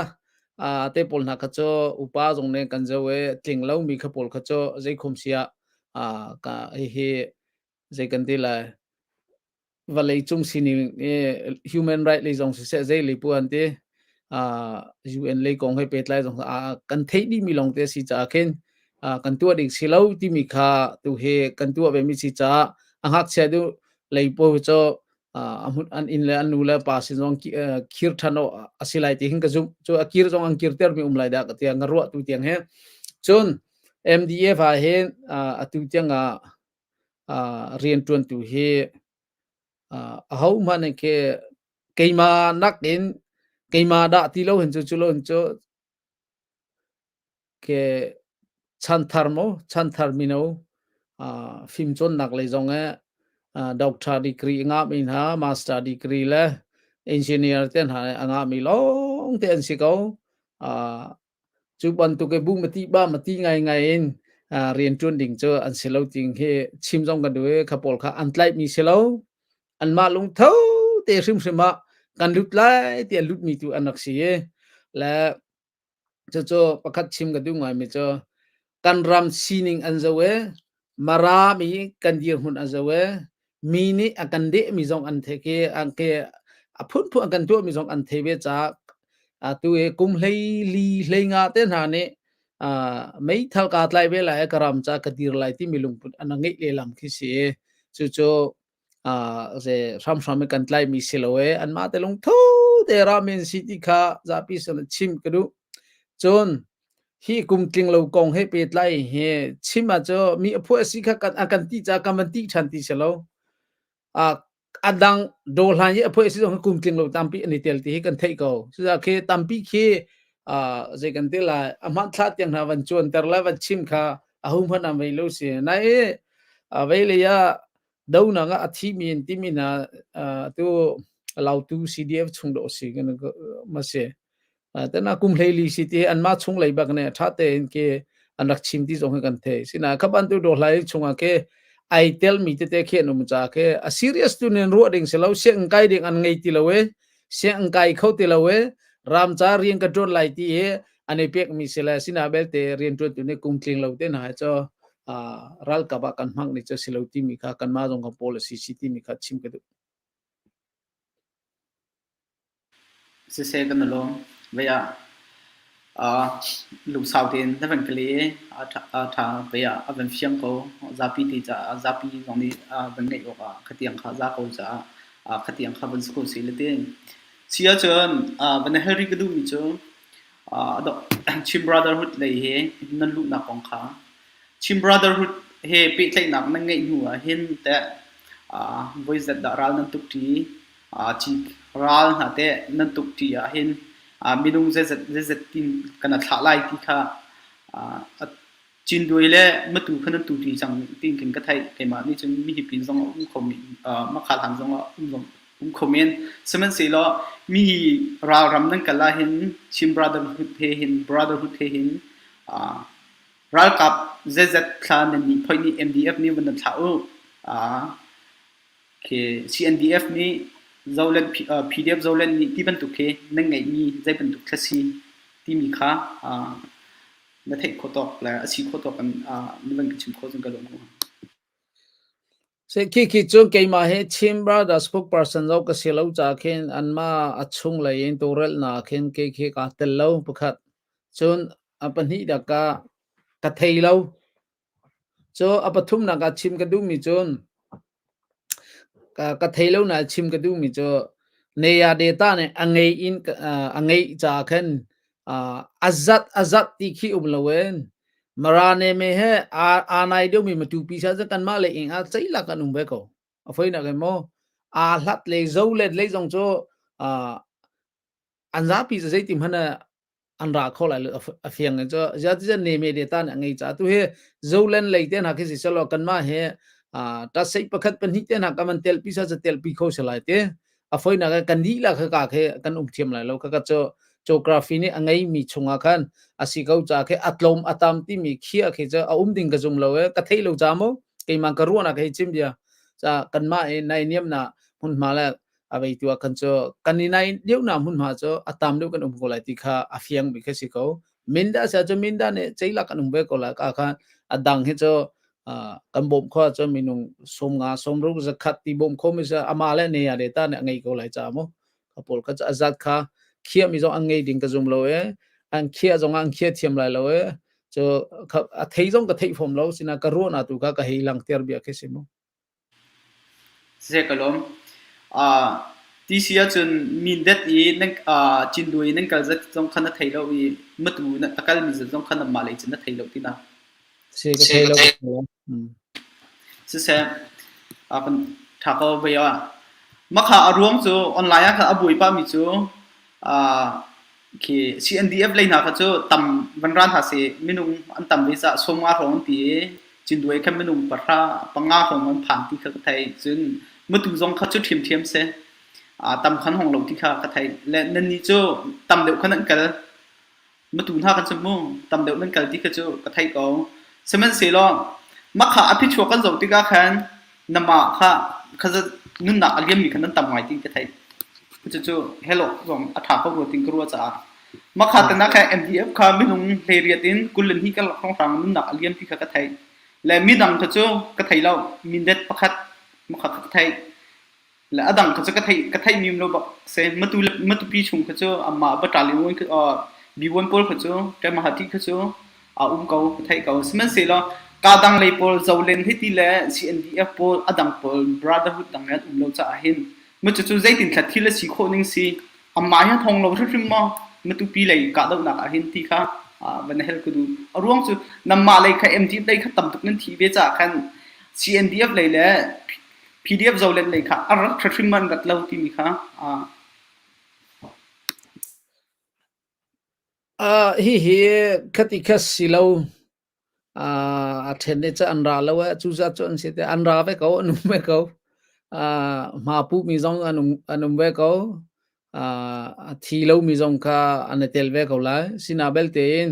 te pawl hna kha cu upa zong nih kan zoh i tling lomi kha pawl kha cu zeikhum siah ka hihi zei kan ti lai vawlei cung sining i human right lei zong siseh zei lei pu an ti UN lei kong he pehtlai zong kan theih dihmi lawng te a si caah khin kan tuah ding si lo timi kha tu hi kan tuah ve mi si caah a ngakchia duh lei pawl cu a hmun an inn le an nu le pa sin zong khir ṭhan awk a si lai ti hin ka zumh. Cu a kir zong an kirter mi um lai dah ka tiang ka ruah tu tiang he. Cun MDF ah hin atu tiang ah rianṭuantu hi aho hmanh khi keimah nak in keimah dah ti lo hin cu cu lo hin cu Ke chanthar maw chanthar mino fimcawnnak lei zong eh doctor degree a ngahmi hna master degree le engineer te hna a ngahmi lawng te an si ko. Cu bantuk i bu mati ba mati ngaingai in rianṭuan ding cu an si lo ting hi chim zong kan duh i kha pawl kha an tlaihmi si lo. Anmah lungtho te hrimhrim ah kan lut lai tiah lutmi tu an rak si i le Cucu pakhat chim ka duh ngaimi cu kan ram sining an zoh i Mara mi kan dirhmun an zoh i mi nih a kan dehmi zong an theih i an ke a phunphun an kan tuahmi zong an thei ve caah atu i kum 14 hleinga te hna nih meithal kaa tlai ve lai i ka ram ca ka dir lai timi lungput an ngeih lehlam khi si i cucu ze hramhram in kan tlaimi si lo e anmah te lungtho te rami an si ti kha zapi sin chim ka duh. Cun hi kum tling lo kong he pehtlai hi chim ah cu mi a phuah si kha kan a kan ti ca kan van ti ṭhan ti si lo. A dang dawhlan hi a phuah si zong kum tling lo tampi an i tel ti hi kan theih ko. Cucaah khi tampi khi zei kan ti lai a hmanthlak tiang hna van cuanter le van chim kha a hu hmanh an vei lo si. Nai vei lei ah. Donak ah a thimi in timi hna tu Lautu CDF chung dawh si kan ma si. Tena kum hleili si ti anmah chung lei bak ne tha tein ke an rak chim ti zong hi kan thei. Sina kha bantu do hlai chungah ke ai tel mi tete khi an um ca ke a serious tu nen ruah ding si lo siang kai ding an ngei ti lo e siang kai kho ti lo e ram ca rian ka tuan lai ti he an i pek mi si le sina belte rian tuan tu nih kum tling lo te hna cho ralkap ah kan hmang ni cho si lo ti mi kha kan ma zong kan policy si ti mi kha chim ka duh. Siseh kan i lawm. Vei ah lungsau tein na van ka leh i a ṭha vei ah a van fiang ko. Zapi te caah zapi zong nih van ngaih awkah khatiang kha za ko caah khatiang kha van si ko seh le ti. Si ahcun van i hal rih ka duhmi cu Chin Brotherhood lei he nan luhnak kong kha Chin Brotherhood he pehtlaihnak nan ngeih hnu ah hin teh voi zat dah ral nan tuk ṭi? Ral hna teh nan tuk ṭi ahhin minung zeizat zeizat tin kan thlah lai ti kha Cinduai le Matu kha nan tu ṭi cang tiin khin ka theih. Keimah nih cun mihi pin zong a um kho Makha hlan zong ah um kho men. Sihmanhsehlaw mi ralram nan kal ahhin Chin Brotherhood he hin Brotherhood he hin ralkap zeizat thla nan nih phoih nih MDF nih van nan thlah u. Khi CNDF nih Zoland PDF Zoland nih ti bantuk khi nan ngeihmi zei bantuk thla si timi kha na theih khawh tawk le a si khawh tawk in na van ka chim khawh cun ka lawm ko. Khi khi cu keimah hi Chin Brother spokesperson lo ka si lo ca khin anmah a chung lei in tawlrelnak khin kei khi kaa tel lo pakhat. Cun a pahnih dak ka ka thei lo. Cu a pathumnak ah chim ka duhmi cun ka thei lo nain chim ka duhmi cu Naya data nih a ngei in a ngeih caah khan a zat a zat ti khi um loin Mara neme he aa nai deuhmi Matupi sa cu kanmah lei ing ah ceilak an um ve ko. A foinak in maw aa hlat lei zo let lei zong cu an zapi cu zeiti hmanh ah an ra kho lai lo a fiang in cu ziah ne me data nih a ngei ca tu hi zoland lei te hna khi si selaw kanmah hi ta sei pakhat pahnih te hna kan telpi sa ca telpi kho se lai te a foinak kan dih la kha ka khe kan um thiam lai lo kha ka cho geography nih a ngei mi chungah khan a si ko ca khe a tlawm a tam timi khia khi cu a um ding ka zum lo e ka thei lo ca mo keimah ka ruahnak hei chim bia ca kanmah i nai niam na hmunhma le a vei tu ah khan cu kan i nai deuhnak hmunhma cu a tam deuh kan um ko lai ti kha a fiang mi kha si ko. Minda sia cu Minda nih ceilak kan um ve ko lai ka khan a dang hi cu kan bawm kho ahcun minung 50 60 100 ti bawm kho mi sa ama le ne ya le ta nih a ngei ko lai ca mu ka pawl kha a zat kha khia mi zong an ngei ding ka zum lo e an khia zong an khia thiam lai lo e cu a thei zong ka theih fom lo sina ka ruah na tu kha ka hei lang ter bia khi si mu. Siseh ka lawm. Ti si ahcun Mindat i nan Cinduai i nan kal zat zong kha na thei lo i Matu a kalmi zat zong kha nanmah lei cun na thei lo tinak. Si ka thei lo. Siseh, kan ṭha ko vei ah. Makha a ruang cu online ah khan a buai pahmi cu Khi CNDF lei hna kha cu tam van ra hna seh minung an tam ve caah 50 hrawng an ti i Cinduai khan minung pahra panga hrawng an phan ti kha ka theih. Cun Matu zong kha cu ṭhiamṭhiam si. Tam khan hong lo ti kha ka theih. Le nannih cu tam deuh khan an kal. Matu hna kan cu mu tam deuh nan kal ti kha cu ka theih ko. Sihmanhsehlaw mah kha a phichuak kan zoh tikah khan namah kha kha nunnak a liammi kha nan tam ngai ti ka theih. Cucu hello zong a ṭha ko rua tin ka ruah caah mah kha tan ah khan MDF kha minung 18 in 22 ka hrawnghrang nunnak a liam ti kha ka theih. Le midang kha cu ka thei lo. Mindet pakhat mah kha ka theih. Le a dang kha cu ka theih mim lo bak si. Matu le Matupi chung kha cu amah battalion B1 pawl kha cu Ṭemahati kha cu a um ko ka theih ko. Sihmanhsehlaw ka dang lei pawl Zolen hei ti le CNDF pawl a dang pawl Brotherhood dang an um lo caah hin mu cucu zeitin thla thil a si khawh ning si amah hi a thong lo hrimhrim maw Matupi lei kahdohnak ah hin ti kha van hel ka duh. A ruang cu nanmah lei kha MDF lei kha tam tuk nan thi ve caah khan CNDF lei le PDF Zolen lei kha a rat hrimhrim an rat lo timi kha Hihi khati kha si lo. A ṭhen ne cu an ra lo eh, cu zat cu an si te. An ra ve ko, an um ve ko. Hma puhmi zong an um ve ko. A thi lomi zong kha an i tel ve ko lai. Sina belte in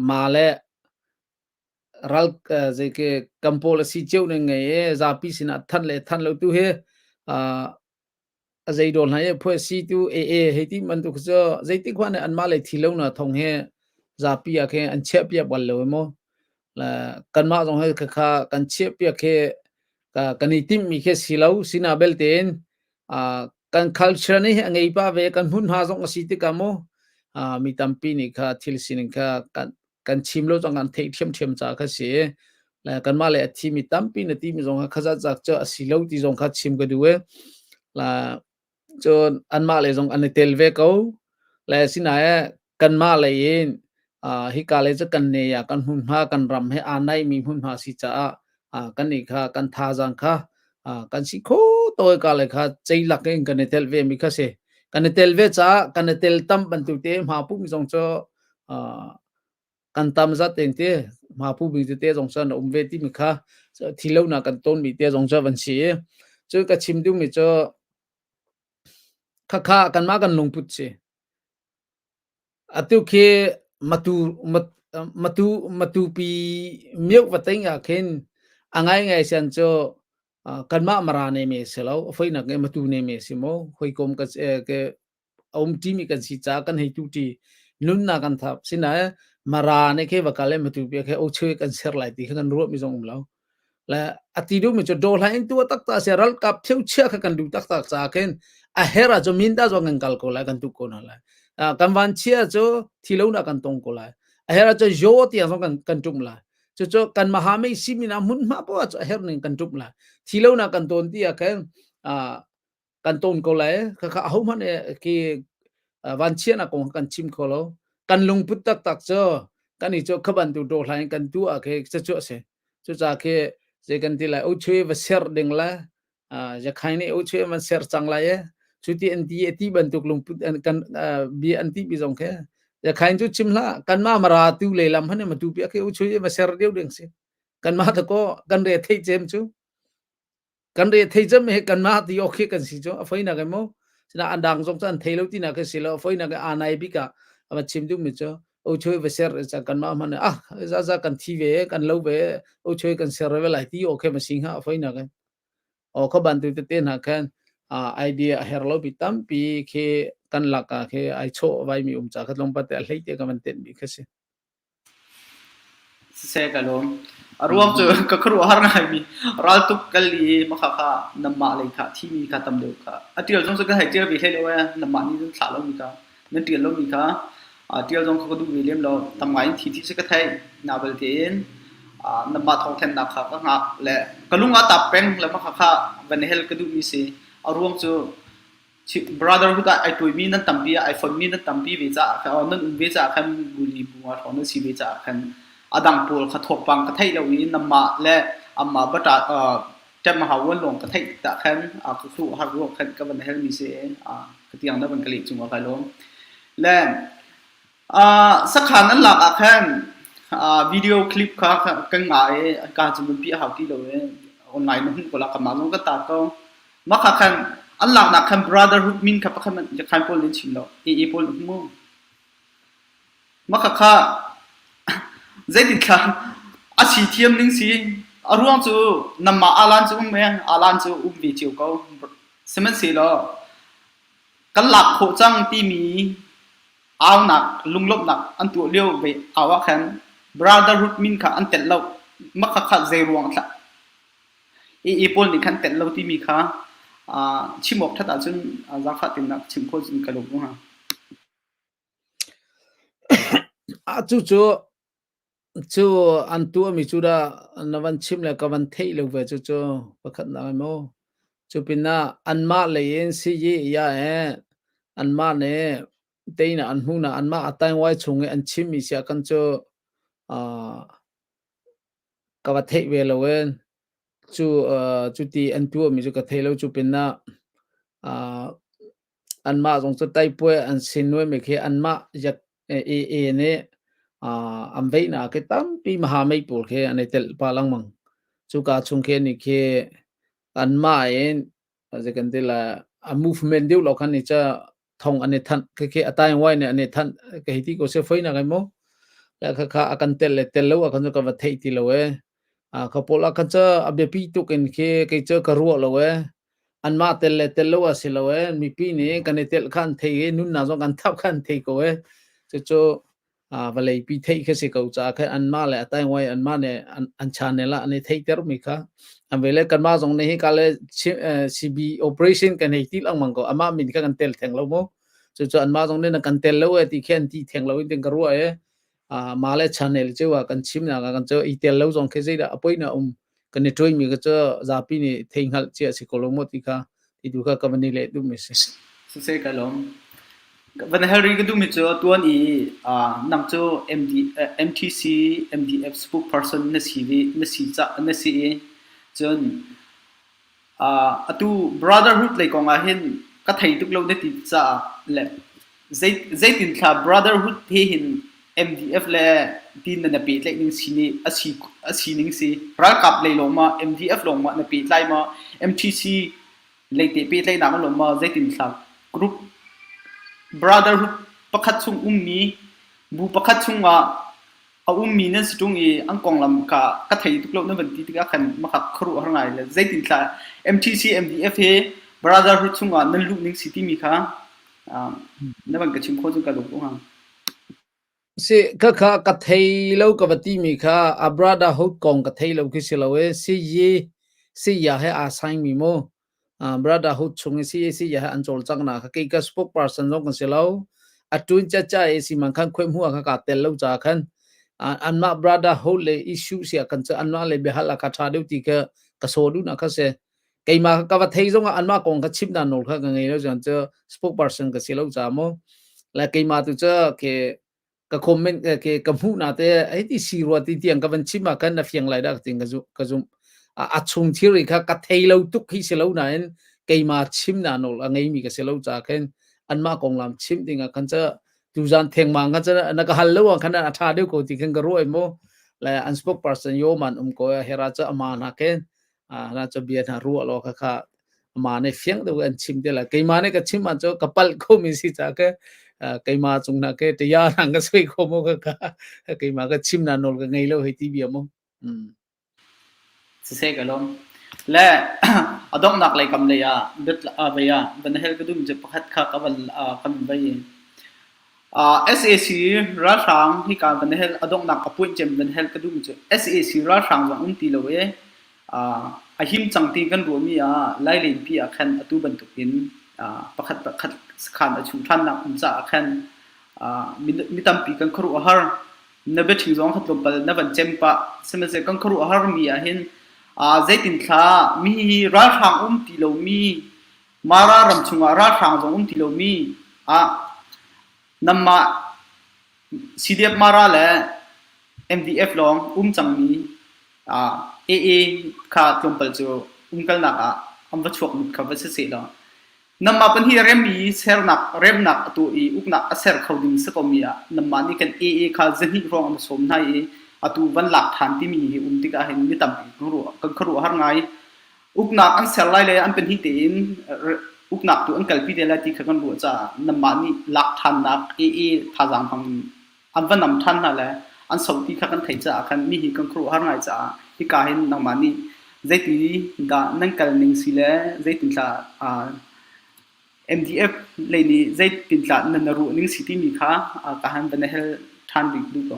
ma le ral zeike kan policy cio ning ngei i zapi sinah thanh le thanh lo tu hi a zei dawr hna i phuah si tu AA hei ti bantuk cu zeitik hmanh ah anmah lei thi lo na thong hi zapi ah khin an chiah piak bal lo maw le kanmah zong hi khakha kan chiah piak khi kan i timhmi khi si lo sina belte in kan culture nih a ngei pa ve kan hmunhma zong a si tikah mu mi tampi nih kha thil sining kha kan kan chim lo zong kan theih ṭhiamṭhiam ca kha si le kanmah le a thimi tampi na timi zong kha khazat zak cu a si lo ti zong kha chim ka duh i la cun anmah le zong an i tel ve ko le sinain kanmah lei in hika le cu kan ne ah kan hmunhma kan ram he aa naihmi hmunhma si caah kan nih kha kan thazaang kha kan si kho tawi ka le kha ceilak in kan i tel ve mi kha si kan i tel ve caah kan i tel tam bantuk te hma pum zong cu kan tam zat ten te hmapu bing te zong cun a um ve timi kha thi lo na kan ton mi te zong cu van si cu ka chim duh mi cu khakha kanmah kan lungput si atu khi matu matu matupi miuk va teng ah khin a ngai ngai sian cu kanmah mara ne me si lo foinak nge matu ne me si mo hoikom ka ke a um ṭimi kan si caah kan hei tu ṭi nunnak kan thap sinain mara ne khe va kal matu pia khe ochue kan ser lai ti kha kan ruah mi zong um lo le ati du mi chu do hlai in tu tak ta se ral kap theu chia kha kan du tak tak cha khen a hera chu min da zong kan kal ko lai kan tu ko na lai kan van chia chu thilo na kan tong ko lai a hera chu yo tiang zong kan kan tum lai chu chu kan mahame simina mun ma po chu a her ning kan tum lai thilo na kan ton ti a khen kan ton ko lai khakha ahohmanh khi vanchiatnak kong kan chim kho lo kan lungput taktak cu kan i cu khaban tu do hlain kan tu ah khi cu a si cuca khi zei kan ti lai uchui va ser ding la yakhain nih uchui man ser cang lai e cuti an ti ti bantuk lungput kan bia an ti bi zong khi yakhain cu chim hlah kan ma mara tu le lam han ma tu pi khi uchui va ser deu ding si kan ma ta ko kan re thei cem cu Kan re thei cem he kanmah ti awk khi kan si cu a foinak in mu sina an dang zong cu an thei lo tinak khi si lo a foinak in anai bik ah a chim duh mi cu o choi va ser ca kanmah hman ah za za kan thi ve kan lo ve o choi kan ser ve lai ti okay ma sing ha a foinak in o kha ban tu te hna khan idea a her lo bi tampi khi kan lak ah khi ai cho vai mi um cha kha tlong pa te a hlei te ka man ten mi kha si. Siseh ka lawm. A ruang cu ka khuaruahhar ngaimi raltuk kal i makha kha nanmah lei kha thimi kha tam deuh kha. A ṭial zong cu ka hei ṭial ve hlei lo ee. Nanmah nih nan thlah lomi kha, nan ṭial lomi kha ṭial zong kha ka duh ve lem lo. Tam ngai in thi thi si ka theih. Na belte in nanmah thawngthanhnak kha ka hngak le ka lung aa tap peng le makha kha van hel ka duhmi si. A ruang cu Brotherhood ah ai tuaimi nan tampi ah ai fonmi nan tampi ve caah khan nan um ve caah khan buli bu nga hrawng nan si ve caah khan a dang pawl kha thawngpang ka theih lo i namah le amah bata ṭem hau lawng ka theih tah khan ka khuh har ruang khan ka van helmi si ka tiang na van ka leh cungah kai lawm le sakhan an lak ah khan video clip kha kan ngah i ka cu mun pi a hau ti lo i online na hmuh ko la kamah zong ka tar ko Mah kha khan an laknak khan brotherhood min kha pakhat hmanh Yakhain pawl nih an chim lo. AA pawl nih hmu. Mah kha kha zeitinthla a si thiam ning si. A ruang cu namah alan cu um e, alan cu um ve cio ko. Sihmanhsehlaw kan lak khawh cang timi aunak lunglawmhnak an tuah lio ve au ah khan brotherhood min kha an telh lo. Mah kha kha zei ruang thlah AA pawl nih khan telh lo timi kha chim awk ṭhat ahcun zaangfah tein chim khawh cun ka lung hnga. Ah cucu cu an tuahmi cu dah na van chim le ka van theih lo ve cucu pakhatnak maw. Cu pinah anmah lei in si yi ya eh anmah nih tein an hmuh na anmah a taingwai chung i an chimmi sia kan cu Ka va theih ve lo ee. Cu cuti an tuahmi cu ka thei lo. Cu pinah anmah zong cu taipuai an sin nuaimi khi anmah AA nih An veihnak khi tampi mahamei pawl khi an i tel pah lengmang. Cuka chung khi nih khi anmah in zei kan ti lai a movement deuh lo khan ni ca thong an i thanh khi khi a taingwai nih an i thanh ka hei ti ko se foi nak ai mu kha kha a kan tel le tel lo a kan cu ka va theih ti lo e kha pawl a kan ca a biapi tuk in khi kei cu ka ruah lo e anmah tel le tel lo a si lo e mipi nih kan i tel kha an thei i nunnak zong kan thap kha an thei ko e cucu vawleipi theih khi si ko caah khan anmah le a taingwai anmah nih an channel ah an i theihter mi kha an ve le kanmah zong nih hi ka le CB operation kan hei ti lengmang ko amah min kha kan tel theng lo mu cucu anmah zong nih na kan tel lo e ti khi an ti theng lo in tin ka ruah e mah le channel cu ah kan chim nak ah kan cu i tel lo zong khi zeidah a poi na um kan i ṭuai mi kha cu zapi nih thei hngalh cia si ko lo maw ti kha ti tu kha ka van i leh duhmi si. Siseh ka lawm. Van hal rih ka duhmi cu tuan i nang cu MD, MTC MDF spokesperson na si na si ca na si i cun Atu Brotherhood lei kong ah hin ka thei tuk lo na ti caah le zeitin thla Brotherhood he hin MDF le ti na na pehtlaih ning si nih a si ning si ralkap lei lawng ma MDF lawng ma na pehtlai ma MTC lei te pehtlaihnak lawng ma zeitin thla group Brotherhood pakhat chung ummi bu pakhat chungah a ummi nan si ṭung i an konglam kha ka thei tuk lo na van ti tikah khan makha khuaruah har ngai le zeitin thla MTC MDF he brotherhood chungah nan luh ning si timi kha na van ka chim kho cun ka lung hnga. Si ka kha ka thei lo ka va ti mi kha a brotherhood kong ka thei lo khi si lo e si yi si ya he aa sign mi mu Brotherhood chung i CAC ya an cawlcanghnak kha kei ka spokesperson zong kan si lo. A tun caca i si man khan khoi hmu kha ka tel lo ca khan anmah brotherhood le issue sia kan cu anmah le biahal a ka tha deuh ti ka ka so du na kha se keimah ka va thei zong ah anmah kong kha chim na nawl kha ka ngei lo cun cu spokesperson ka si lo ca mu le keimah tu cu ke ka comment ke ka hmuh na te hei ti si rua ti tiang ka van chim ah khan na fiang lai dah tin ka zu ka zum a chung thil kha ka thei lo tuk hi si lo nain keima chim na nawl a ngei mi ka si lo cha khen anmah konglam chim ding ah khan cha tuzan thengmang khan cha na ka hal lo ah khan a tha deuh ko ti khan ka ruai mo le an spokesperson yo man um ko hera cha ama na ken na cha bia na ruah lo kha kha ama ne fiang deuh an chim te la keima ne ka chim ah cho ka pal kho mi si cha ke keima chung na ke te ya nang ka soi kho mo ka ka keima ka chim na nol ka ngei lo hei ti bia mo. Siseh ka lawm. Le a donghnak lei kam lei ah vei ah van hel ka duhmi cu pakhat kha ka van kan vei i sac ralhrang hika van hel a donghnak a puanh cem van hel ka duhmi cu sac ralhrang zong um ti lo i a him cang ti kan ruahmi ah Lailenpi ah khan atu bantukin pakhat pakhat sakhan a chuh ṭhannak um caah khan mi tampi kan khuaruah a har. Na biaṭhing zong kha tlawmpal na van cem pah. Sihmanhsehlaw kan khuaruah a harmi ah hin zeitin thla mi hi ralhrang um ti lomi Mara ram chungah ralhrang zong um ti lomi ah nanmah CDF Mara le MDF lawng um cangmi AA kha tlawmpal cu umkalnak ah an va chuak mut kha va si seh law Nanmah pahnih rem i sernak remnak a tuah i uknak a ser kho ding si komi ah nanmah nih kan AA kha zahnih hrawng an sawm hna i atu van lak ṭhan timi hi um tikah hin mi tampi kan khuaruahhar ngai. Uknak an ser lai le an pahnih tein uknak tu an kalpi te lai ti kha kan ruah caah nanmah nih lak ṭhannak AA thazaang hmang in an va nam ṭhan hna le an so ti kha kan theih caah khan mi hi kan khuaruahhar ngai caah hika hin nangmah nih zeiti dah nan kal ning si le zeitinthlah MDF lei nih zeitinthlah nan na ruah ning si timi kha ka han van hel ṭhan bik duh ko.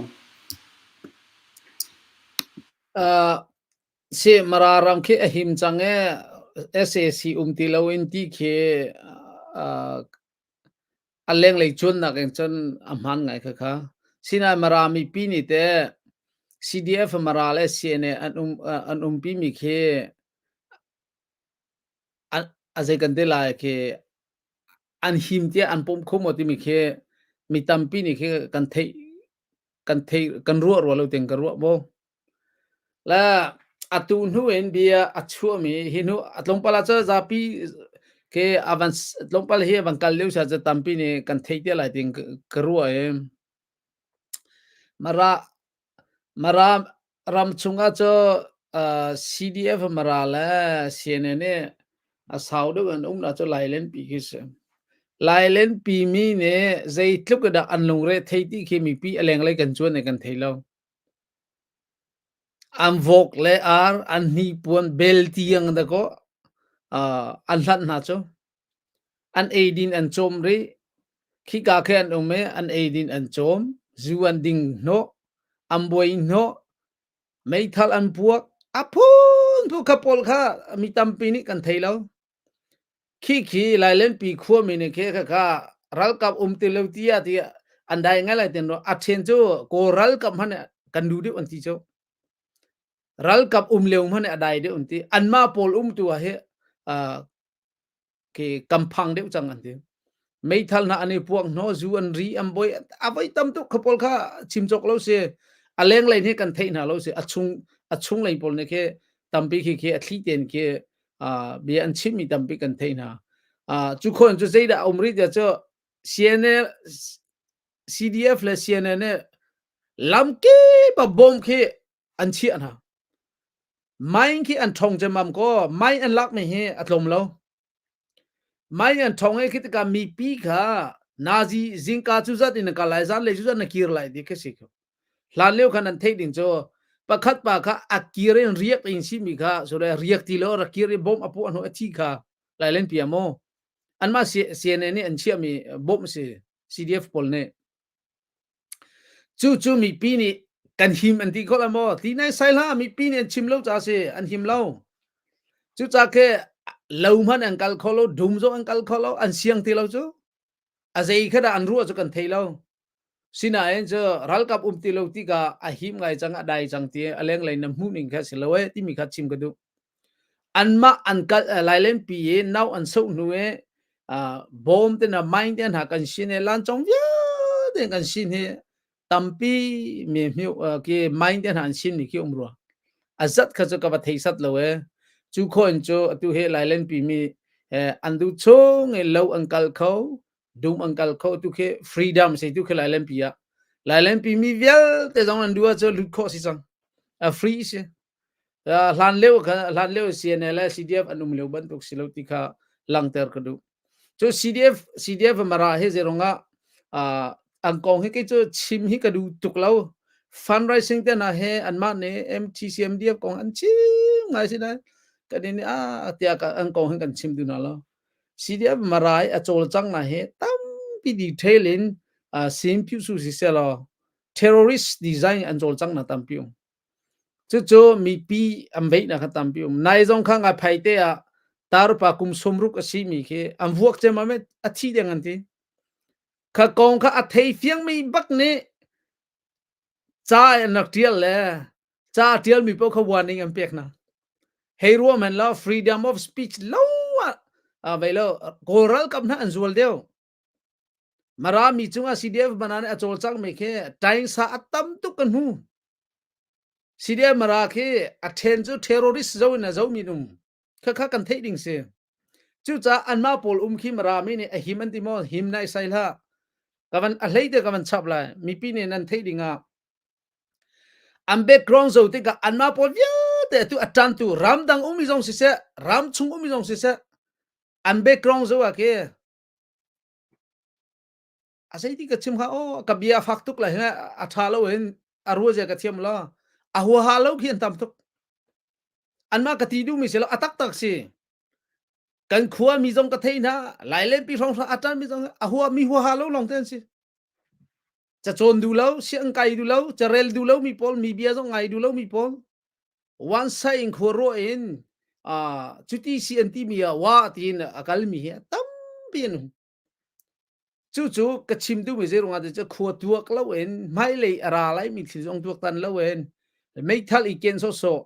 Si Mara ram khi a him cang e SAC um ti lo in ti khi A lenglei cuannak in cun a hmaan ngai khakha. Sinain Mara mipi nih teh CDF Mara le CNA an um an umpi mi khi a zei kan ti lai khi an him tiah an pom kho maw timi khi mi tampi nih khi kan theih kan theih kan ruah rua lo tiang ka ruah maw. Le atu hnu in bia a chuahmi hi hnu a tlawmpal ah cun zapi khi a van tlawmpal hi a van kal lio sia cu tampi nih kan theih te lai tiin ka ruah i. Mara Mara ram chungah cu CDF Mara le CNN nih a sau deuh an umnak cu Lailenpi khi si. Lailenpi mi nih zeitluk in dah an lungre thei ti khi mipi a lenglei kan cuan i kan thei lo. An vok le ar, an hnipuan bel tiang dakaw an hlanh hna cu. An eidin an cawm rih. Khika khi an um i an eidin an cawm. Zu an ding hnawh. An buai hnawh. Meithal an puak. A phunphun kha pawl kha mi tampi nih kan thei lo. Khi khi Lailenpi khuami nih khi khakha ralkap um ti lo tiah tiah an dai ngai lai ten a ṭhen cu Kawl ralkap hmanh kan duh deuh an ti cu. Ralkap um lio hmanh a dai deuh an ti. Anmah pawl um tu ah hi khi kam phang deuh cang an ti. Meithal hna an i puak hno, zu an ri, an boi, a voi tam tuk kha pawl kha chim cawk lo si. A lenglei nih kan theih hna lo si. A chung a chung lei pawl nih khi tampi khi khi a thli ten khi bia an chimmi tampi kan theih hna. Cu khon cu zeidah a um rih tiah cu CNA CDF le CNN nih lamkip ah bom khi an chiah hna. Mine khi an ṭhong cemmam kaw mine an lakmi hi a tlawm lo. Mine an ṭhong i khi tikah mipi kha nazi zingka cu zat in na kal lai, zanlei cu zat na kir lai ti khi si ko. Hlan lio khan an theih ding cu pakhat pa kha a kir in riak in simi kha so le riak ti lo rak kir i bom a puah hnu a thi kha lai len pia maw anmah CNN nih an chiahmi bom si CDF pawl nih Cucu mipi nih kan him an ti kho la maw? Ti nai sai hlah mipi nih an chim lo ca si an him lo. Cuca ke lo hmanh an kal kho lo, dum zong an kal kho lo, an siang ti lo cu. A zei kha dah an ruah cu kan thei lo. Sinain cu ralkap um ti lo tikah a him ngai cang, a dai cang ti a lenglei na hmuh ning kha si lo eh timi kha chim ka duh. Anmah an kal Lailenpi i nau an soh hnu i bawm te hna mine te hna kan sin i lancawng vialte kan sin hi tampi mi hmiu ki mine te hna an sin mi khi um rua. A zat kha cu ka va thei sat lo e. Cu khawh in cu atu hi Lailenpi mi an duh chung i lo an kal kho, dum an kal kho tu khi freedom si tu khi Lailenpi ah. Lailenpi mi vialte zong an duh ahcun lut khawh si cang. A free si. Hlan lio kha hlan lio CNA le CDF an um lio bantuk si lo ti kha langhter ka duh. Cu CDF CDF Mara hi zeirong ah an kong hi kei cu chim hi ka duh tuk lo. Fundraising te hna he anmah nih MTCMDF kong an chim ngai si nain kan in ah tiah an kong hi kan chim duh hna lo. CDF Mara i a cawlcang na hi tampi detail in sim phu su si selaw terrorist design an cawlcang na tampi um. Cucu mipi an veihnak kha tampi um. Nai zong kha ngai te ah tarpa kum 60 a simi khi an vuak ciammam i a thi deng an ti. Kha kong kha a thei fiangmi bak nih ca an rak ṭial le ca a ṭialmi paoh kha warning an pek hna. Hei ruah men law freedom of speech lo ah vei lo Kawl ralkap hna an zual deuh. Mara mi cungah CDF Mara nih a cawlcangmi khi taingsa a tam tuk kan hmu. CDF Mara khi a ṭhen cu terrorist zo in a zomi an um. Khakha kan theih ding si. Cucaah anmah pawl um khi Mara mi nih a him an ti maw? Him nai sai hlah. Ka van a hlei te ka van chap lai. Mipi nih nan theih ding ah an background zo tikah anmah pawl vialte atu a ṭantu ramdang ummi zong siseh, ramchung ummi zong siseh, an background zo ah khi A zeiti ka chim hnga aw ka bia a fak tuk lai hi a ṭha lo hin a ruazia ka thiam lo. A huaha lo khi an tam tuk. Anmah ka ti duhmi si lo a taktak si. Kan khua mi zong ka thei hna Lailenpi hrawnghrang a ṭan mi zong a hua mi huaha lo lawng te an si. Cacawn duh lo, sianginn kai duh lo, carel duh lo mi pawl, mi bia zong ngai duh lo mi pawl. One side in khua ruah in cuti si an timi ah wa tiin a kalmi hi a tampi an um. Cucu ka chim duhmi zeiruangah ti cu khua tuak loin hmailei a ra laimi thil zong tuaktan loin meithal i ken sawhsawh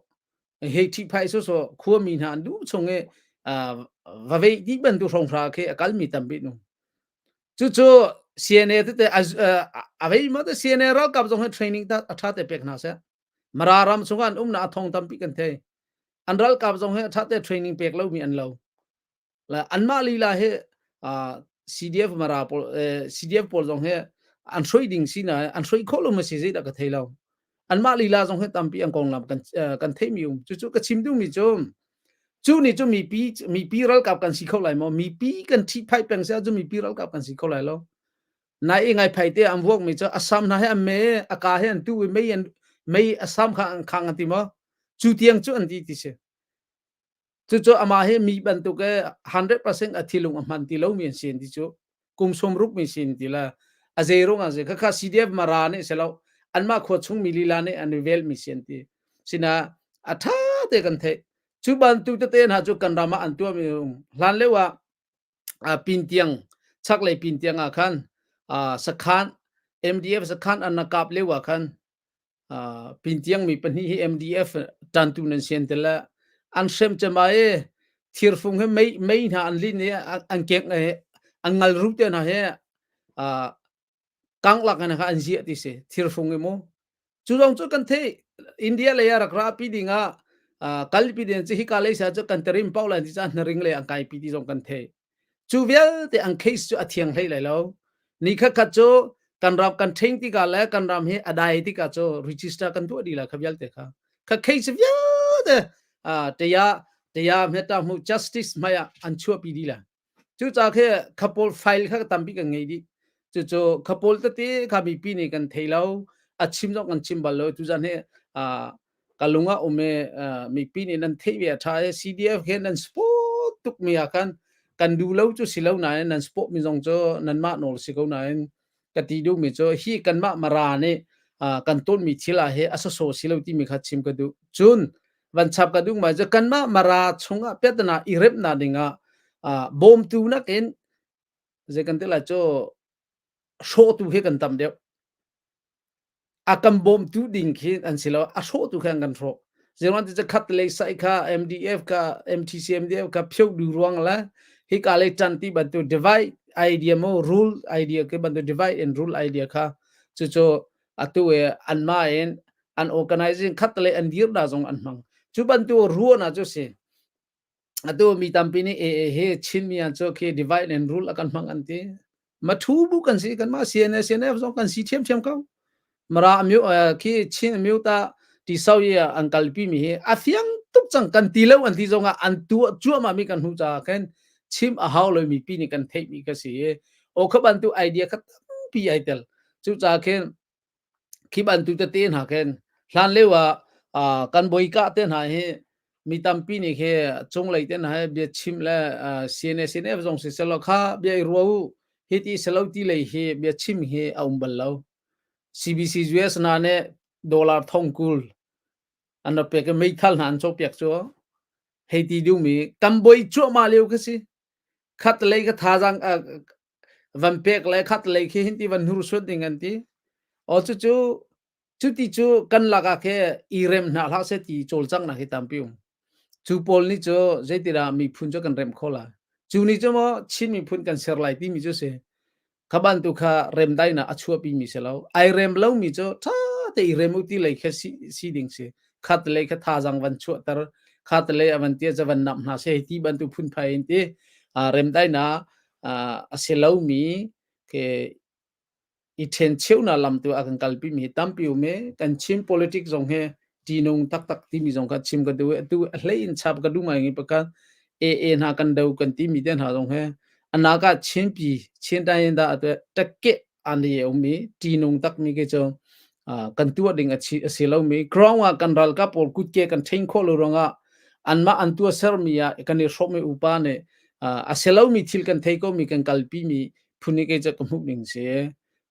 hei ṭhihphai sawhsawh khuami hna an duh chung i va veih dih bantuk hrawnghrang khi a kalmi tampi an um. Cucu CNA tete a vei ma te CNA ralkap zong hi training ta a ṭha te pek hna seh. Mara ram chungah an umnak a thong tampi kan thei. An ralkap zong hi a ṭha te training pek lomi an lo. La anmah lila hi CDF Mara pawl CDF pawl zong hi An hroi ding si na an hroi khawh lo ma si zeidah ka thei lo. Anmah lila zong hi tampi an konglam kan kan theimi um. Cucu ka chim duhmi cu cu nih cu mipi mipi ralkap kan si kho lai maw? Mipi kan ṭhihphaih peng si ahcun mipi ralkap kan si kho lai lo. Nai i ngai phai te an vuak mi cu Assam hna he an me a ka he an tu i mei an mei Assam kha an khang an ti maw? Cu tiang cu an ti ti si. Cucu amah hi mi bantuk e 100% a thilung a hman ti lomi an si an ti cu. Kum sawmruk mi si an ti la. A zei rung an si. Khakha CDF Mara nih si lo. Anmah khua chung mi lila nih an i vel mi si an ti. Sina a tha te kan theih. Cu bantuk tete hna cu kan ram ah an tuah mi um. Hlan lio ah pintiang chaklei pintiang ah khan sakhan MDF sakhan an kap lio ah khan pintiang mi pahnih hi MDF tantu nan sian tel an hrem chema e thirfung he mei mei hna an lin i an kek an ngal ru te hna he kang lak in kha an ziah ti si thirfung i mu cu zong cu kan thei India lei ah rak ra pi ding ah kalpi ding cu hika lei sa cu kan terim pau lai ti ca hnaring lei an kai pi ti zong kan thei Cu vialte an case cu a thiang hlei lai lo. Ni khatkhat cu kan ram kan ṭhing tikah le kan ram hi a dai tikah cu register kan tuah dih lai kha vialte kha. Kha case vialte taya taya hmeta hmu justice hmai ah an chuahpi dih lai. Cucaah khi kha pawl file kha tampi kan ngei dih. Cucu kha pawl tete kha mipi nih kan thei lo. A chim zong kan chim bal lo. Tuzan hi ka lung ah um i mipi nih nan theih ve a ṭha i CDF he nan support tuk mi ah khan kan duh lo cu si lo nain nan support mi zong cu nanmah nawl si ko nain ka ti duh mi cu hi kanmah Mara nih kan tawn mi thil ah hi a soso si lo timi kha chim ka duh. Cun van chap ka duh mai cu kanmah Mara chungah piatana i remnak dingah bawmtu nakin zei kan ti lai cu hrawhtu hi kan tam deuh. A kan bawmtu ding khi an si lo a hrawhtu khi an kan hrawh zeruang ti khat lei sai kha MDF kha MTC MDF kha phyo du ruang la hi ka lei tan ti bantu divide idea mo rule idea ke bantu divide and rule idea kha chu chu atu e an ma in an organizing khat lei an dir da zong an hmang chu bantu ruana chu si Atu mi tampi nih AA hi Chinmi ah cu khi divide and rule a kan hmang an ti. Mathu bu kan si kanmah CNA CNF zong kan si ṭhiamṭhiam ko. Mara amyu khi Chin amyu ta ti sau i an kalpi mi hi a fiang tuk cang kan ti lo an ti zong ah an tuah cuahmah mi kan hmuh caah khin chim a hau lo mi pi nih kan theih mi ka si i aw kha bantuk idea kha tampi ai tel. Cucaah khin Khi bantuk tete hna khin hlan lio ah kan bawika te hna hi mi tampi nih khi cunglei te hna hi bia chim le CNA CNF zong si selaw kha bia i rua u hi ti selo ti lei hi bia chim hi a um bal lo. CBC US hna nih dollar thong kul an rak pek i meithal hna an cawkpiak cu hei ti duhmi kan boi cuahmah lio kha si. Khat lei ka thazaang van pek le khat lei khi hin ti van hnursuan ding an ti. O cucu cuti cu kan lakah khe i rem hna hlah seh ti cawlcanghnak hi tampi um. Cu pawl nih cu zeitidah miphun cu kan remh kho lai. Cu nih cu maw Chin miphun kan ser lai timi cu si. Kha bantuk kha remdainak a chuahpi mi si lo. Ai rem lomi cu ṭha te i rem u ti lei kha si, si ding si. Khat lei kha thazang van chuahter, khat lei a van tia ca van namh hna seh ti bantuk phunphai in ti remdainak a si lomi ke i ṭhencheunak lam tu a kan kalpi mi hi tampi um i kan Chin politics zong hi ṭihnung taktak timi zong kha chim ka duh i atu a hlei in chap ka duh ngai ngai pakhat AA hna kan do kan timi te hna zong hi anaka Chinpi Chin tayin da atu takke an i um i ṭihnung tak mi ke cu kan tuah ding a si lomi ground ah kan ralkap pawl kutke kan ṭhein khawh lo ruangah anmah an tuah sermi ah kan i hrawmmi upa nih a si lomi thil kan thei ko mi kan kalpi mi phun i kei cu ka hmuh ning si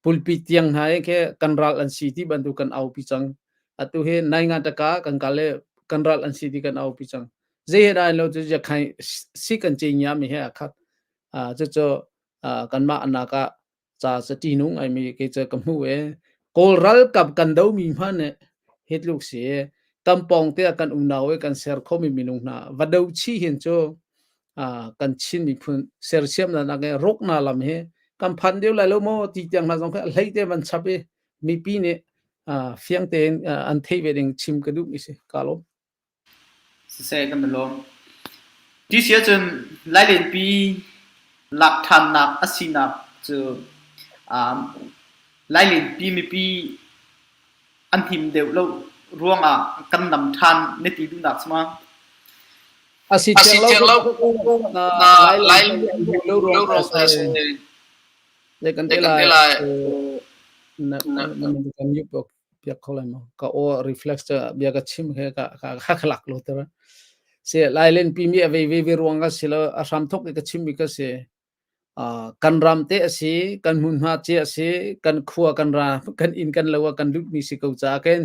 pulpit tiang hna i khi kan ral an si ti bantuk kan aupi cang atu hi nai nga taka kan kal le kan ral an si ti kan aupi cang zei he dai lo cu khai si kan che nya mi he a khat cucu kanmah anak ah ca ca ṭihnung ai mi kei cu ka hmu e kawl ralkap kan do mi hmanh nih hi tluk si kan pawng te ah kan unau i kan ser kho mi minung hna va do chi hin cu kan Chin miphun sersiamnak nak i rokna lam hi kan phan deuh lai lo maw ti tiang hna zong khi a hlei te van chap i mipi nih fiang tein an theih ve ding chim ka duh mi si ka lawm. Siseh kan i lawm. Ti si ahcun Lailenpi lak ṭhannak a sinak cu. Lailenpi mipi an him deuh lo ruangah kan nam ṭhan na ti duhnak si ma? A si thiang lo Lai lo ruang a si. Zei kan ti lai na kan yup piak kho lai maw? Ka aw reflex cu bia ka chim he ka ka ka lak lo ter. Si Lailenpi mi a vei ve ve ruang ka si lo a hram thok i ka chim mi ka si. Kan ram te a si, kan hmunhma ce a si, kan khua kan ra, kan inn kan lo ah kan lutmi si ko caah khin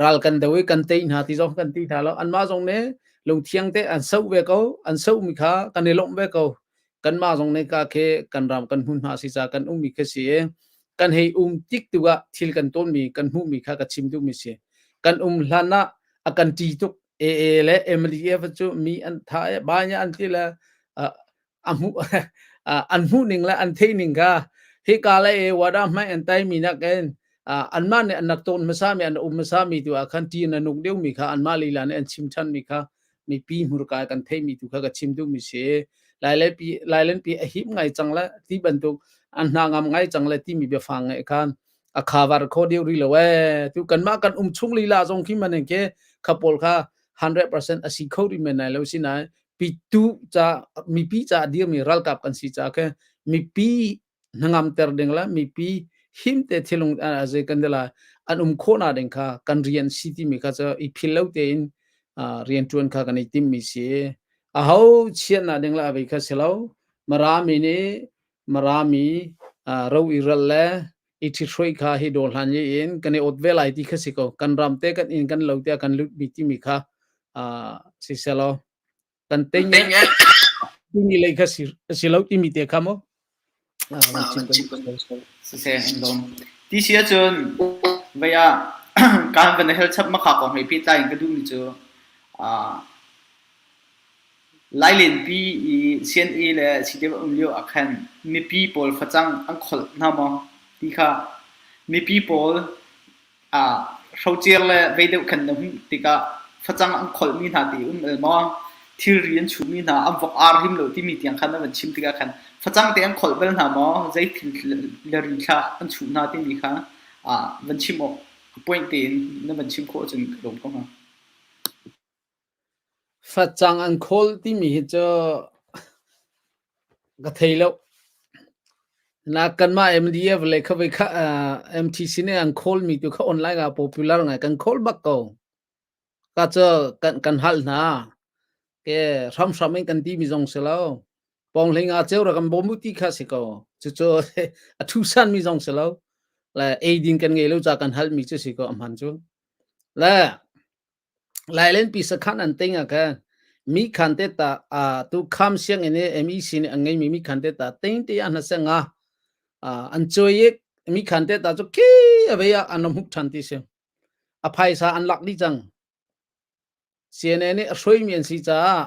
ral kan do i kan tei hna ti zong kan ti hna lo. Anmah zong nih lungthiang te an soh ve ko, an sohmi kha kan i lawmh ve ko. Kanmah zong nih ka khi kan ram kan hmunhma si caah kan ummi khi si i kan hei um tik tu ah thil kan tawnmi, kan hmuhmi kha ka chim duhmi si. Kan um hlan ah a kan ṭi tuk. AA le MDF cu mi an tha i banya an ti le a hmuh an hmuh ning le an theih ning kha hika le e wada hmai an tai mi nak in anmah nih an rak tawn hmasa mi an um hmasa mi tu ah khan ti na nuk deuh mi kha anmah lila nih an chim than mi kha mipi hmurka kan theih mi tu kha ka chim duh mi si lailenpi lailenpi a him ngai cang la ti bantuk an hna ngam ngai cang le ti mi biafang ngai khan a khavar kho deuh ri lo e tu kanmah kan um chung lila zong khi man ke khapol kha 100% a si kho ri men nai lo si nai pitu ca mipi ca dirmi ralkap kan si ca ke mipi hnangamter ding la mipi him te thilung azei kan dela an um kho na ding kha kan rian si ti mi kha cha i phil lo tein rian tuan kha kan i tim mi si a ho chiat na ding la avei kha silo marami ni marami ro i ral le i ṭhithruai kha hi dawr hlan ye in kan i ot ve lai ti kha si ko kan ram te kan inn kan lo te kan lut mi timi kha si selaw kan ting timi lei kha si si lo timi te kha mo siseh an lawm ti si ahcun vei ah kan van hel chap makha kong hei pehtlai in ka duhmi cu Lailenpi i CNA le CDF um lio ah khan mipi pawl facang an kholh hna maw ti kha mipi pawl hrocer le vei deuh khan na hmuh tikah facang an kholhmi hna ti um el maw? Thilri an chuhmi hna an vok ar hrim lo timi tiang khan na van chim tikah khan facang te an kholh bal hna maw? Zei thil le ri thla an chuh hna timi kha van chim awk point tein na van chim khawh ahcun ka lawm ko hnga. Facang an khawl timi hi cu ka thei lo. Na kanmah MDF le kha voi kha MTC nih an khawlmi tu kha online ah popular ngai kan khawl bak ko. Ka cu kan kan hal hna. Ke hramhram in kan timi zong si lo. Pawnghlei nga ceu ra kan bawm u ti kha si ko. Cucu a thusan mi zong si lo. Le eidin kan ngei lo ca kan hal mi cu si ko a hman cu. Le Lailenpi sakhan an ting ah khan mi khan te ta tu kham sianginn i MEC nih an ngeimi mi khan te ta ting te ah hna nga an cuai i mi khan te ta cu khi a vei ah an huk ṭhan ti si. A phaisa an lak dih cang. CNA nih a hruaimi an si caah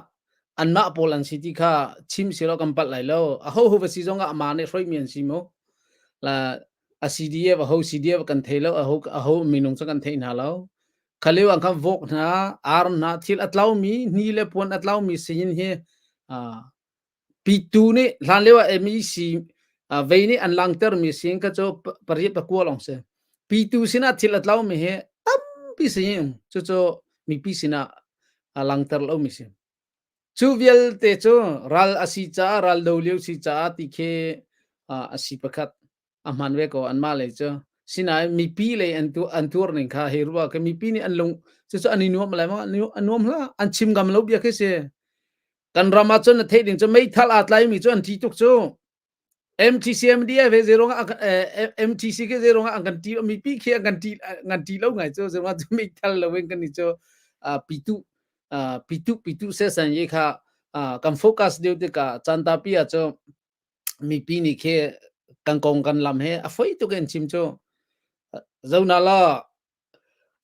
anmah pawl an si ti kha chim si lo kan palh lai lo. A ho ho va si zong ah amah nih hruaimi an si mu. La a CDF a ho CDF kan thei lo a ho a ho minung cu kan thei hna lo. Khalio an khan vok hna, ar hna, thil a tlaumi, hni le puan a tlaumi sinin hi pitu nih hlan lio ah MEC vei nih an langtermi sin kha cu pariat pakua lawng si. Pitu sinah thil a tlaumi hi tampi si cucu mipi sinah a langter lomi si. Cu vialte cu ral a si caah ral do lio si caah ti khi a si pakhat. A hman ve ko anmah lei cu. Sinain mipi lei an tu an tuar ning kha hei ruah ke mipi nih an lung cucu an i nuam lai maw an nuam hlah an chim ngam lo bia khi si. Kan ram ah cun na theih ding cu meithal aa tlaimi cu an ṭi tuk cu. MTC MDF he zeirong ah MTC ke zeirong ah an kan ṭi mipi khi an kan ṭi ngan ṭi lo ngai cu zeirong ah meithal lo in kan i cu pitu pitu pitu se san ye kha kan focus deuh tikah caan tapi ah cu mipi nih khi kan kong kan lam he a foi tuk in chim cu zona la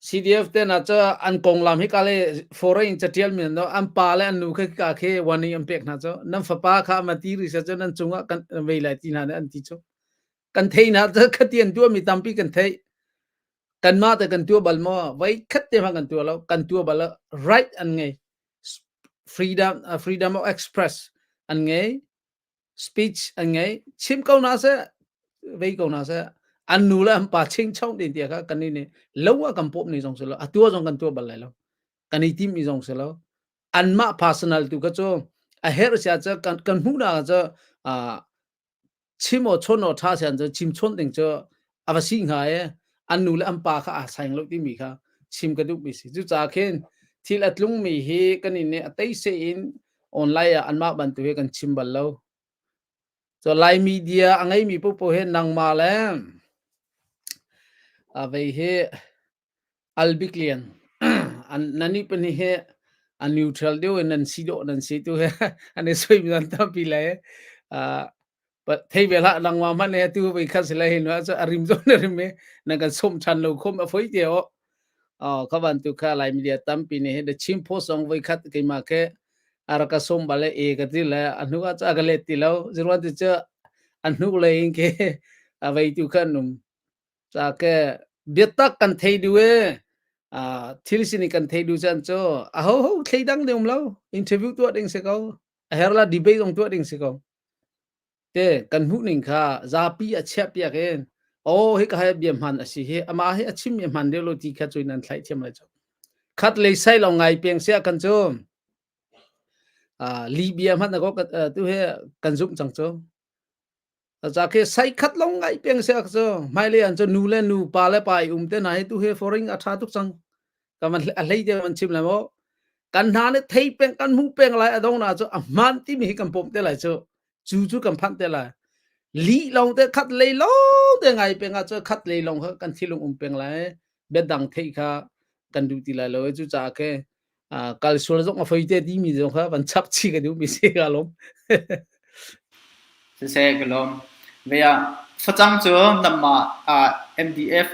CDF te na cha an konglam hi ka le foreign catial mi no an pa le an nu kha ka khe warning an pek hna cho nan fapa kha ma ti ri sa cho nan cungah kan vei lai ti hna ne an ti cho kan thei na cha khati an tua mi tampi kan thei kan ma te kan tua bal mo vai khat te ma kan tua lo kan tua bal right an ngei freedom freedom of express an ngei speech an ngei chim ko na seh vei ko na seh. An nu le an pa chingcho din tia kha kan ni lo ah kan pawm ni zong si lo a tua zong kan tua bal lai lo kan i tim mi zong si lo anmah personal tu kha cu a herh sia cu kan kan hmuh na cu chim aw chon aw tha sian cu chim chon ding cu a va si hnga e an nu le an pa kha a saing lo timi kha chim ka duh mi si cu ca khin thil a tlung mi hi kan in a tei se in online ah anmah bantu he kan chim bal lo so lai media a ngei mi popo he nangmah le a vei hi Albik Lian an nani pani he a neutral deuh in nan si dawh nan si tu he an i soi mi nan tampi le thei ve hlah nangmah hmanh he tu voi khat si lai hin cu a rim zon a rim i nan kan sawm ṭhan lo khom a foi te o kha bantuk kha Lai media tampi nih hin The Chin Post zong voi khat keimah ke a rak ka sawm bal e ka ti le a hnu ah cu a ka let ti lo ziruan ti cu a hnu lei in ke a vei tu khan um Ca ke biatak kan thei duh e thil sining kan thei duh caan cu a ho ho thleidang ding um lo interview tuah ding si ko a her la debate zong tuah ding si ko te kan hmuh ning kha zapi a chiah piak in oh hi ka hai bia hman a si hi ama hi a chim mi hman deuh lo ti kha cu nan thlai thiam lai cu khat lei sai lo ngai peng sia kan cu Libya hman na ko tu he kan zumh cang cu Ca khi sai khat long ngai peng se cu hmailei an cu nu le nu pa le pa i um te hna hi tu hi foreign a tha tuk cang ka man a hlei te man chim lai maw kan hna nih thei peng kan hmu peng lai a dong na cu a hman timi hi kan pom te lai cu cu cu kan phanh te lai li long te khat lei long te ngai peng ah cu khat lei long kha kan thilung um peng lai biadang thei kha kan duh ti lai lo cu caah ke kal sual zong a foi te timi zong kha van chap chi ka duh mi si ka lom. Siseh ka lawm. Vei ah facang cu namah MDF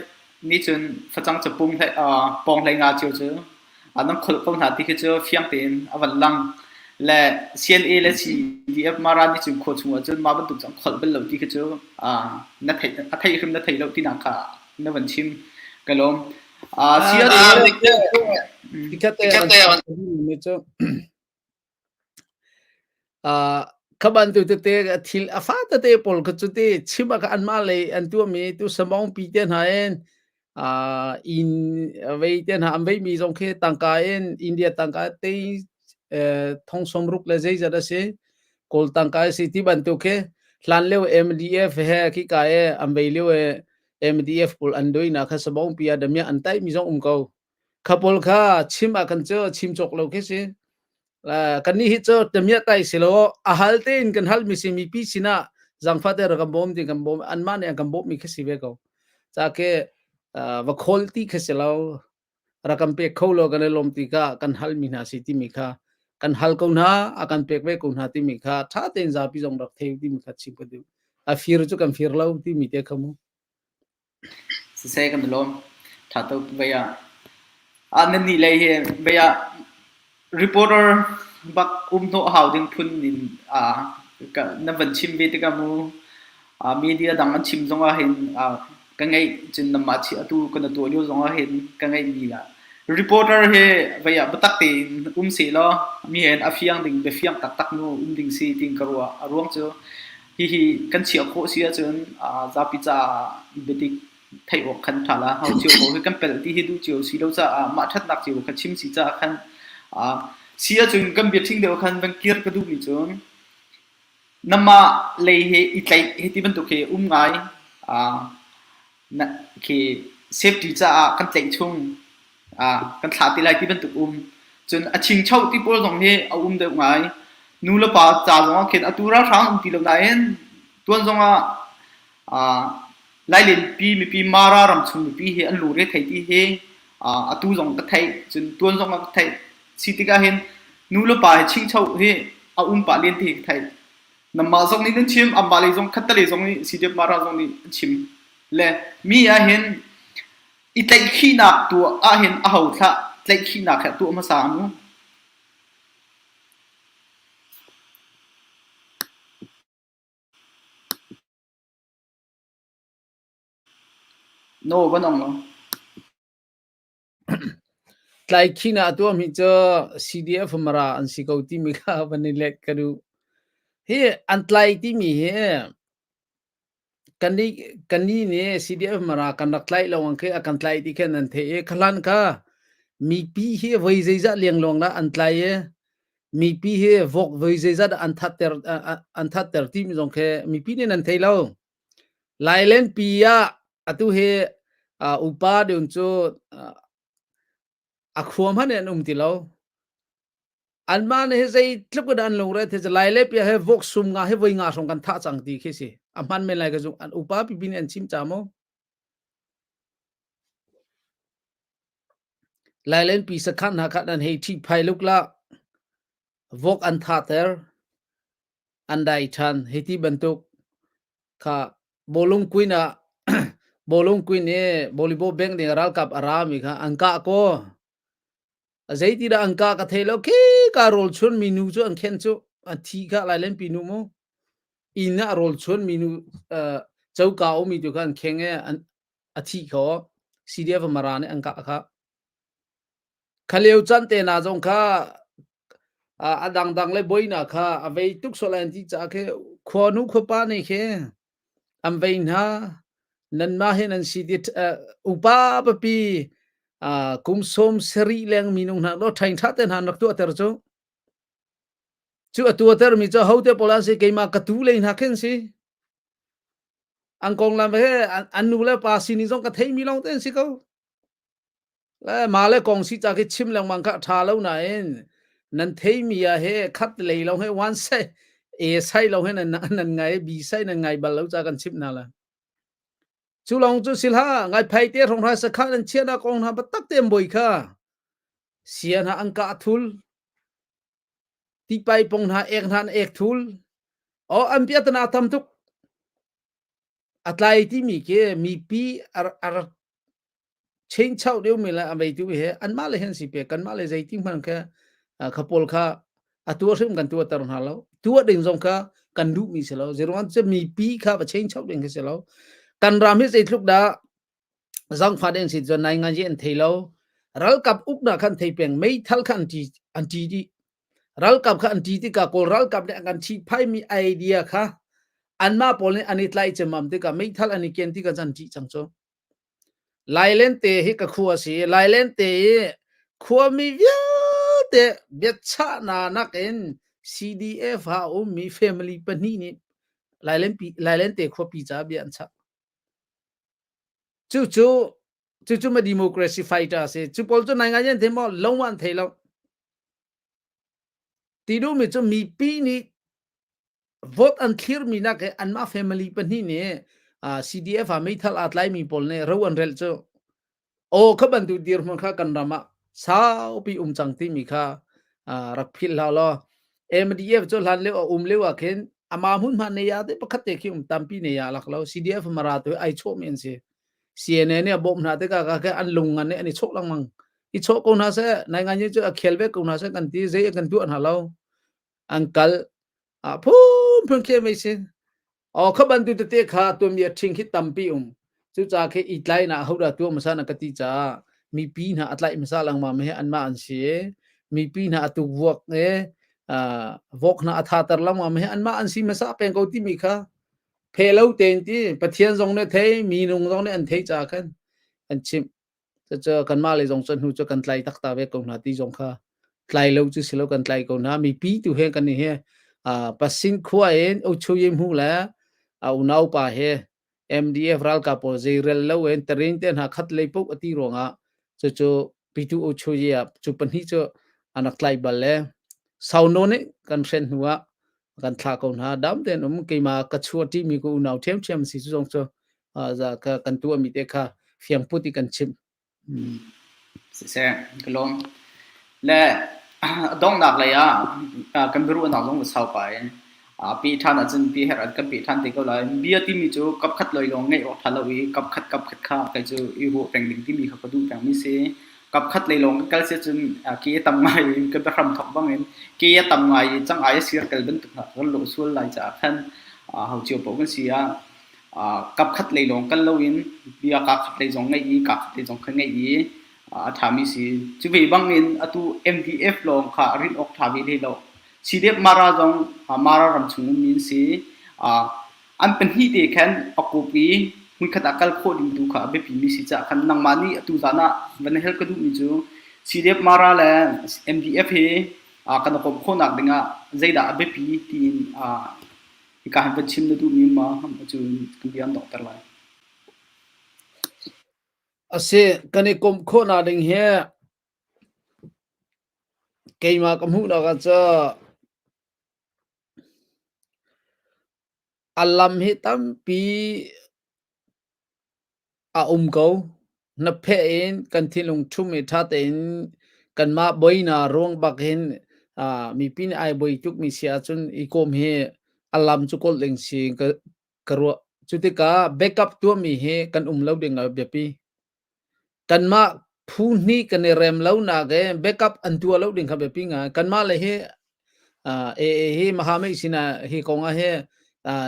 nih cun facang cu pung hlei pawng hlei nga cio cu nan kholh ko hna ti khi cu fiang tein a van lang. Le CNA le CDF Mara nih cun khua chung ah cun mah bantuk cu an kholh bal lo ti khi cu na theih a theih hrim na thei lo tinak kha na van chim. Ka lawm. Kha bantuk tete thil a fa tete pawl kha cu ti chim ah kha anmah lei an tuahmi tu samawng pi te hna in inn vei te hna an veimi zong khi tangka in India tangka te thong sawmruk le zeizat a si Kawl tangka a si ti bantuk khi hlan lio MDF he khi ka e an vei lio e MDF pawl an doinak kha sabawng pi ah damiah an taihmi zong um ko. Kha pawl kha chim ah kan cu chim cawk lo khi si. Kannih hi cu damiah tai si lo a hal tein kan hal mi si mipi sinah zangfah te rak kan bawm ti kan bawm anmah nih an kan bawmh mi khi si ve ko. Ca ke va khawl ti khi si lo rak kan pek kho lo kan i lawm ti kha kan hal mi hna si timi kha kan hal ko hna a kan pek ve ko hna timi kha tha tein zapi zong rak thei timi kha chim ka duh. A fir cu kan fir lo timi te kha mu. Siseh kan i lawm. Ṭha tuk vei ah. Ah nan nih lei hi vei ah reporter bak um hnawh hau ding phun in ah ka na van chim ve tikah mu ah media dang an chim zong ah hin ah ka ngeih cun namah chi atu kan tuah lio zong ah hin ka ngeih mi ah reporter hi vei ah biatak tein um seh law mi hen a fiang ding biafiang taktak nu um ding si tin ka ruah. A ruang cu Hihi kan chiah khawh si ahcun zapi caah biadik theih awk khan ṭha la. Ho cio ko hi kan pelh ti hi duh cio si lo caah mah ṭhatnak cio kha chim si caah khan si ahcun kan bia ṭhing deuh khan van kir ka duhmi cu namah lei he i tlaih hi ti bantuk hi um ngai khi safety caah kan tlaih chung kan thlah ti lai ti bantuk um. Cun a chingcho ti pawl zong hi a um deuh ngai. Nu le pa ca zong ah khin atu ralhrang um ti lo nain tuan zong ah Lailenpi mipi Mara ram chung mipi hi an lungre thei ti hi atu zong ka theih. Cun tuan zong ah ka theih. Si tikah hin nu le pa hi chingcho hi a um pah len ti hi ka theih. Namah zong nih nan chim, amah lei zong khattelei zong nih CDF Mara zong nih an chim. Le mi ah hin I tlaihkhihnak tuah ahhin aho thlah tlaihkhihnak he tuah hmasa mu. No van ong lo. Tlaihkhihnak a tuahmi cu CDF Mara an si ko timi kha van i let ka duh. Hi an tlai timi hi. Kannih kannih nih CDF Mara kan rak tlaih lo ang khi a kan tlaih ti khin an theih i khahlan kha mipi hi voi zeizah liangluang dah an tlai i mipi hi vok voi zeizah dah an thatter an thatter timi zong khi mipi nih nan thei lo. Lailen pi ah atu hi upa deuh cu a khua hmanh in an um ti lo. Anmah nih hi zeitluk in an lungre the cu lai le pia he vok sum nga he voi nga hrawng kan thah cang ti khi si. A hman men lai ka zung an upa pipi nih an chim ca mu. Lailen pi sakhan hna kha nan hei ṭhi phai luk la vok an thah ter an dai ṭhan hei ti bantuk kha bawlung queen ah bawlung queen i volleyball bank ding ralkap a ra mi kha an kah ko. Zeitidah an kah ka thei lo. Khi ka rawl chuan mi nu cu an khen cu an thi kha Lailenpi nu mu. Inn ah rawl chuan mi nu coka um mi tu kha an kheng i an a thi kho. CDF Mara nih an kah kha. Khalio chan te na zong kha a dangdang le boina kha a vei tuk sual an ti caah khi khuanu khuapa nih khi an vei hna. Nanmah hi nan si ti upa papi kum 70 leng minung hna lo ṭhaing ṭha te hna an rak tuahter cu. Cu a tuahter mi cu hote pawl an si keimah ka tu lei hna khin si. An konglam he an nu le pa sining zong ka theimi lawng te an si ko. Le mah le kong si ca khi chim lengmang kha a ṭha lo nain nan theimi ah he khat lei lo he one side A side lo he nan nan ngai B side nan ngai bal lo ca kan chimh hna la. Cu lawng cu si hlah ngai phai te hrawng hna sakha nan chiahnak kong hna biatak te an boi kha sia hna an kah thul tipai pong hna ek hna an ek thul o an piatana tam tuk a tlai timi khi mipi a rak chingchauh deuhmi le a veitu he anmah le hin si pe kanmah le zeiti hmanh kha kha pawl kha a tuah hrim kan tuahter hna lo tuah ding zong kha kan duhmi si lo zeiruang cu mipi kha va chingchauh ding khi si lo kan ram hi zeitluk dah zangfa ding si cun nai ngan an thei lo ralkap uknak khan thei peng meithal kha an ti an ti dih Ralkap kha an ṭi tikah Kawl ralkap nih an kan ṭhihphaimi idea kha anmah pawl nih an i tlaih ciammam tikah meithal an i ken tikah an ṭih cang cu. Lailente hi ka khua a si i Lailente i khuami vialte biachahnak nakin CDF ah a ummi family pahnih nih Lailenpi, Lailente khuapi caah bia an chah. Cucu cucu ma democracy fighter a si. Cu pawl cu nai ngai an thei maw? Lo an thei lo. Ti duhmi cu mipi nih vote an thlirmi nak he anmah family pahnih nih CDF ah meithal aa tlaimi pawl nih ro an relh cu aw kha bantuk dirhmun kha kan ram ah saupi um cang timi kha rak philh hlah law MDF cu hlan lio a um lio ah khin ama hmunhma nei ah te pakhat te khi um tampi nei ah lak lo CDF mara tu ai chawhmi an si. CNN nih a bawmh hna tikah ka an lung ngan nih an i chawh lengmang. I chawh ko hna seh, nai ngai cu a khel ve ko hna seh kan ti, zei kan tuah hna lo. An kal a phun phun khi mei si. O kha bantu tete kha tuami a ṭhing khi tampi um. Cucaah khi i tlai na hodah tuah hmasa na ka ti caah mipi hna a tlaih hmasa lengmang hi anmah an si. Mipi hna a tukvuak i vok hna a thater lengmang hi anmah an si hmasa peng ko timi kha phe lo tein ti Pathian zong nih thei minung zong nih an theih caah khan an chimh. Cucu kanmah lei zong cu hnu cu kan tlai taktak ve ko hna ti zong kha tlai lo cu si lo kan tlai ko hna. Mipi tu he kan i he Pasin khua in Ochoye hmu le a unau pa he MDF ralkap pawl zeirel lo in tarin te hna khat lei paoh a ti ruangah cucu Pitu Ochoye ah cu pahnih cu an rak tlai bal le sau nawn nih kan hren hnu ah kan thlah ko hna. Dam tein um keimah ka chuahṭi mi ka unau ṭhiamṭhiam si cu zong cu za ka kan tuahmi te kha fiang put i kan chimh. Siseh, ka lawm. Le a donghnak lei ah kan biaruahnak zong va sau pah in pi ṭhan ahcun pi herh kan peh ṭhan te ko lai. Bia timi cu kapkhat loi lawng ngeih awk ṭha lo i kapkhat kapkhat kha kei cu i ruah peng ding timi kha ka duh pengmi si. Kapkhat lei lawng kan kal si ahcun ke a tam ngai i ka biahram thawk bangin ke a tam ngai i cang-ai a sir tel bantuk hna kan lawh sual lai caah khan ho cio paoh kan si ah kapkhat lei lawng kal loin bia kaa khat lei zong ngeih i kaa khat lei zong kha ngeih i a ṭhami si. Cu ve bangin atu MDF lawng kha rinh awk ṭha ve hlei lo. CDF Mara zong Mara ram chung ummi an si. An pahnih te khan a kawp i hmunkhat ah kal khawh ding tu kha a biapimi si caah khan nangmah nih atu zan ah van help ka duhmi cu CDF Mara le MDF hi kan i komh khawhnak dingah zeidah a biapi tiin hika hin van chim na duhmi ma cu kan bia an donghter lai. Asi, kan i komh khawhnak ding hi keimah ka hmuhnak ah cu A lam hi tampi a um ko. Hnapheh in kan thinlung ṭhum i ṭha tein kanmah buainak ruang bak hin mipi nih ai buai tukmi si ahcun i kawm hi a lam cu kawl ding si ka, ka ruah. Cu tikah backup tuahmi hi kan um lo ding a biapi. Kanmah phu hnih kan i rem lonak he backup an tuah lo ding kha biapi ngai. Kanmah le hi AA hi Mahamei sinah hi kong ah hi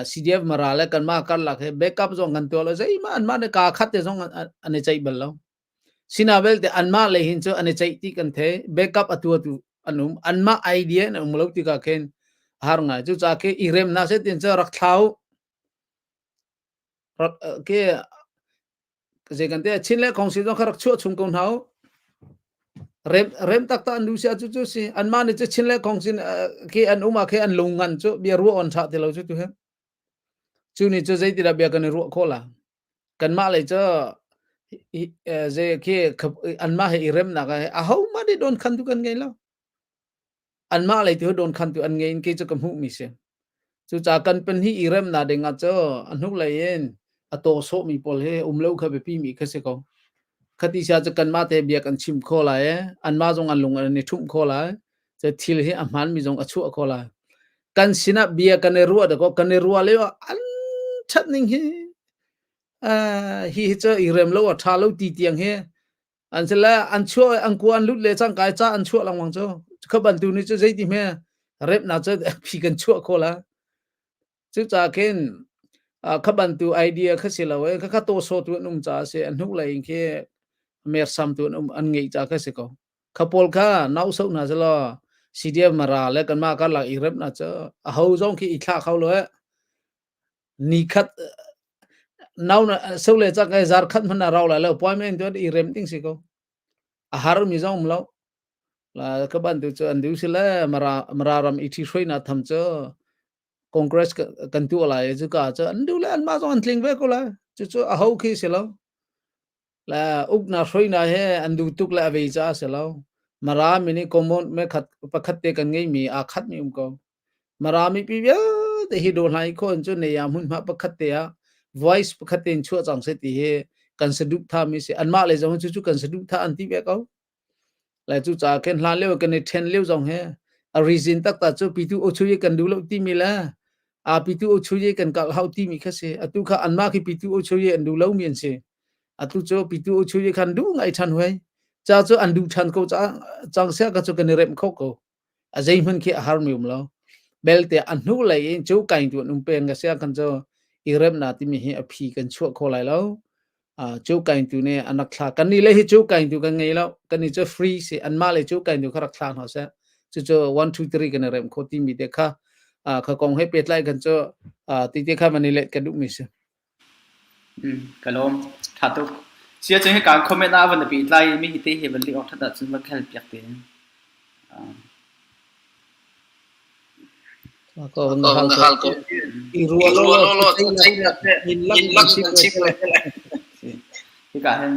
CDF Mara le kanmah karlak hi backup zong kan tuah lo. Zeihmah anmah nih kaa khat te zong an i ceih bal lo. Sina belte anmah le hin cu an i ceih ti kan thei. Backup a tuatu an um. Anmah idea in an um lo tikah khin a har ngai. Cucaah khi i rem hna seh tin cu rak thlau rak ke zei kan te Chin le Kongsi zong kha rak chuah chung ko hna u. Rem rem taktak an duh si cu cu si anmah nih cu Chin le Kongsi khi an um ah khi an lung ngan cu bia ruah on tha ti lo cu tu he. Cu ni cu zeitidah bia kan i ruah khawh la. Kanmah lei cu zei khi anmah he i remnak ah aho mah nih don khan tu kan ngei lo. Anmah lei tu dawnkhantu an ngei in kei cu ka hmuhmi si. Cucaah kan pahnih i remnak ding ah cu a hnulei in a taw sawhmi pawl hi um lo kha biapi mi kha si ko. Khati sia cu kanmah te bia kan chim kho lai i anmah zong an lung an i ṭhumh kho lai. Cu thil hi a hmaanmi zong a chuah kho lai. Kan sinah bia kan i ruah dakaw kan i ruah lio ah an ṭhat ning hi uh, hi hi cu i rem lo a ṭha lo ti tiang hi An si le an chuah an kua an lut le cangka i ca an chuah lengmang cu kha bantu nih cu zeiti hme remnak cu phi kan chuah kho la. Cucaah khin kha bantu idea kha si lo e kha kha tawsaw tu an um caah si a hnu lei in khi mersam tu an um an ngeih caah kha si ko. Kha pawl kha nau so hna selaw CDF Mara le kanmah karlak i remnak cu a ho zong khi i thlah kho lo e. Nikhat nau na so le cak ai zar khat hmanh a rau lai lo appointment tu i rem ding si ko. A har mi zong um lo. La ka ban tu cu an du si le mara mara ram i thi hroi na tham cu Congress kan tu lai cu ka cu an du le an ma zong an tling ve ko lai. Cu cu a ho khi si lo. Le uknak hruainak he an duh tuk le a vei caah a si lo. Mara mi nih common me khat pakhat te kan ngeihmi aa khatmi um ko. Mara mipi vialte hi daw hna i khawn cu nei ah hmunhma pakhat te ah voice pakhat te in chuah cang seh ti hi kan saduhthah mi si. Anmah le zong cu cu kan saduhthah an ti ve ko. Lai cu caah khin hlan lio kan i ṭhen lio zong hi a reason taktak cu pitu ochuye kan duh lo timi le a pitu ochuye kan kal hau timi kha si. Atu kha anmah khi pitu ochuye an duh lomi an si. Atu cu pitu ochuye khan duh ngai ṭhan huai. Ca cu an duh ṭhan ko caah cang sia ka cu kan i remh kho ko. A zeihmanh khi a harmi um lo. Belte a hnu lei in cu kain tu an um peng ka sia kan cu i remna timi hi a phi kan chuah kho lai lo. Cu kain tu nih an rak thla. Kan nih le hi cu kain tu kan ngei lo. Kan nih cu free si. Anmah le cu kain tu kha rak thla hna seh. Cucu 1 2 3 kan i rem kho timi te kha kha kong he pehtlai kan cu ti te kha van i let ka duhmi si. Ka lawm. Ṭha tuk. Sia cun hika comment ah van i pehtlai i mi hi te hi van leh awk ṭhat ahcun van ka halpiak te. Ko na hal ko. I ruah lo lo in lak kan si ko. Hika hin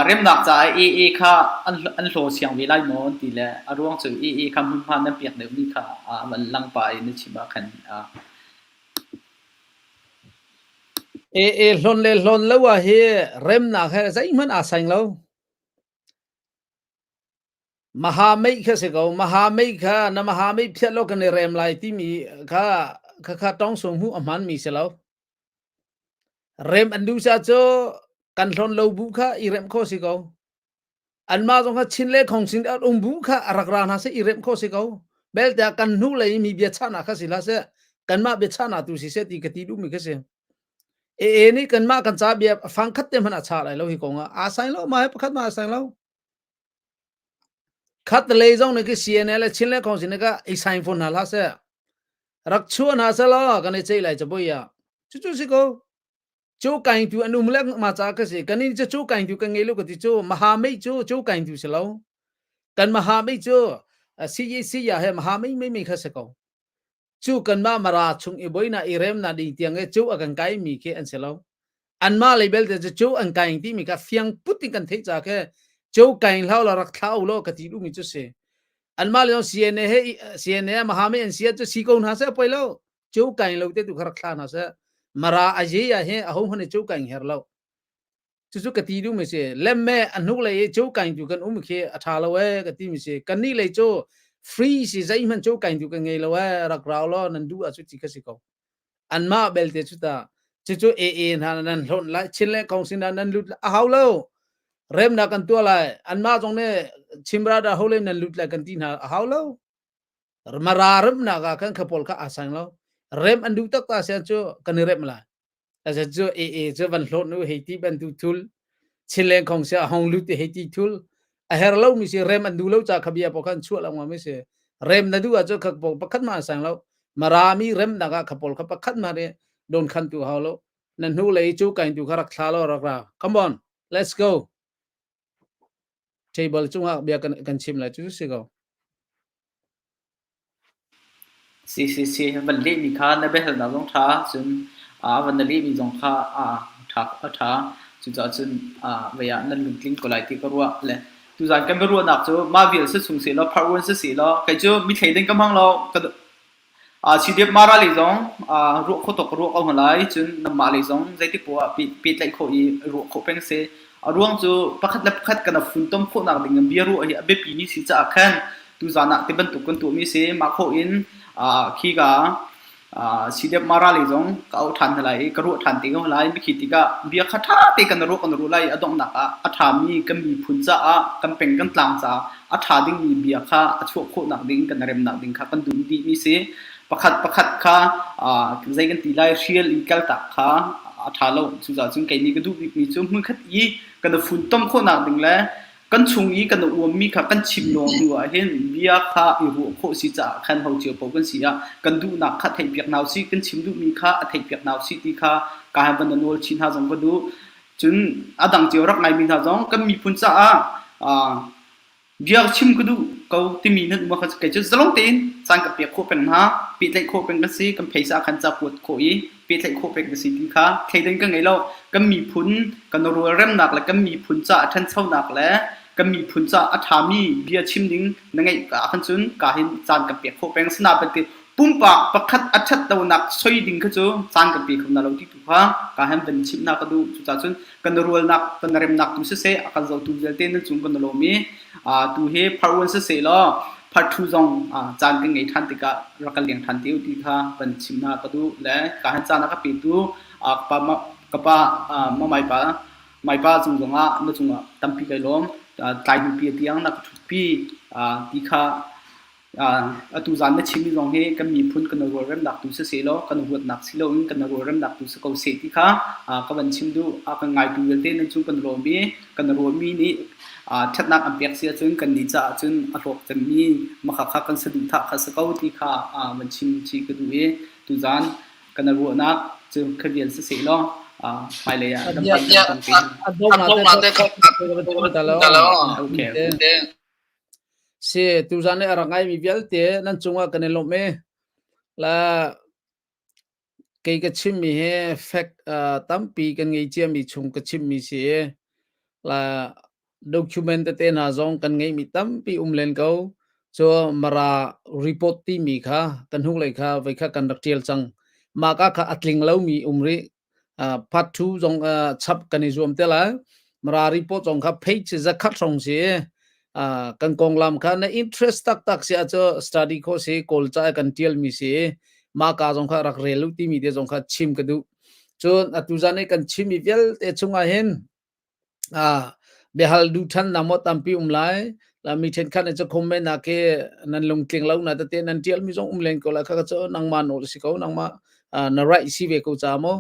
remnak caah AA kha an hlaw siang ve lai maw an ti le a ruang cu AA kha hmunhma nan pek deuhmi kha van lang pah i na chim ah khan AA hlon le hlon lo ah hi remnak he zeihmanh aa saing lo. Maha mei kha si ko. Maha mei kha na maha mei phiat lo kan i rem lai timi kha kha kha tawng sung hmuh a hmanmi si lo. Rem an duh ca cu kan hlon lo bu kha i remh khawh si ko. Anmah zong kha Chin le Khongsin an um bu kha a rak ra hna seh i remh khawh si ko. Belte ah kan hnu lei mi biachahnak kha si hlah seh kanmah biachahnak tu si seh ti ka ti duhmi kha si. AA nih kanmah kan ca bia fang khat te hmanh a chah lai lo hi kong ah. Aa saing lo mah hi pakhat mah aa saing lo. Khat lei zong nih khi CNA le Chin le Khongsin nih ka i saing fawn hna hlah seh. Rak chuah hna seh law kan i ceih lai cabuai ah. Cucu si ko. Cu kaing tu an um le ma ca ka si. Kan in cu cu kaing tu kan ngei lo ka ti cu maha mei cu cu kaing tu si lo. Kan maha mei cu si si ya he maha mei mei mei kha si ko. Cu kan mah mara chung i boina i rem na ding tiang e cu a kan kai mi khi an si lo. Anmah lei belte cu cu an kaing ti mi kha fiang put in kan theih ca khe cu kaing hlau la rak thla u law ka ti duhmi cu si. Anmah le CNA he CNA mahami an si cu si ko hna seh poi lo. Cu kaing lo te tu kha rak thla hna seh. Mara a ye ya he a ho hmanh cu kaing her lo. Cucu ka ti duhmi si. Lemme a hnuk lei i cu kaing tu kan um khi a tha lo ee ka ti mi si. Kan nih lei cu free si zeihmanh cu kaing tu kan ngei lo ee rak rau law nan duh ah cu ti kha si ko. Anmah belte cu ta cucu AA hna nan hlonh lai Chinland Council hna nan lut a hau lo remnak kan tuah lai anmah zong nih Chimrada hole nan lut lai kan ti hna a hau lo mara remnak ah khan kha pawl kha aa sang lo rem an duh tak ta sian cu kan i rem lai Asa cu AA cu van hlawt nu hei ti bantuk thul Chinland Council a hong lut hei ti thul a her lo mi si rem an duh lo ca kha bia po khan chuah lo mi si rem na duh ah cu kha pakhat ma sang lo marami rem nak ah kha pawl kha pakhat ma re don khan tu hau lo na hnu lei cu kain tu kha rak thla lo rak ra come on let's go table cungah bia kan kan chim lai cu si ko. Si si si, van lehmi kha na biahalnak zong ṭha, cun van na lehmi zong kha ṭha a ṭha. Cucaah cun vei ah nan lungtling ko lai ti ka ruah. Le tuzaan kan biaruahnak cu mah vial si chung sehlaw, part one si sehlaw, kei cu mi thleidan ka hmang lo. Ka CDF Mara lei zong ruah khawh tawk ka ruah ko hna lai. Cun nangmah lei zong zeitik poah ah pehtlaih khawh i ruah khawh peng si. A ruang cu pakhat le pakhat kan i funtom khawhnak ding in bia ruah hi a biapimi si caah khan tuzaan ah ti bantuk kan tuahmi si. Mah khawh in khika CDF Mara lei zong ka auh ṭhan hna lai i ka ruah ṭhan te ko lai. Mikhi tikah bia kha ṭha te kan ruah kan ruah lai i a donghnak ah a ṭhami kan miphun caah kan peng kan tlang caah a ṭha dingmi bia kha a chuah khawhnak ding kan remnak ding kha kan duh dihmi si. Pakhat pakhat kha zei kan ti lai hrial i kaltak kha a ṭha lo. Cucaah cun kei nih ka duh bikmi cu hmunkhat i kan i funtom khawhnak ding le kan chung i kan i uammi kha kan chim lawng hnu ah hin bia kha i ruah khawh si caah khan ho cio paoh kan si ah kan duhnak kha theihpiak hna usih kan chim duhmi kha a theihpiak hna usih ti kha ka han van na nawl chin hna zong ka duh. Cun a dang cio rak ngaimi hna zong kan miphun caah bia chim ka duh ko timi nan um ahcun kei cu zalong tein caan ka pek khawh peng hna, pehtlaih khawh peng ka si, kan phaisa khan ca kuat khawh i pehtlaih khawh peng ka si ti kha thleidan ka ngei lo. Kan miphun kan rualremnak le kan miphun ca a ṭhanchonak le kan miphun ca a ṭhami bia chim ding na ngeih ahkhan cun ka hin caan kan pek khawh peng. Sinain bantuk pumpak pakhat a ṭhatlonak soi ding kha cu caan kan pe kho hna lo ti tu kha ka han van chimh hna ka duh. Cucaah cun kan rualnak kan remnak tu siseh a kan zohtu vialte nan cung kan lawm i tu hi part 1 siseh law part 2 zong caan kan ngei ṭhan tikah rak kan leng ṭhan te u ti kha van chim hna ka duh le ka han caan a ka petu ka pa ka pa mamai pa mai pa cung zongah na cungah tampi kai lawm tlai hnu pi tiang na ka ṭhutpi ti kha Atu zan na chimmi zong hi kan miphun kan rualremnak tu siseh law kan huatnak si loin kan rualremnak tu si ko seh ti kha ka van chim duh. A kan ngaitu vialte nan cung kan lawm i kan ruahmi nih ṭhatnak an pek si ahcun kannih caah cun a hlawk cemmi makha kha kan saduhthah kha si ko ti kha van chim chih ka duh i tuzan kan ruahnak cu kha vial siseh law hmailei ah kan kan tong te. Okay. Si, tuzan i a rak ngaimi vialte nan cungah kan i lawmh i la kei ka chimmi hi fact tampi kan ngei ciami chung ka chimmi si i la document tete hna zong kan ngeihmi tampi um len ko. Cu Mara report timi kha kan hnulei kha voikhat kan rak ṭial cang. Mah ka kha a tling lomi um rih. Part 2 zong chap kan i zuam te lai. Mara report zong kha page zakhat hrawng si kan konglam kha na interest taktak si ahcu study kho si kawl ca kan tial mi si ma ka zong kha rak rel u timi te zong kha chim ka duh. Cun atu zan i kan chim mi vialte chungah hin Biahal duh ṭhannak maw tampi um lai. Mi ṭhenkhat nih cu comment ah khi nan lungtling lo na tete nan ṭialmi zong um len ko lai. Khakha cu nangmah nawl a si ko. Nangmah na right si ve ko ca maw.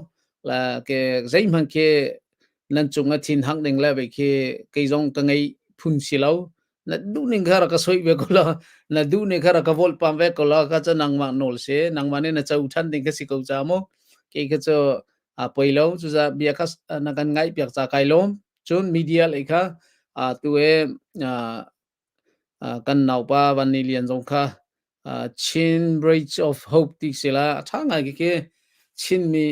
La ke zeihmanh khi nan cung a thin hang ding le vei khi kei zong ka ngei phun si lo. Na duh ning kha rak ka soi ve ko la. Na duh ning kha rak ka volh pam ve ko la. Kha cu nangmah nawl si. Nangmah nih na co ṭhan ding kha si ko ca maw. Kei kha cu a poi lo. Cuza bia kha na kan ngaih piak ca kai lawm. Cun media lei kha tu e kan naupa Van Ni Lian zong kha Chin Bridge of Hope ti si la a ṭha ngai khi khi Chinmi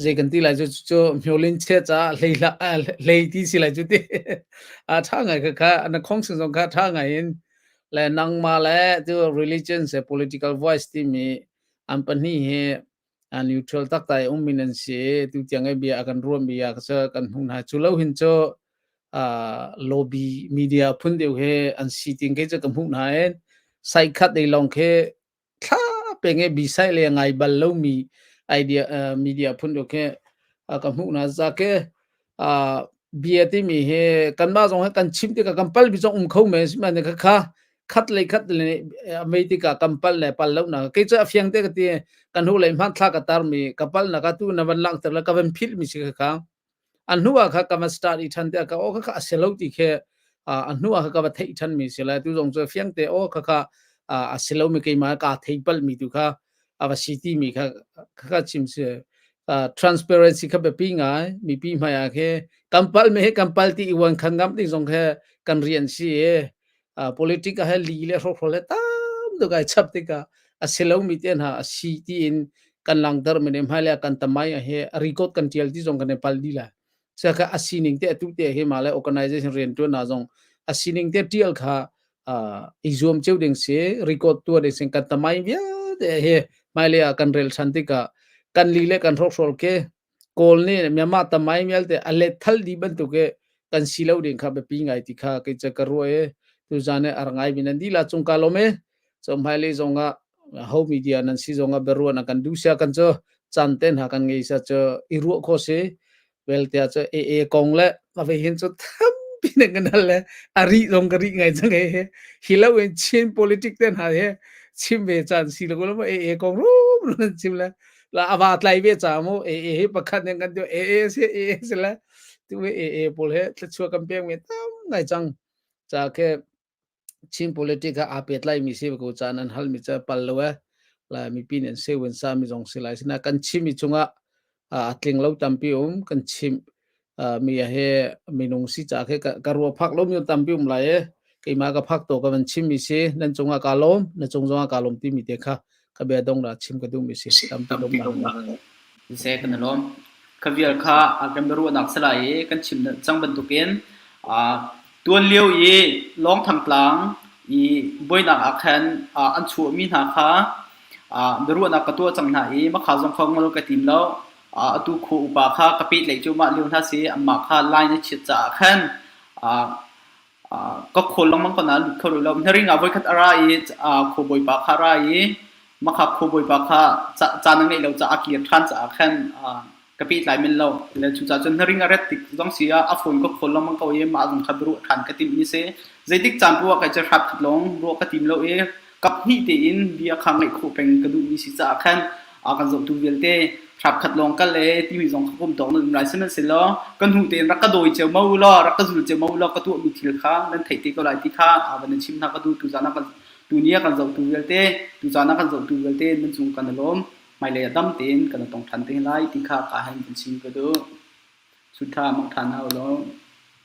zei kan ti lai cu cu Myolin che ca hlei la hlei ti si lai cu ti a ṭha ngai kha kha na khong sin zong kha ṭha ngai in le nangmah le tu religion se political voice timi an pahnih hi a neutral taktai ummi nan si tu tiang i bia a kan ruahmi ah ka kan hmuh hna. Cu lo hin cu lobby media phun deuh he an si ting ke cu ka hmuh hna in sai khat ei lawng khi thla pe nge bi sai le ngai bal lomi idea media phun deuh khi ka hmuh hna. Za ke bia timi hi kanmah zong hi kan chim tikah kan pal mi zong um kho men, sihmanhsehlaw kha kha khat le khat le mei tikah kan pal le pal lo na kei cu a fiang te ka ti. Kan hu lei hmanthlak ka tar mi ka pal na ka tu na van langhter le ka van philh mi si kha kha an hnu ah kha ka van start i than te ka o kha kha a si lo ti khe a hnu ah kha ka va theih than mi si lai. Tu zong cu fiang te o kha kha a si lo mi keimah ka thei pal mi tu kha a va si ti mi kha kha chim si. Transparency kha biapi ngai. Mipi hmai ah khe kan pal mi he kan pal ti i wan khan ngam ding zong khe kan rian si i politic he li le hrokhro le tam tuk ai chap tikah a si lo mi te hna a si ti in kan langter mi ne hmai le kan tamai he record kan tial ti zong kan i pal di la saka a sining te atu te hi ma le organization rian tuan na zong a sining te tial kha i zuam cheu ding si, record tua ding sin. Kan tamai vialte he hmailei ah kan rel than tikah kan li le kan hrokhrawl ke Kawl nih Myanmar tamai vialte a let thal di bantuk e kan si lo ding kha biapi ngai ti kha kei ca ka ruah e. Tuzan e ar ngai mi nan di la cung ka lom e. So hmailei zong ah ho media nan si zong ah biaruan kan du sia kan cu chan ten ha kan ngei sa cu i ruah kho si velte cu e e kong le ave hin cu tampi ne kan hal le a ri zong ka ri ngai cang e. Hi lo in Chin politic ten ha he chim ve chan si lo lo e e kong rum nan chim le la awa tlai ve cha mu e e hi pakhat ne kan tu e e se e e se le tu e e pol he thlachua kan pek me tam ngai chang cha ke Chin politic ah aa pehtlaimi si ko ca nan halmi cu pal lo ee. Lai mipi nih an seu an sami zong si lai. Sinain kan chimmi cungah a tling lo tampi um. Kan chim mi he minung si ca khi ka ruah phak lomi tampi um lai ee. Keimah ka phak to ka van chimmi si. Nan cungah kaa lawm, na cung zongah kaa lawm timi te kha ka bia dong dah chim ka duhmi si. Tampi lawmnak. Siseh, kan i lawm. Kha vial kha a kan biaruahnak si lai i kan chim cang bantukin Tuan lio i Lawngthang tlang i buainak ah khan an chuahmi hna kha biaruahnak ka tuah cang hna i makha zong kha ngol ka tim lo. Atu khua upa kha ka pehtlaih cuahmah lio hna si. Anmah kha line a chiat caah khan ka khawl lengmang ko nain lut kho rih lo. Hnaring ah voikhat a ra i khuabawipa kha a ra i makha khuabawipa kha caan a ngeih lo caah a kir ṭhan caah khan ka pehtlai men lo. Le cucaah cun hnaring a ret tik zong si ah a phone ka khawl lengmang ko i mah zong kha biaruah ṭhan ka timh mi si. Zeitik caan poah kai cu hrat khat lawng ruah ka tim lo i kap hnih tein bia kha ngaih khawh peng ka duhmi si caah khan a kan zohtu vialte hrap khat lawng kal e timi zong kha kum tawk nan um lai. Sihmanhsehlaw kan hnu tein rak ka dawi cio mo law rak ka zul cio mo law ka tuahmi thil kha nan theih te ko lai ti kha a van in chim hna ka duh. Tuzaan ah kan tuni ah kan zohtu vialte, tuzaan ah kan zohtu vialte nan cung kan i lawm. Hmailei ah dam tein kan i tong ṭhan te lai ti kha ka han van chim ka duh. Sutha mang ṭhan hau lo.